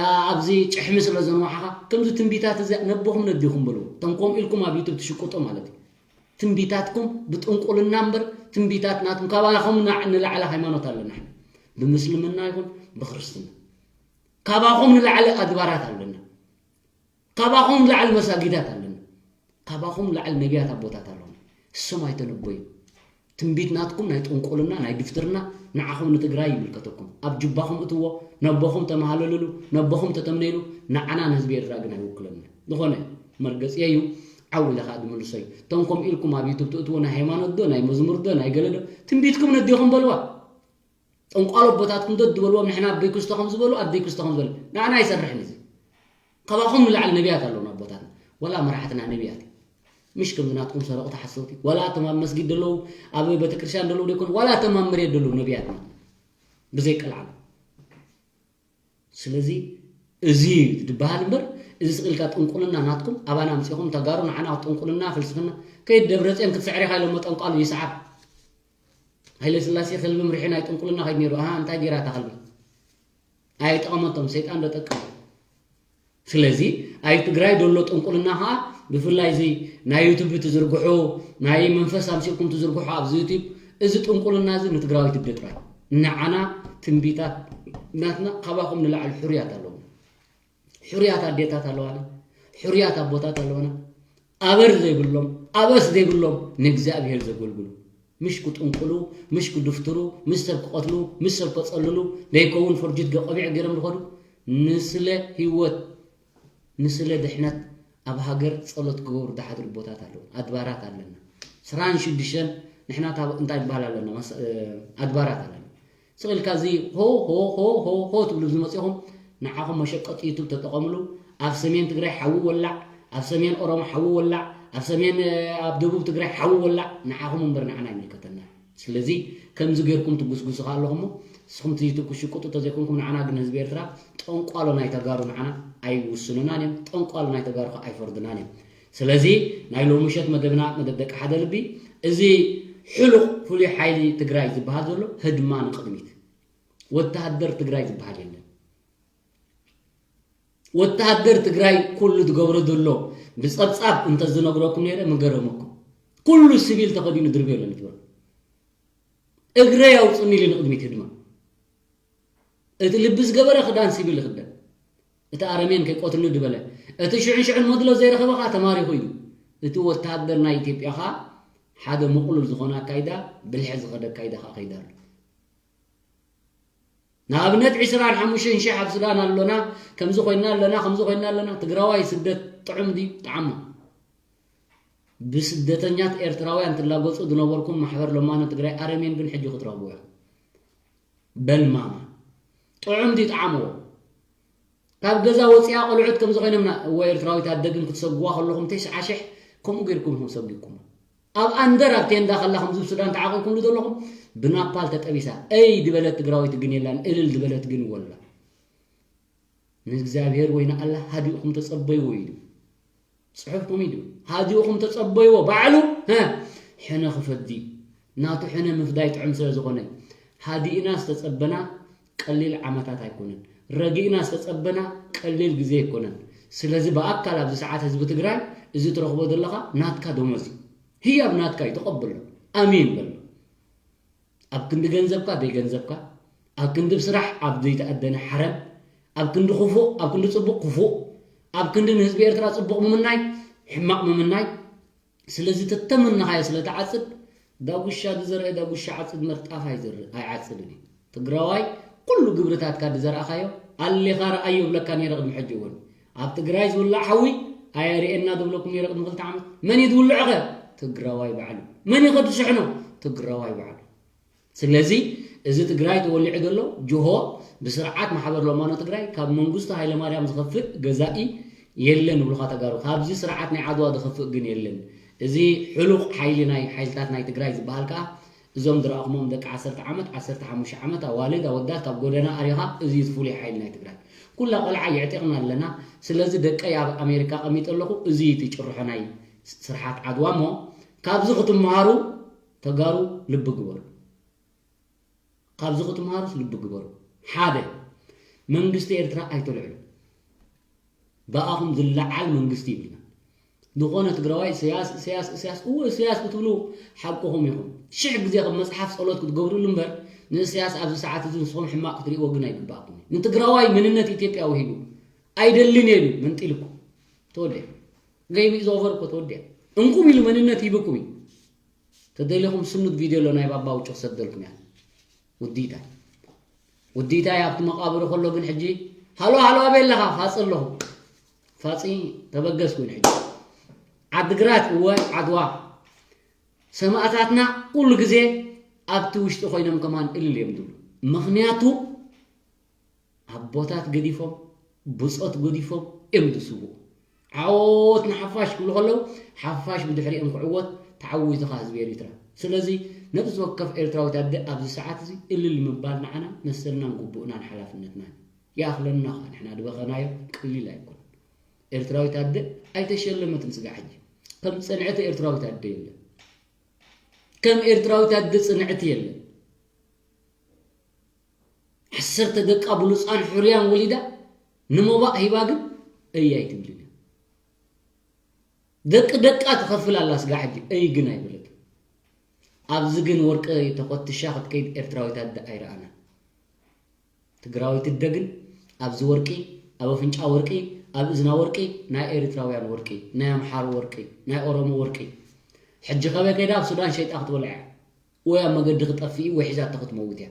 ኣ-፣ ኣብዚ ጭሕሚ ስለ ዘንዋሕኻ፣ ከምዚ ትንቢታት እዚ ነቦኹም ነዲኹም በልዎ። እቶም ከምኡ ኢልኩም ኣብ ዩቱብ ትሽቅጡ ማለት እዩ። ትንቢታትኩም ብጥንቁልና እምበር፣ ትንቢታት ናትኩም ካባኹም ንዓ-፣ ንላዕሊ ሃይማኖት ኣለና። ብምስልምና ይኹን ብክርስትና። ካባኹም ንላዕሊ ኣድባራት ኣለና። ካባኹም ንላዕሊ መሳጊዳት ኣለና። ካባኹም ንላዕሊ ነቢያት ኣቦታት ኣለና። እሶም ኣይተነበዩ። ትንቢት ናትኩም ናይ ጥንቁልና፣ ናይ ድፍትርና፣ ንዓኹም ንትግራይ ይምልከተኩም። ኣብ ጅባኹም እትዎ፣ ነቦኹም ተመሃለልሉ፣ ነቦኹም ተተምነይሉ፣ ንዓና ንህዝቢ ኤርትራ ግን ኣይውክለና። ዝኾነ መርገጺ እዩ፣ ዓው ኢለ ከዓ ዝምልሶ እዩ። እቶም ከምኡ ኢልኩም ኣብ ዩቱብ ትእትዎ ናይ ሃይማኖት ዶ፣ ናይ መዝሙር ዶ፣ ናይ ገለ ዶ፣ ትንቢትኩም ነዴኹም በልዋ። ጠንቋሎ ኣቦታትኩም ዶ ዝበልዎም፣ ንሕና ኣቦይ ክስቶ ከም ዝበሉ፣ ኣደይ ክስቶ ከም ዝበሉ። ንዓና ኣይሰርሕን እዚ። ካባኹም ንላዕሊ ነቢያት ኣለውና ኣቦታትና። ወላ መራሕትና ነቢያት እዩ። ምሽ ከምዚ ናትኩም ሰረቕቲ ሓሰውቲ። ወላ እቶም ኣብ መስጊድ ዘለዉ፣ ኣብ ቤተክርስትያን ዘለዉ ደይኮኑ፣ ወላ እቶም ኣብ መሬት ዘለዉ ነቢያትና። ብዘይ ቀልዓለም። ስለዚ እዚ ዝበሃል እምበር፣ እዚ ስቕ ኢልካ ጥንቁልና ናትኩም ኣባና ኣምጺኹም ተጋሩ ንዓና ጥንቁልና፣ ፍልስፍና። ከይድ ደብረጽዮን ክትስዕር ኢኻ ኢሎሞ ጠንቋሉ ይስዓር። ሃይለ ስላሴ ከልቢ ምርሒ ናይ ጥንቁልና ከይድ ነይሩ። ኣሃ፣ እንታይ ገይራ እታ ከልቢ? ኣይጠቐመቶም፣ ሰይጣን ዶ ጠቀመ? ስለዚ ኣብ ትግራይ ዘሎ ጥንቁልና ከዓ ብፍላይ እዚ ናይ ዩቱብ ትዝርግሑ፣ ናይ መንፈስ ኣምሲልኩም ትዝርግሑ ኣብዚ ዩቱብ፣ እዚ ጥንቁልና እዚ ንትግራዊት እደ ጥራይ። ንዓና ትንቢታት ናትና ካባኹም ንላዕሊ ሕሩያት ኣለውና። ሕሩያት ኣዴታት ኣለዋና፣ ሕሩያት ኣቦታት ኣለዋና። ኣበር ዘይብሎም፣ ኣበስ ዘይብሎም ንእግዚኣብሔር ዘገልግሉ። ምሽ ክጥንቁሉ፣ ምሽ ክድፍትሩ፣ ምስ ሰብ ክቐትሉ፣ ምስ ሰብ ከጸልሉ፣ ዘይከውን ፈርጅት ገ-፣ ቆቢዕ ገይሮም ዝኸዱ፣ ንስለ ህይወት፣ ንስለ ድሕነት ኣብ ሃገር ጸሎት ክገብሩ ዝሓድሩ ቦታት ኣለዉ። ኣድባራት ኣለና። ዕስራን ሽዱሽተን ንሕና ካብ እንታይ ይበሃል ኣለና? መስ-፣ እ፣ ኣድባራት ኣለና። ስቕ ኢልካ እዚ ሆ፣ ሆ፣ ሆ፣ ሆ፣ ሆ ትብሉ ዝመጽኹም፣ ንዓኹም መሸቀጢ ዩቱብ ተጠቐምሉ። ኣብ ሰሜን ትግራይ ሓዊ ወላዕ፣ ኣብ ሰሜን ኦሮሞ ሓዊ ወላዕ፣ ኣብ ሰሜን፣ እ፣ ኣብ ደቡብ ትግራይ ሓዊ ወላዕ፣ ንዓኹም እምበር ንዓና ኣይምልከተና። ስለዚ ከምዚ ጌርኩም ትጉስጉሱ ከኣ ኣለኹም እሞ፣ ንስኹም እቲ ዩቱብ ክሽቅጡ ተዘይኮንኩም፣ ንዓና ግን ህዝቢ ኤርትራ ጠንቋሎ ናይ ተጋሩ ንዓና ኣይውስኑናን እዮም፣ ጠንቋሎ ናይ ተጋሩ ከኣ ኣይፈርዱናን እዮም። ስለዚ ናይ ሎሚ ምሸት መደብና፣ መደብ ደቂ ሓደ ልቢ፣ እዚ ሕሉቕ ፍሉይ ሓይሊ ትግራይ ዝበሃል ዘሎ ህድማ ንቕድሚት። ወተሃደር ትግራይ ዝበሃል የለን። ወተሃደር ትግራይ ኩሉ ዝገብሮ ዘሎ ብጸብጻብ እንተዝነግረኩም ነይረ ምገረመኩም። ኩሉ ሲቪል ተኸዲኑ ድርብዮ ኣሎ ንትበሉ። እግረይ ኣውፅኒ ኢሉ ንቕድሚት ህድማ። እቲ ልቢ ዝገበረ ክዳን ሲቪል ይኽደን። እቲ ኣረሜን ከይቆትልኒ ዝበለ፣ እቲ ሽዕን ሽዕን መድሎ ዘይረኸበ ኸዓ ተማሪኹ እዩ። እቲ ወተሃደር ናይ ኢትዮጵያ ኸዓ ሓደ ምቕሉል ዝኾነ ኣካይዳ፣ ብልሒ ዝኸደ ኣካይዳ ኸዓ ከይዳ ኣሎ። ንኣብነት ዕስራን ሓሙሽተን ሺሕ ኣብ ሱዳን ኣሎና፣ ከምዚ ኮይና ኣለና፣ ከምዚ ኮይና ኣለና። ትግራዋይ ስደት ጥዑም ድዩ? ጣዕማ። ብስደተኛት ኤርትራውያን ትላገጹ ዝነበርኩም ማሕበር ለማኖ ትግራይ ኣረሜን ግን ሕጂ ክትረኽብዎ ኢኹም። በልማማ። ጥዑም ድዩ? ጣዕምዎ። ካብ ገዛ ወፂኣ ቆልዑት ከምዚ ኮይኖም ና-፣ እወ ኤርትራዊት ኣደ ግን ክትሰጉዋ ከለኹም ተስዓ ሽሕ ከምኡ ጌርኩም ኢኹም ሰጒግኩሞ። ኣብ ኣንደር ኣብ ቴንዳ ከላ ከምዚ ብሱዳን ተዓቂብኩምሉ ዘለኹም ብናፓል ተጠቢሳ። እይ ዝበለት ትግራዊት ግን የላን፣ እልል ዝበለት ግን ወላ። ንእግዚኣብሔር ወይ ንኣላህ ሃዲእኹም ተጸበይዎ ኢሉ። ጽሑፍኩም ኢሉ። ሃዲእኹም ተጸበይዎ። ባዕሉ፣ ሀ፣ ሕነ ክፈዲ። ናቱ ሕነ ምፍዳይ ጥዑም ስለ ዝኾነ። ሃዲእና ዝተጸበና ቀሊል ዓመታት ኣይኮነን። ረጊእና ዝተጸበና ቀሊል ግዜ ኣይኮነን። ስለዚ ብኣካል ኣብዚ ሰዓት ህዝቢ ትግራይ እዚ ትረኽቦ ዘለኻ ናትካ ደሞዝ እዩ። ህያብ ናትካ እዩ፣ ተቐበሎ። ኣሜን በሎ። ኣብ ክንዲ ገንዘብካ ደይ ገንዘብካ፣ ኣብ ክንዲ ስራሕ ኣብ ዘይተኣደነ ሓረም፣ ኣብ ክንዲ ክፉእ፣ ኣብ ክንዲ ጽቡቕ ክፉእ፣ ኣብ ክንዲ ንህዝቢ ኤርትራ ጽቡቕ ምምናይ፣ ሕማቕ ምምናይ። ስለዚ ተተመነኻዮ ስለ ትዓጽድ፣ ዳጉሻ ዝዘርአ ዳጉሻ ዓጽድ መርጣፍ ኣይዘርእ፣ ኣይዓጽድን እዩ። ትግራዋይ ኩሉ ግብርታትካ ዝዘራእኻዮ ኣሊኻ ረኣዮ እብለካ ነይረ ቅድሚ ሕጂ እውን። ኣብ ትግራይ ዝውላዕ ሓዊ ኣየርእየና ዝብለኩም ነይረ ቅድሚ ክልተ ዓመት። መን እዩ ዝውልዖ ኸ? ትግራዋይ ባዕሉ። መን እዩ ከ ዝስሕኖ? ትግራዋይ ባዕሉ። ስለዚ እዚ ትግራይ ተወሊዑ ዘሎ ጅሆ ብስርዓት ማሕበር ለማኖ ትግራይ ካብ መንግስቱ ሃይለማርያም ዝኸፍእ ገዛኢ የለን ይብሉኻ ተጋሩ። ካብዚ ስርዓት ናይ ዓድዋ ዝኸፍእ ግን የለን። እዚ ሕሉቕ ሓይሊ ናይ ሓይልታት ናይ ትግራይ ዝበሃል ከኣ እዞም ዝረኣኹሞም ደቂ ዓሰርተ ዓመት፣ ዓሰርተ ሓሙሽተ ዓመት ኣዋልድ ኣወዳት ካብ ጎደና ኣሪኻ እዚ እዩ እቲ ፍሉይ ሓይሊ ናይ ትግራይ። ኩላ ቆልዓ የዕጢቕና ኣለና። ስለዚ ደቀይ ኣብ ኣሜሪካ ቀሚጠ ኣለኹ። እዚ እዩ እቲ ጭርሖ ናይ ስርሓት ዓድዋ እሞ ካብዚ ክትመሃሩ ተጋሩ ልቢ ግበሩ። ካብዚ ክትመሃሩስ ልቢ ግበሩ። ሓደ፣ መንግስቲ ኤርትራ ኣይተልዕሉ። ብኣኹም ዝለዓል መንግስቲ ይብልና። ዝኾነ ትግራዋይ እሰያስ፣ እሰያስ፣ እሰያስ፣ እወ እሰያስ ክትብሉ ሓቅኹም ኢኹም። ሽሕ ግዜ ከም መጽሓፍ ጸሎት ክትገብሩሉ እምበር ንእሰያስ ኣብዚ ሰዓት እዚ ንስኹም ሕማቕ ክትርእይዎ ግን ኣይግባእኩም እዩ። ንትግራዋይ መንነት ኢትዮጵያ ውሂቡ ኣይደልን እየ ኢሉ መንጢልኩም። ተወዲኣ። Game is over እኮ ተወዲኣ። እንኩም ኢሉ መንነት ሂብኩም እዩ። ተደሊኹም ስኑት ቪድዮ ኣሎ ናይ ባባ ውጩ ክሰደልኩም እያ። ውዲታ ውዲታ ኣብቲ መቃብሩ ከሎ ግን ሕጂ ሃሎ ሃሎ ኣበይ ኣለኻ? ፋፂ ኣለኹ። ፋፂ ተበገስ ኮይኑ ሕጂ ዓድግራት እወ ዓድዋ ሰማእታትና ኩሉ ግዜ ኣብቲ ውሽጢ ኮይኖም ከማን እልል እዮም ዝብሉ። ምኽንያቱ ኣቦታት ገዲፎም ብፆት ገዲፎም እዮም ዝስውኡ። ዓወት ንሓፋሽ ክብሉ ከለዉ ሓፋሽ ብድሕሪኦም ክዕወት ተዓዊትኻ ህዝቢ ኤሪትራ። ስለዚ ነብሲ ወከፍ ኤርትራዊት ኣደ ኣብዚ ሰዓት እዚ እልል ምባል ንዓና መሰልናን ግቡእናን ሓላፍነትናን ይኣኽለና። ኸ ንሕና ዝበኸናዮ ቀሊል ኣይኮን። ኤርትራዊት ኣደ ኣይተሸለመትን ስጋ ሕጂ ከም ፅንዕቲ ኤርትራዊት ኣደ የለን። ከም ኤርትራዊት ኣደ ፅንዕቲ የለን። ዓሰርተ ደቃ ብሉፃን ሕሩያን ወሊዳ ንሞባእ ሂባ ግን እይ ኣይትብልን እያ። ደቂ ደቃ ትኸፍል ኣላ ስጋ ሕጂ እይ ግን ኣይበለትን። ኣብዚ ግን ወርቂ ተኾትሻ ክትከይድ ኤርትራዊት ኣደ ኣይረኣናን። ትግራዊት ኣደ ግን ኣብዚ ወርቂ፣ ኣብ ኣፍንጫ ወርቂ፣ ኣብ እዝና ወርቂ፣ ናይ ኤርትራውያን ወርቂ፣ ናይ ኣምሓሩ ወርቂ፣ ናይ ኦሮሞ ወርቂ። ሕጂ ከበይ ከይዳ ኣብ ሱዳን ሸይጣ ክትበልዖ እያ። ወይ ኣብ መገዲ ክጠፍእ ወይ ሒዛቶ ክትመውት እያ።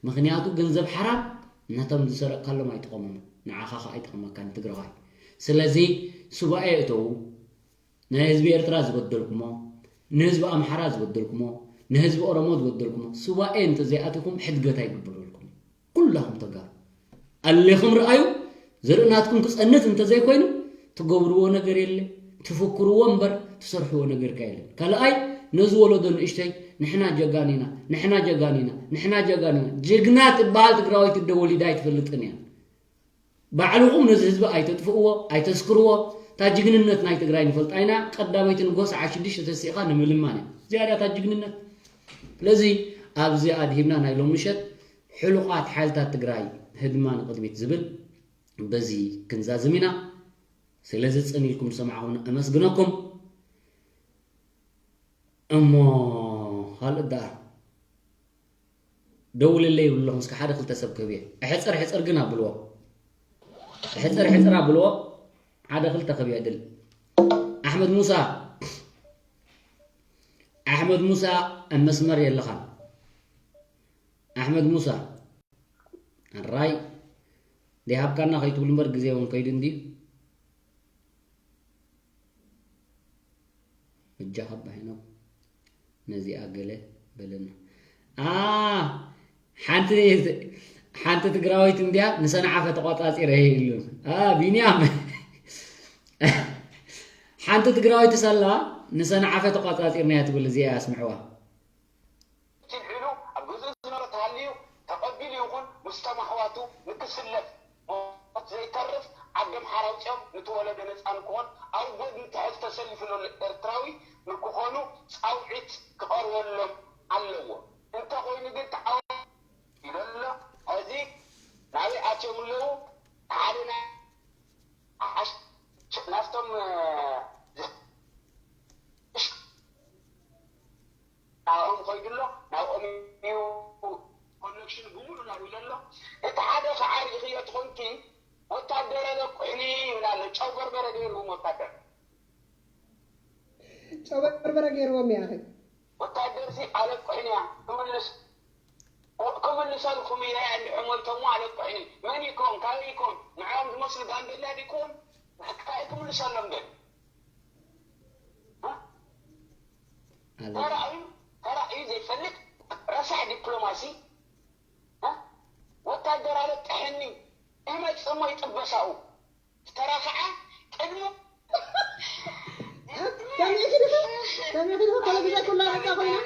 ምኽንያቱ ገንዘብ ሓራም ነቶም ዝሰረቅካሎም ኣይጠቐሞምን፣ ንዓኻ ኸኣ ኣይጠቕመካን ትግራዋይ። ስለዚ ሱባኤ እተዉ፣ ንህዝቢ ኤርትራ ዝበደልኩሞ፣ ንህዝቢ ኣምሓራ ዝበደልኩሞ፣ ንህዝቢ ኦሮሞ ዝበደልኩሞ ሱባኤ እንተዘይኣቲኹም ሕድገት ኣይግበረልኩም። ኩላኹም ተጋሩ ኣሌኹም ረኣዩ። ዘርኢ ናትኩም ክጸንት እንተዘይኮይኑ ትገብርዎ ነገር የለ፣ ትፍክርዎ እምበር ትሰርሕዎ ነገርካ የለን። ካልኣይ ነዚ ወለዶ ንእሽተይ ንሕና ጀጋኒና ንሕና ጀጋኒና ንሕና ጀጋኒና ጀግና ትበሃል ትግራወይቲ እደ ወሊዳ ኣይትፈልጥን እያ። ባዕልኹም ነዚ ህዝቢ ኣይተጥፍእዎ ኣይተስክርዎ። እታ ጅግንነት ናይ ትግራይ ንፈልጣ ኢና። ቀዳመይቲ ንጎ ሰዓት ሽዱሽተ ተሲእኻ ንምልማን እያ ዝያዳ እታ ጅግንነት። ስለዚ ኣብዚ ኣድሂብና ናይ ሎም ምሸት ሕሉቓት ሓይልታት ትግራይ ህድማ ንቕድሚት ዝብል በዚ ክንዛዝም ኢና። ስለዚ ጽን ኢልኩም ዝሰማዕኹም እመስግነኩም። እሞ ካልእ ደኣ ደውልለይ ይብሉ ኣለኹም። እስከ ሓደ ክልተ ሰብ ክህብየ። ሕፅር ሕፅር ግን ኣብልዎ። ሕፅር ሕፅር ኣብልዎ። ሓደ ክልተ ክህብየ ድል። ኣሕመድ ሙሳ፣ ኣሕመድ ሙሳ ኣብ መስመር የለኻን። ኣሕመድ ሙሳ፣ ኣራይ ደይሃብካና ከይትብሉ እምበር ግዜ እውን ከይዱ እንድዩ። በጃኻ ኣባ ሄኖክ ነዚኣ ገለ በለና። ኣ፣ ሓንቲ፣ ሓንቲ ትግራወይቲ እንድያ ንሰንዓፈ ተቋጻጺረ እየ ኢሉ። ኣ፣ ቢንያም። ሓንቲ ትግራወይቲ ሳላ ንሰንዓፈ ተቋጻጺርናያ ትብል እዚኣ ኣስምዕዋ። ትልዒሉ ኣብ ግዝኡ ዝነበረ ተሃልዩ ተቐቢሉ ይኹን ምስቶም ኣሕዋቱ ንክስለፍ ሞት ዘይተርፍ ዓዲ ኣምሓራ ኣውፂኦም ንቲ ወለዶ ነፃ ንክኾን ኣብ ጎድኒ እቲ ሕዚ ተሰሊፉ ዘሎ ኤርትራዊ ንክኾኑ ፃውዒት ክቐርበሎም ኣለዎ። እንተኾይኑ ግን ተዓወ ይደሎ። ሕዚ ናበይ ኣትዮም ኣለዉ? ሓደ ናይ ዓሽ ናፍቶም ናብኦም ኸይዱ ኣሎ። ናብኦም እዩ ኮኔክሽን ብምሉእ ናብኡ ኢሉ ኣሎ። እቲ ሓደ ከዓ ርኢኽዮ ትኾንኪ ወታደር ኣለቁሕኒ ይብል ኣሎ። ጨው በርበረ ገይርዎም ወታደር። ጨው በርበረ ገይርዎም እያ። ወታደር ሲ ኣለቁሕኒ እያ ክምልስ ክምልሰልኩም እየ እንድሕር ሞይቶም ኣለቁሕኒ። መን ይኮን ካበይ ይኮን ንዕኦም ዝመስሉ ጋምቤላ ዲኮን እንታይ ክምልሰሎም ደ ተራእዩ ተራእዩ ዘይፈልጥ ረሳሕ ዲፕሎማሲ። ወታደር ኣለጥሐኒ ይመጽእ እሞ ይጥበሳኡ ተራ ከዓ ቅድሚ ሰሚዕኪ ዲኺ? ሰሚዕኪ ዲኺ? ኮለግዛ ኩላ ነፃ ኮይና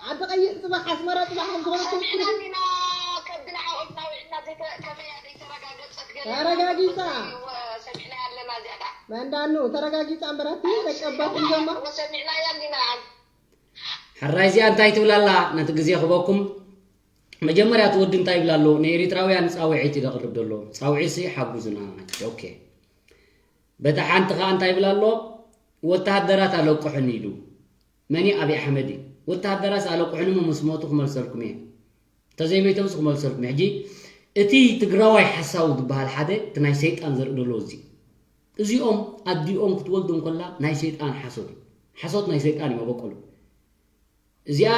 ዓዲ ቀይሕ ፅባሕ ኣስመራ ፅባሕ ከም ዝኾነ ትውክል። ሰሚዕና እንዲና ከብዲ ንዓኦም ናውዕና ዘይተ- ከመያ ዘይተረጋገጸት ገለ ተረጋጊጻ። ወ- ሰሚዕና ኣለና እዚኣ ደኣ መንዳኑ ተረጋጊፃ እምበራቲ ደቀባት እንጀማ ወሰሚዕናያ እንዲና ሕራይ እዚኣ እንታይ ትብል ኣላ? ነቲ ግዜ ክበኩም መጀመርያ እቲ ወዲ እንታይ ይብል ኣሎ? ንኤሪትራውያን ፃውዒት እዩ ዘቕርብ ዘሎ። ፃውዒትሲ ሓጉዙና። ኦኬ። በታ ሓንቲ ከዓ እንታይ ይብል ኣሎ? ወተሃደራት ኣለቁሑኒ ኢሉ። መን እዩ? ኣብይ ኣሕመድ እዩ። ወተሃደራት ኣለቁሑኒ እሞ ምስ ሞቱ ክመልሰልኩም እየ። እንተዘይመይቶም ክመልሰልኩም እየ። ሕጂ እቲ ትግራዋይ ሓሳዊ ዝበሃል ሓደ እቲ ናይ ሰይጣን ዘርኢ ደሎ እዚ እዚኦም ኣዲኦም ክትወልዶም ከላ ናይ ሰይጣን ሓሶት እዩ። ሓሶት ናይ ሰይጣን እዩ መበቆሉ። እዚኣ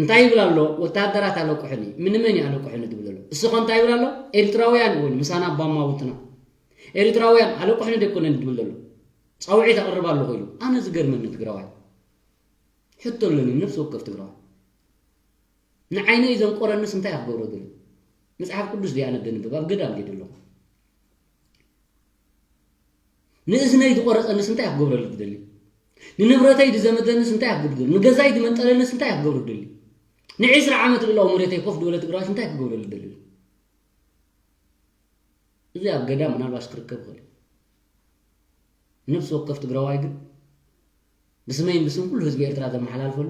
እንታይ ይብል ኣሎ? ወተሃደራት ኣለቁሕኒ። ምንመን እዩ ኣለቁሕኒ ዝብል ዘሎ? እሱ ኸ እንታይ ይብል ኣሎ? ኤርትራውያን እውን ምሳና ባማውትና ኤርትራውያን ኣለቁሕኒ ደይኮነን ዝብል ዘሎ? ፃውዒት ኣቕርብ ኣለኹ ኢሉ። ኣነ ዝገርመኒ ትግራዋይ ሕቶ ኣለኒ፣ ነፍሲ ወከፍ ትግራዋይ ንዓይነ እዩ ዘንቆረንስ እንታይ እየ ክገብሮ ደልዩ? መፅሓፍ ቅዱስ ድያ ነደንብብ ኣብ ገዳም ድየ ዘለኹ? ንእዝነይ ዝቆረፀንስ እንታይ ክገብረሉ ትደሊ? ንንብረተይ ዝዘመተንስ እንታይ ክገብር? ንገዛይ ዝመንጠለንስ እንታይ ክገብር ደሊ? ንዒስራ ዓመት ልእላው መሬተይ ኮፍ ዝበለ ትግራዋይስ እንታይ ክገብረሉ ደሊ? እዚ ኣብ ገዳም ምናልባሽ ክርከብ ይኽእል እዩ። ነፍሲ ወከፍ ትግራዋይ ግን ብስመይን ብስም ኩሉ ህዝቢ ኤርትራ ዘመሓላልፈሉ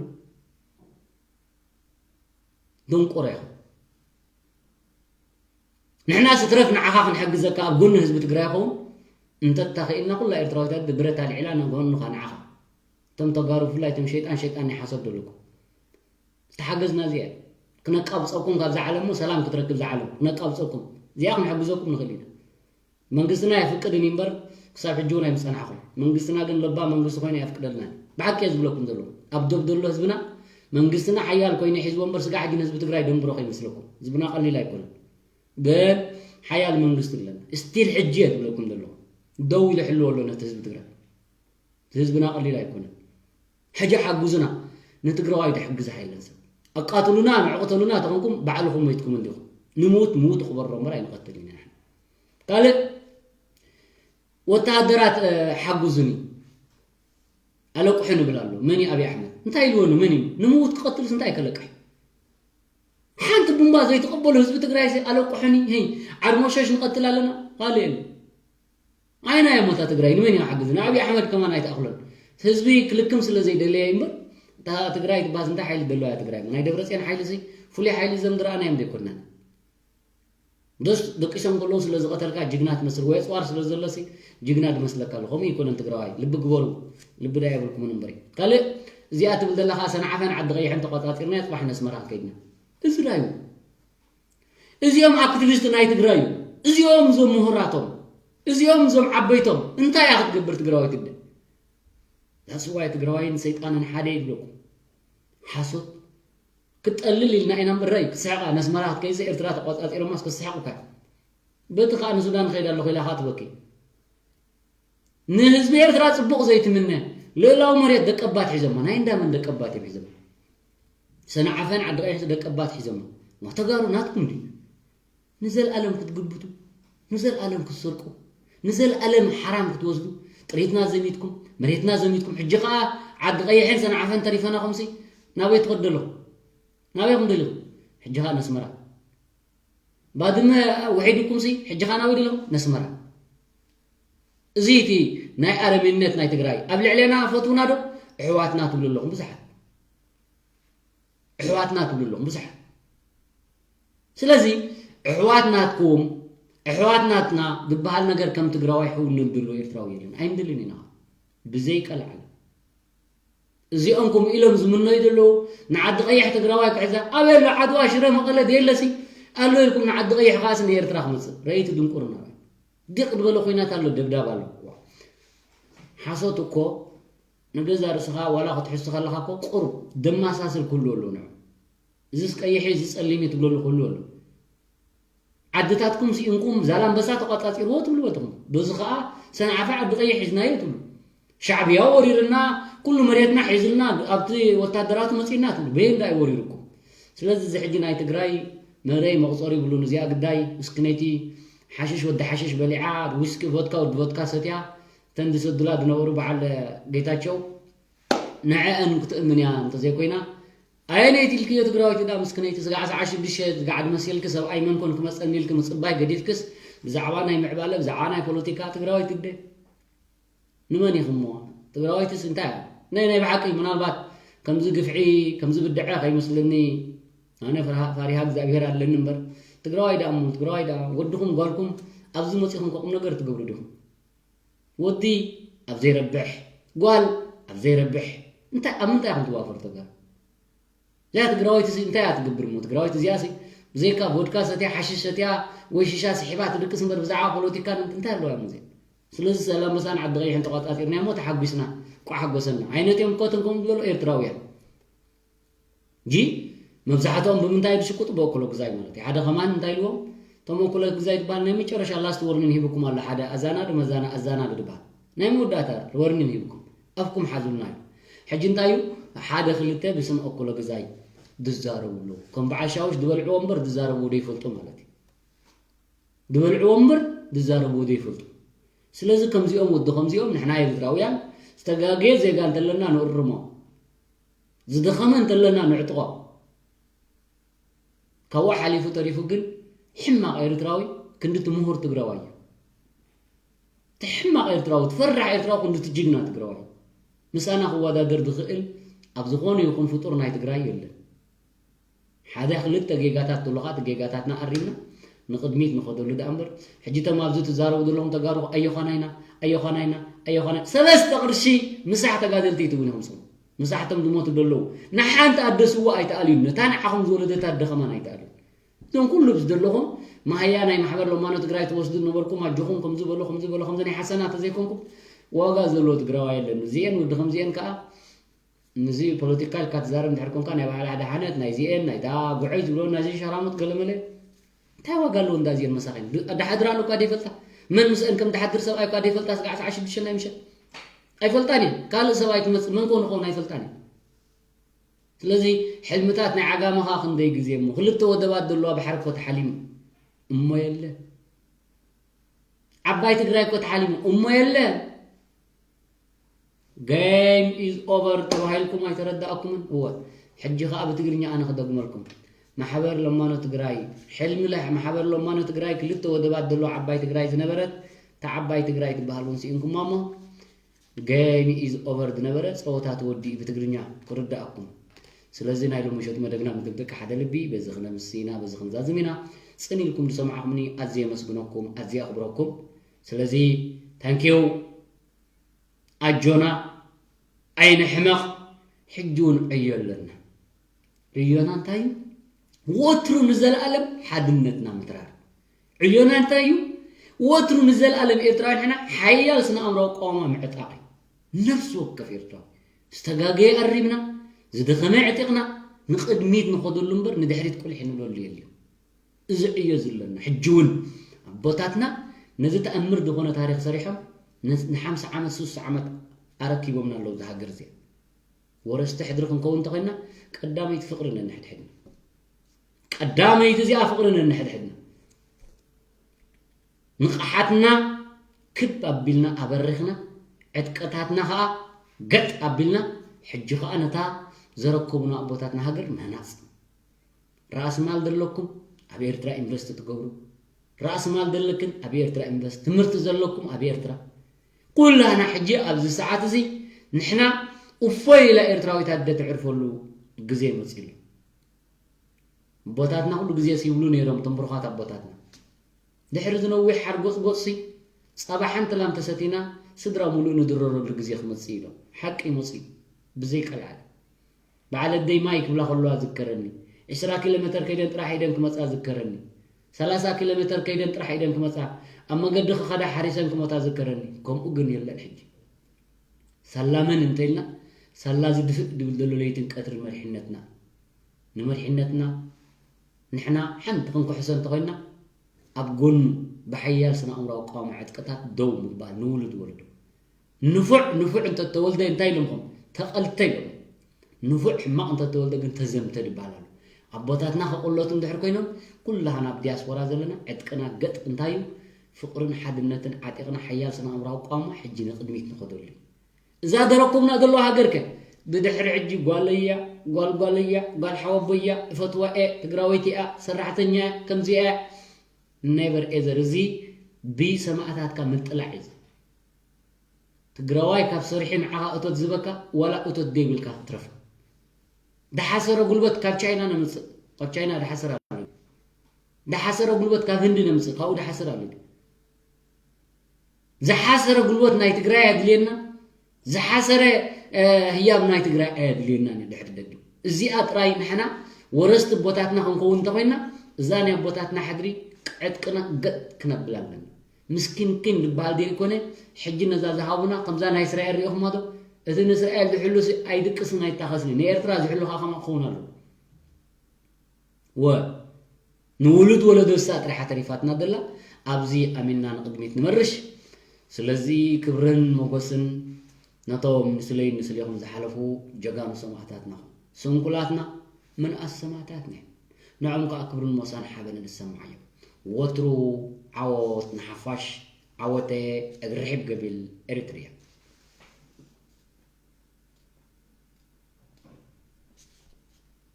ደንቆሮ ኢኹም። ንሕና ስትረፍ ንዓኻ ክንሕግዘካ ኣብ ጎኒ ህዝቢ ትግራይ ኸውን እንተታኽእልና ኩላ ኤርትራዊታት ብብረት ኣልዒላ ነጎንኻ ንዓኻ። እቶም ተጋሩ ብፍላይ እቶም ሸይጣን ሸይጣን ናይ ሓሶት ደለኩም ዝተሓገዝና እዚኣ እያ። ክነቃብፀኩም ካብ ዝዓለሞ ሰላም ክትረክብ ዝዓለም ክነቃብፀኩም እዚኣ ክንሕግዘኩም ንኽእል ኢና። መንግስትና የፍቅድን እዩ እምበር ክሳብ ሕጂ እውን ኣይምፀናሕኹም። መንግስትና ግን ለባ መንግስቲ ኮይኑ ኣየፍቅደልናን። ብሓቂ እየ ዝብለኩም ዘለኹ። ኣብ ዶብ ዘሎ ህዝብና መንግስትና ሓያል ኮይኑ ሒዝዎ እምበር ስጋዕ ግን ህዝቢ ትግራይ ደንብሮ ከይመስለኩም። ህዝብና ቀሊል ኣይኮነን። ግን ሓያል መንግስቲ ኣለና። ስቲል ሕጂ እየ ዝብለኩም ዘለኹ። ደው ኢለ ሕልዎ ኣሎ ነቲ ህዝቢ ትግራይ። ህዝብና ቀሊል ኣይኮነን። ሕጂ ሓጉዝና ንትግራዋይ ድሕግዝ ሓይለን ሰብ ኣቃትሉና ንዕቅተሉና ተኾንኩም ባዕልኹም ሞይትኩም እንዲኹም። ንምውት ምውት ክበሮ እምበር ኣይንቐትል ኢና ንሕና። ካልእ ወተሃደራት ሓጉዙኒ ኣለቁሑ ንብል ኣሎ። መን እዩ ኣብይ ኣሕመድ እንታይ ኢልዎ ነው? መን እዩ ንምውት ክቐትልስ እንታይ ከለቅሕ? ሓንቲ ቡምባ ዘይተቐበሉ ህዝቢ ትግራይ ኣለቁሑኒ ይ ዓድሞሸሽ ንቐትል ኣለና። ካልእ የለ። ኣይና የሞታ ትግራይ ንመን ይሓግዝ ንኣብይ ኣሕመድ ከማን ኣይተኣኽሎን። ህዝቢ ክልክም ስለ ዘይደለየ እምበር እታ ትግራይ ትባስ እንታይ ሓይሊ ዘለዋ እያ ትግራይ? ናይ ደብረፅዮን ሓይሊ ሲ ፍሉይ ሓይሊ ዘም ዝረኣናዮም ዘይኮናን። ደስ ደቂሶም ከለዉ ስለ ዝቐተልካ ጅግና ትመስል ወይ ኣፅዋር ስለ ዘሎሲ ጅግና ዝመስለካ ኣሎ። ከምኡ ይኮነን ትግራዋይ ልቢ ግበሩ። ልቢ ዳ የብልኩምን እምበሪ። ካልእ እዚኣ ትብል ዘለኻ ሰንዓፈን ዓዲ ቀይሕን ተቆፃፂርና ፅባሕ ነስመራ ከይድና እዚ ዳዩ እዚኦም ኣክቲቪስት ናይ ትግራይ እዩ። እዚኦም እዞም ምሁራቶም እዚኦም እዞም ዓበይቶም እንታይ እያ ክትገብር ትግራዋይ ትደ ዳስዋይ ትግራዋይን ሰይጣንን ሓደ ይብለኩም። ሓሶት ክትጠልል ኢልና ኢና እምበር ራይ ክስሕቃ ነስመራ ክትከይዘ ኤርትራ ተቆፃፂሮማስ ክስሕቁካ በቲ ከዓ ንሱዳን ኸይዳ ኣለኹ ኢላ ከዓ ትበኪ። ንህዝቢ ኤርትራ ጽቡቕ ዘይትምነ ልእላዊ መሬት ደቀባት ሒዞማ ናይ እንዳመን ደቀባት እዮም ሒዞማ ሰንዓፈን ዓዲ ቀይሕ ደቀባት ሒዞማ ማ ተጋሩ ናትኩም ድዩ ንዘልኣለም ክትግብቱ ንዘልኣለም ክትሰርቁ ንዘልኣለም ሓራም ክትወስዱ ጥሪትና ዘሚትኩም መሬትና ዘሚትኩም ሕጂ ከዓ ዓዲ ቀይሕን ሰንዓፈን ተሪፈናኹምሲ ናበይ ትኸዱ ኣለኹም ናበይ ኹም ደሊኹም ሕጂ ከዓ ነስመራ ባድመ ውሒድኩምሲ ሕጂ ከዓ ናበይ ደሊኹም ነስመራ እዚ እቲ ናይ ኣረሜንነት ናይ ትግራይ ኣብ ልዕሌና ፈትውና ዶ ኣሕዋትና ትብሉ ኣለኹም ብዙሓት ኣሕዋትና ትብሉ ኣለኹም ብዙሓት ስለዚ ኣሕዋት ናትኩም ኣሕዋት ናትና ዝበሃል ነገር ከም ትግራዋይ ሕው ንድሉ ኤርትራዊ የለን ኣይንድልን ኢና ብዘይ ቀልዓለም እዚኦም ከምኡ ኢሎም ዝምነዩ ዘለዉ ንዓዲ ቀይሕ ትግራዋይ ክሕዛ ኣበይ ኣሎ ዓድዋ ሽረ መቐለ ደየለሲ ኣሎ ኢልኩም ንዓዲ ቀይሕ ከዓስ ንኤርትራ ክመፅእ ረይቲ ድንቁርና ድቕ ዝበለ ኮይናት ኣሎ ደብዳብ ኣሎ ሓሶት እኮ ንገዛ ርእስኻ ዋላ ክትሕሱ ከለኻ እኮ ቁሩብ ደማሳስል ክህሉ ኣሎ ንዑ እዚስ ቀይሕ እዩ እዚ ፀሊም እዩ ትብለሉ ክህሉ ኣሎ ዓድታትኩም ስኢንኩም ዛላምበሳ ተቋጻጺርዎ ትብሉ በትኹም በዚ ኸኣ ሰንዓፈ ዓዲ ቀይሕ ሒዝናዮ ትብሉ ሻዕብያ ወሪርና ኩሉ መሬትና ሒዝልና ኣብቲ ወታደራቱ መጺእና ትብሉ በየንዳ እዩ ወሪርኩም ስለዚ እዚ ሕጂ ናይ ትግራይ መረይ መቑጸሪ ይብሉን እዚኣ ግዳይ ምስክነይቲ ሓሽሽ ወዲ ሓሽሽ በሊዓ ዊስኪ ቮድካ ወዲ ቮድካ ሰትያ ተን ዝሰዱላ ዝነበሩ በዓል ጌታቸው ንዐአን ክትእምን እያ እንተዘይኮይና ኣየነይቲ ኢልክዮ ትግራወይቲ ዳ ምስክነይቲ ስጋዕ ሰዓ ሽዱሽተ ዝጋዕ ድመሲልኪ ሰብኣይ መን ኮን ክመፀኒ ኢልኪ ምፅባይ ገዲፍክስ ብዛዕባ ናይ ምዕባለ ብዛዕባ ናይ ፖለቲካ ትግራወይቲ ግደ ንመን ኢኹሞ ትግራወይትስ እንታይ እያ ናይ ናይ ብሓቂ ምናልባት ከምዚ ግፍዒ ከምዚ ብድዐ ከይመስለኒ ኣነ ፈሪሃ እግዚኣብሄር ኣለኒ እምበር ትግራዋይ ዳ እሞ ትግራዋይ ዳ ወድኹም ጓልኩም ኣብዚ መፂኹም ከቁም ነገር ትገብሩ ዲኹም ወዲ ኣብ ዘይረብሕ ጓል ኣብ ዘይረብሕ እንታይ ኣብ ምንታይ ኢኹም ትዋፈሩ ተጋሩ እዚኣ ትግራወይቲ ሲ እንታይ እያ ትገብር እሞ ትግራወይቲ እዚኣ ሲ ብዘይካ ቮድካ ሰትያ ሓሽሽ ሰትያ ወይ ሽሻ ስሒባ ትድቅስ እምበር ብዛዕባ ፖለቲካ እንታይ ኣለዋ እሞ እዚኣ ስለዚ ሰላም መሳን ዓዲ ቀይሕን ተቋጻጺርና እሞ ተሓጒስና ቋ ሓጎሰና ዓይነት እዮም እኮ ተንከም ዝበሉ ኤርትራውያን ጂ መብዛሕትኦም ብምንታይ ዝሽቅጡ? ብእኩለ ግዛይ ማለት እዩ። ሓደ ከማን እንታይ ኢልዎም? እቶም እኩለ ግዛይ ዝበሃል ናይ መጨረሻ ላስት ወርኒን ሂብኩም ኣሎ። ሓደ ኣዛናዱ መዛና ኣዛናዱ ዝበሃል ናይ መወዳእታ ወርኒን ሂብኩም ኣፍኩም ሓዙልና እዩ። ሕጂ እንታይ እዩ? ሓደ ክልተ ብስም እኩለ ግዛይ ዝዛረቡ ኣለዉ። ከም በዓል ሻውሽ ዝበልዕዎ እምበር ዝዛረብዎ ዘይፈልጡ ማለት እዩ። ዝበልዕዎ እምበር ዝዛረብዎ ዘይፈልጡ። ስለዚ ከምዚኦም ወዲ ከምዚኦም ንሕና ኤርትራውያን ዝተጋገየ ዜጋ እንተለና ንእርሞ፣ ዝደኸመ እንተለና ንዕጥቖ። ካብኡ ሓሊፉ ተሪፉ ግን ሕማቕ ኤርትራዊ ክንዲ እቲ ምሁር ትግራዋይ እዩ። እቲ ሕማቕ ኤርትራዊ፣ እቲ ፈራሕ ኤርትራዊ ክንዲ እቲ ጅግና ትግራዋይ እዩ። ምሳና ክወዳደር ዝኽእል ኣብ ዝኾነ ይኹን ፍጡር ናይ ትግራይ የለን። ሓደ ክልተ ጌጋታት ተሎ ኸዓ እቲ ጌጋታትና ኣሪምና ንቕድሚት ንኸደሉ ደኣ እምበር፣ ሕጂ እቶም ኣብዚ ትዛረቡ ዘለኹም ተጋሩ ኣዮኻና ኢና፣ ኣዮኻና ኢና፣ ኣዮኻና ሰለስተ ቅርሺ ምሳሕ ተጋደልቲ ትብሉ ኢኹም ስሙ። ምሳሕቶም ዝሞቱ ዘለዉ ንሓንቲ ኣደ ስዋ ኣይተኣልዩን፣ ነታ ንዓኹም ዝወለደት ኣደ ኸማን ኣይተኣልዩን። እዞም ኩሉ ብዝደለኹም መሃያ ናይ ማሕበር ለማኖ ትግራይ ትወስዱ ነበርኩም፣ ኣጆኹም ከምዚ በሎ፣ ከምዚ በሎ፣ ከምዚ ናይ ሓሰና ተዘይኮንኩም ዋጋ ዘለዎ ትግራዋይ የለን። እዚኤን ወዲ ከምዚኤን ከኣ ንዚ ፖለቲካ ኢልካ ትዛረብ እንድሕር ኮንካ ናይ ባዕላ ደሓነት ናይዚኤን ናይታ ጉዐይ ዝብሎ ናይዚ ሸራሙት ገለመለ እንታይ ዋጋ ኣለዎ? እንዳ እዚኤን መሳኺን ድ- ኣዳሓድራ ኣሎ እኳ ደይፈልጣ፣ መን ምስአን ከም ትሓድር ሰብኣይ እኳ ደይፈልጣ፣ ስጋዕ ሰዓ ሽዱሽተ ናይ ምሸት ኣይፈልጣን እየን። ካልእ ሰብኣይ ክመፅእ መን ኮን ኸውን ኣይፈልጣን እየን። ስለዚ ሕልምታት ናይ ዓጋመኻ ክንደይ ግዜ እሞ ክልተ ወደባት ዘለዋ ባሕሪ እኮ ተሓሊሙ እሞ የለ ዓባይ ትግራይ እኮ ተሓሊሙ እሞ የለ game is over ተባሂልኩም ኣይተረዳእኩምን? እወ፣ ሕጂ ኸኣ ብትግርኛ ኣነ ክደግመልኩም። ማሕበር ለማኖ ትግራይ፣ ሕልሚ ለሕ ማሕበር ለማኖ ትግራይ ክልተ ወደባት ዘለዎ ዓባይ ትግራይ ዝነበረት፣ እታ ዓባይ ትግራይ ትበሃል እውን ስኢንኩማ እሞ፣ game is over ዝነበረ ጸወታ ተወዲኡ ብትግርኛ ክርዳእኩም። ስለዚ ናይ ሎሚ ምሸት መደብና ምድብድቂ ሓደ ልቢ በዚ ክነምስ ኢና፣ በዚ ክንዛዝም ኢና። ጽን ኢልኩም ዝሰማዕኩምኒ ኣዝየ የመስግነኩም፣ ኣዝየ ኣኽብረኩም። ስለዚ thank you። ኣጆና ኣይንሕመቕ፣ ሕጂ እውን ዕዮ ኣለና። ዕዮና እንታይ እዩ? ወትሩ ንዘለኣለም ሓድነትና ምትራር። ዕዮና እንታይ እዩ? ወትሩ ንዘለኣለም ኤርትራውያን ሕና ሓያል ስነ ኣእምራዊ ቀዋማ ምዕጣቕ እዩ። ነፍሲ ወከፍ ኤርትራዊ ዝተጋገየ ኣሪምና፣ ዝደኸመ ዕጢቕና፣ ንቕድሚት ንኸደሉ እምበር ንድሕሪት ቁልሕ ንብለሉ የልዩ። እዚ ዕዮ ዘለና ሕጂ እውን ኣቦታትና ነዚ ተኣምር ዝኾነ ታሪኽ ሰሪሖም ን- ንሓምሳ ዓመት ሱሳ ዓመት ኣረኪቦምና ኣለዉ። እዚ ሃገር እዚኣ ወረስቲ ሕድሪ ክንከውን እንተኮይና ቀዳመይቲ ፍቅሪ ነንሕድሕድና፣ ቀዳመይቲ እዚኣ ፍቅሪ ነንሕድሕድና ንቕሓትና ክብ ኣቢልና ኣበሪኽና ዕጥቀታትና ከዓ ገጥ ኣቢልና ሕጂ ከዓ ነታ ዘረከቡና ኣቦታትና ሃገር ምህናፅ። ራእሲ ማል ዘለኩም ኣብ ኤርትራ ኢንቨስት ትገብሩ፣ ራእሲ ማል ዘለክን ኣብ ኤርትራ ኢንቨስት፣ ትምህርቲ ዘለኩም ኣብ ኤርትራ። ኩላና ሕጂ ኣብዚ ሰዓት እዚ ንሕና እፎይ ኢላ ኤርትራዊት ኣደ ትዕርፈሉ ግዜ መፂሉ። ኣቦታትና ኩሉ ግዜ ይብሉ ነይሮም፣ እቶም ብሩኻት ኣቦታትና። ድሕሪ ዝነዊሕ ሓርጎፅጎፅሲ ፃባ ሓንቲ ላም ተሰቲና ስድራ ሙሉእ ንድረረሉ ግዜ ክመፅእ ኢሎም። ሓቂ ይመፅእ እዩ፣ ብዘይ ቀልዓል። በዓል ኣደይ ማይ ክብላ ከለዋ ዝከረኒ። ዕስራ ኪሎ ሜተር ከይደን ጥራሕ ኢደን ክመፃ ዝከረኒ። ሰላሳ ኪሎ ሜተር ከይደን ጥራሕ ኢደን ክመፃ፣ ኣብ መገዲ ክኸዳ ሓሪሰን ክሞታ ዝከረኒ። ከምኡ ግን የለን ሕጂ። ሳላ መን እንተኢልና፣ ሳላ ዝድፍእ ድብል ዘሎ ለይትን ቀትርን መሪሕነትና። ንመሪሕነትና ንሕና ሓንቲ ክንክሕሶ እንተኾይና፣ ኣብ ጎኑ ብሓያል ስነ ኣእምራዊ ኣቃውማ ዕጥቅታት ደው ምባል ንውሉድ ወለዶ። ንፉዕ ንፉዕ እንተተወልደ እንታይ ኢሎምኹም? ተቐልተ ኢሎም። ንፉዕ ሕማቕ እንተተወልደ ግን ተዘምተ ይበሃል ኣሎ። ኣቦታትና ከቐለቱ እንድሕር ኮይኖም፣ ኩላህና ኣብ ዲያስፖራ ዘለና ዕጥቅና ገጥ እንታይ እዩ? ፍቕርን ሓድነትን ዓጢቕና ሓያል ስነ ኣእምራዊ ኣቃውማ ሕጂ ንቕድሚት ንኸደሉ እዩ። እዛ ደረኩብና ዘለዋ ሃገር ከ ብድሕሪ ሕጂ ጓለያ ጓልጓለያ ጓል ሓወቦያ እፈትዋ እየ ትግራወይቲ እያ ሰራሕተኛ እያ ከምዚ እያ ነበር ኤዘር እዚ ብሰማእታትካ ምጥላዕ እዩ። ትግራዋይ ካብ ሰርሒ ንዓኻ እቶት ዝበካ ዋላ እቶት ደይብልካ ክትረፍ። ድሓሰረ ጉልበት ካብ ቻይና ነምፅእ። ካብ ቻይና ድሓሰረ ኣሎ። ድሓሰረ ጉልበት ካብ ህንዲ ነምፅእ። ካብኡ ድሓሰረ ኣሎ። ዝሓሰረ ጉልበት ናይ ትግራይ ኣድልየና፣ ዝሓሰረ ህያብ ናይ ትግራይ ኣየድልየና እዩ። ድሕሪ ደጊም እዚኣ ጥራይ ንሕና ወረስቲ ኣቦታትና ክንከውን እንተኮይና እዛ ናይ ኣቦታትና ሕድሪ ዕጥቅና ገጥ ክነብል ኣለና። ምስኪንኪን ዝበሃል ዘይኮነ ሕጂ ነዛ ዝሃቡና ከምዛ ናይ እስራኤል ሪኢኹማ ዶ? እቲ ንእስራኤል ዝሕሉ ሲ ኣይድቅስን ኣይታኸስን እዩ። ንኤርትራ ዝሕሉ ከዓ ከምኣ ክኸውን ኣለዎ። ወ ንውሉድ ወለዶ እሳ ጥሪሓ ተሪፋትና ደላ። ኣብዚ ኣሚንና ንቕድሚት ንመርሽ። ስለዚ ክብርን ሞጎስን ነቶም ንስለይን ንስሌኹም ዝሓለፉ ጀጋኑ ሰማእታትና፣ ስንኩላትና ምንኣስ ሰማእታትና እዮም። ንዕኦም ከዓ ክብርን ሞሳን ሓበንን እሰማዓዮም። ወትሩ ዓወት ንሓፋሽ። ዓወተ እግርሒብ ገቢል ኤሪትርያ።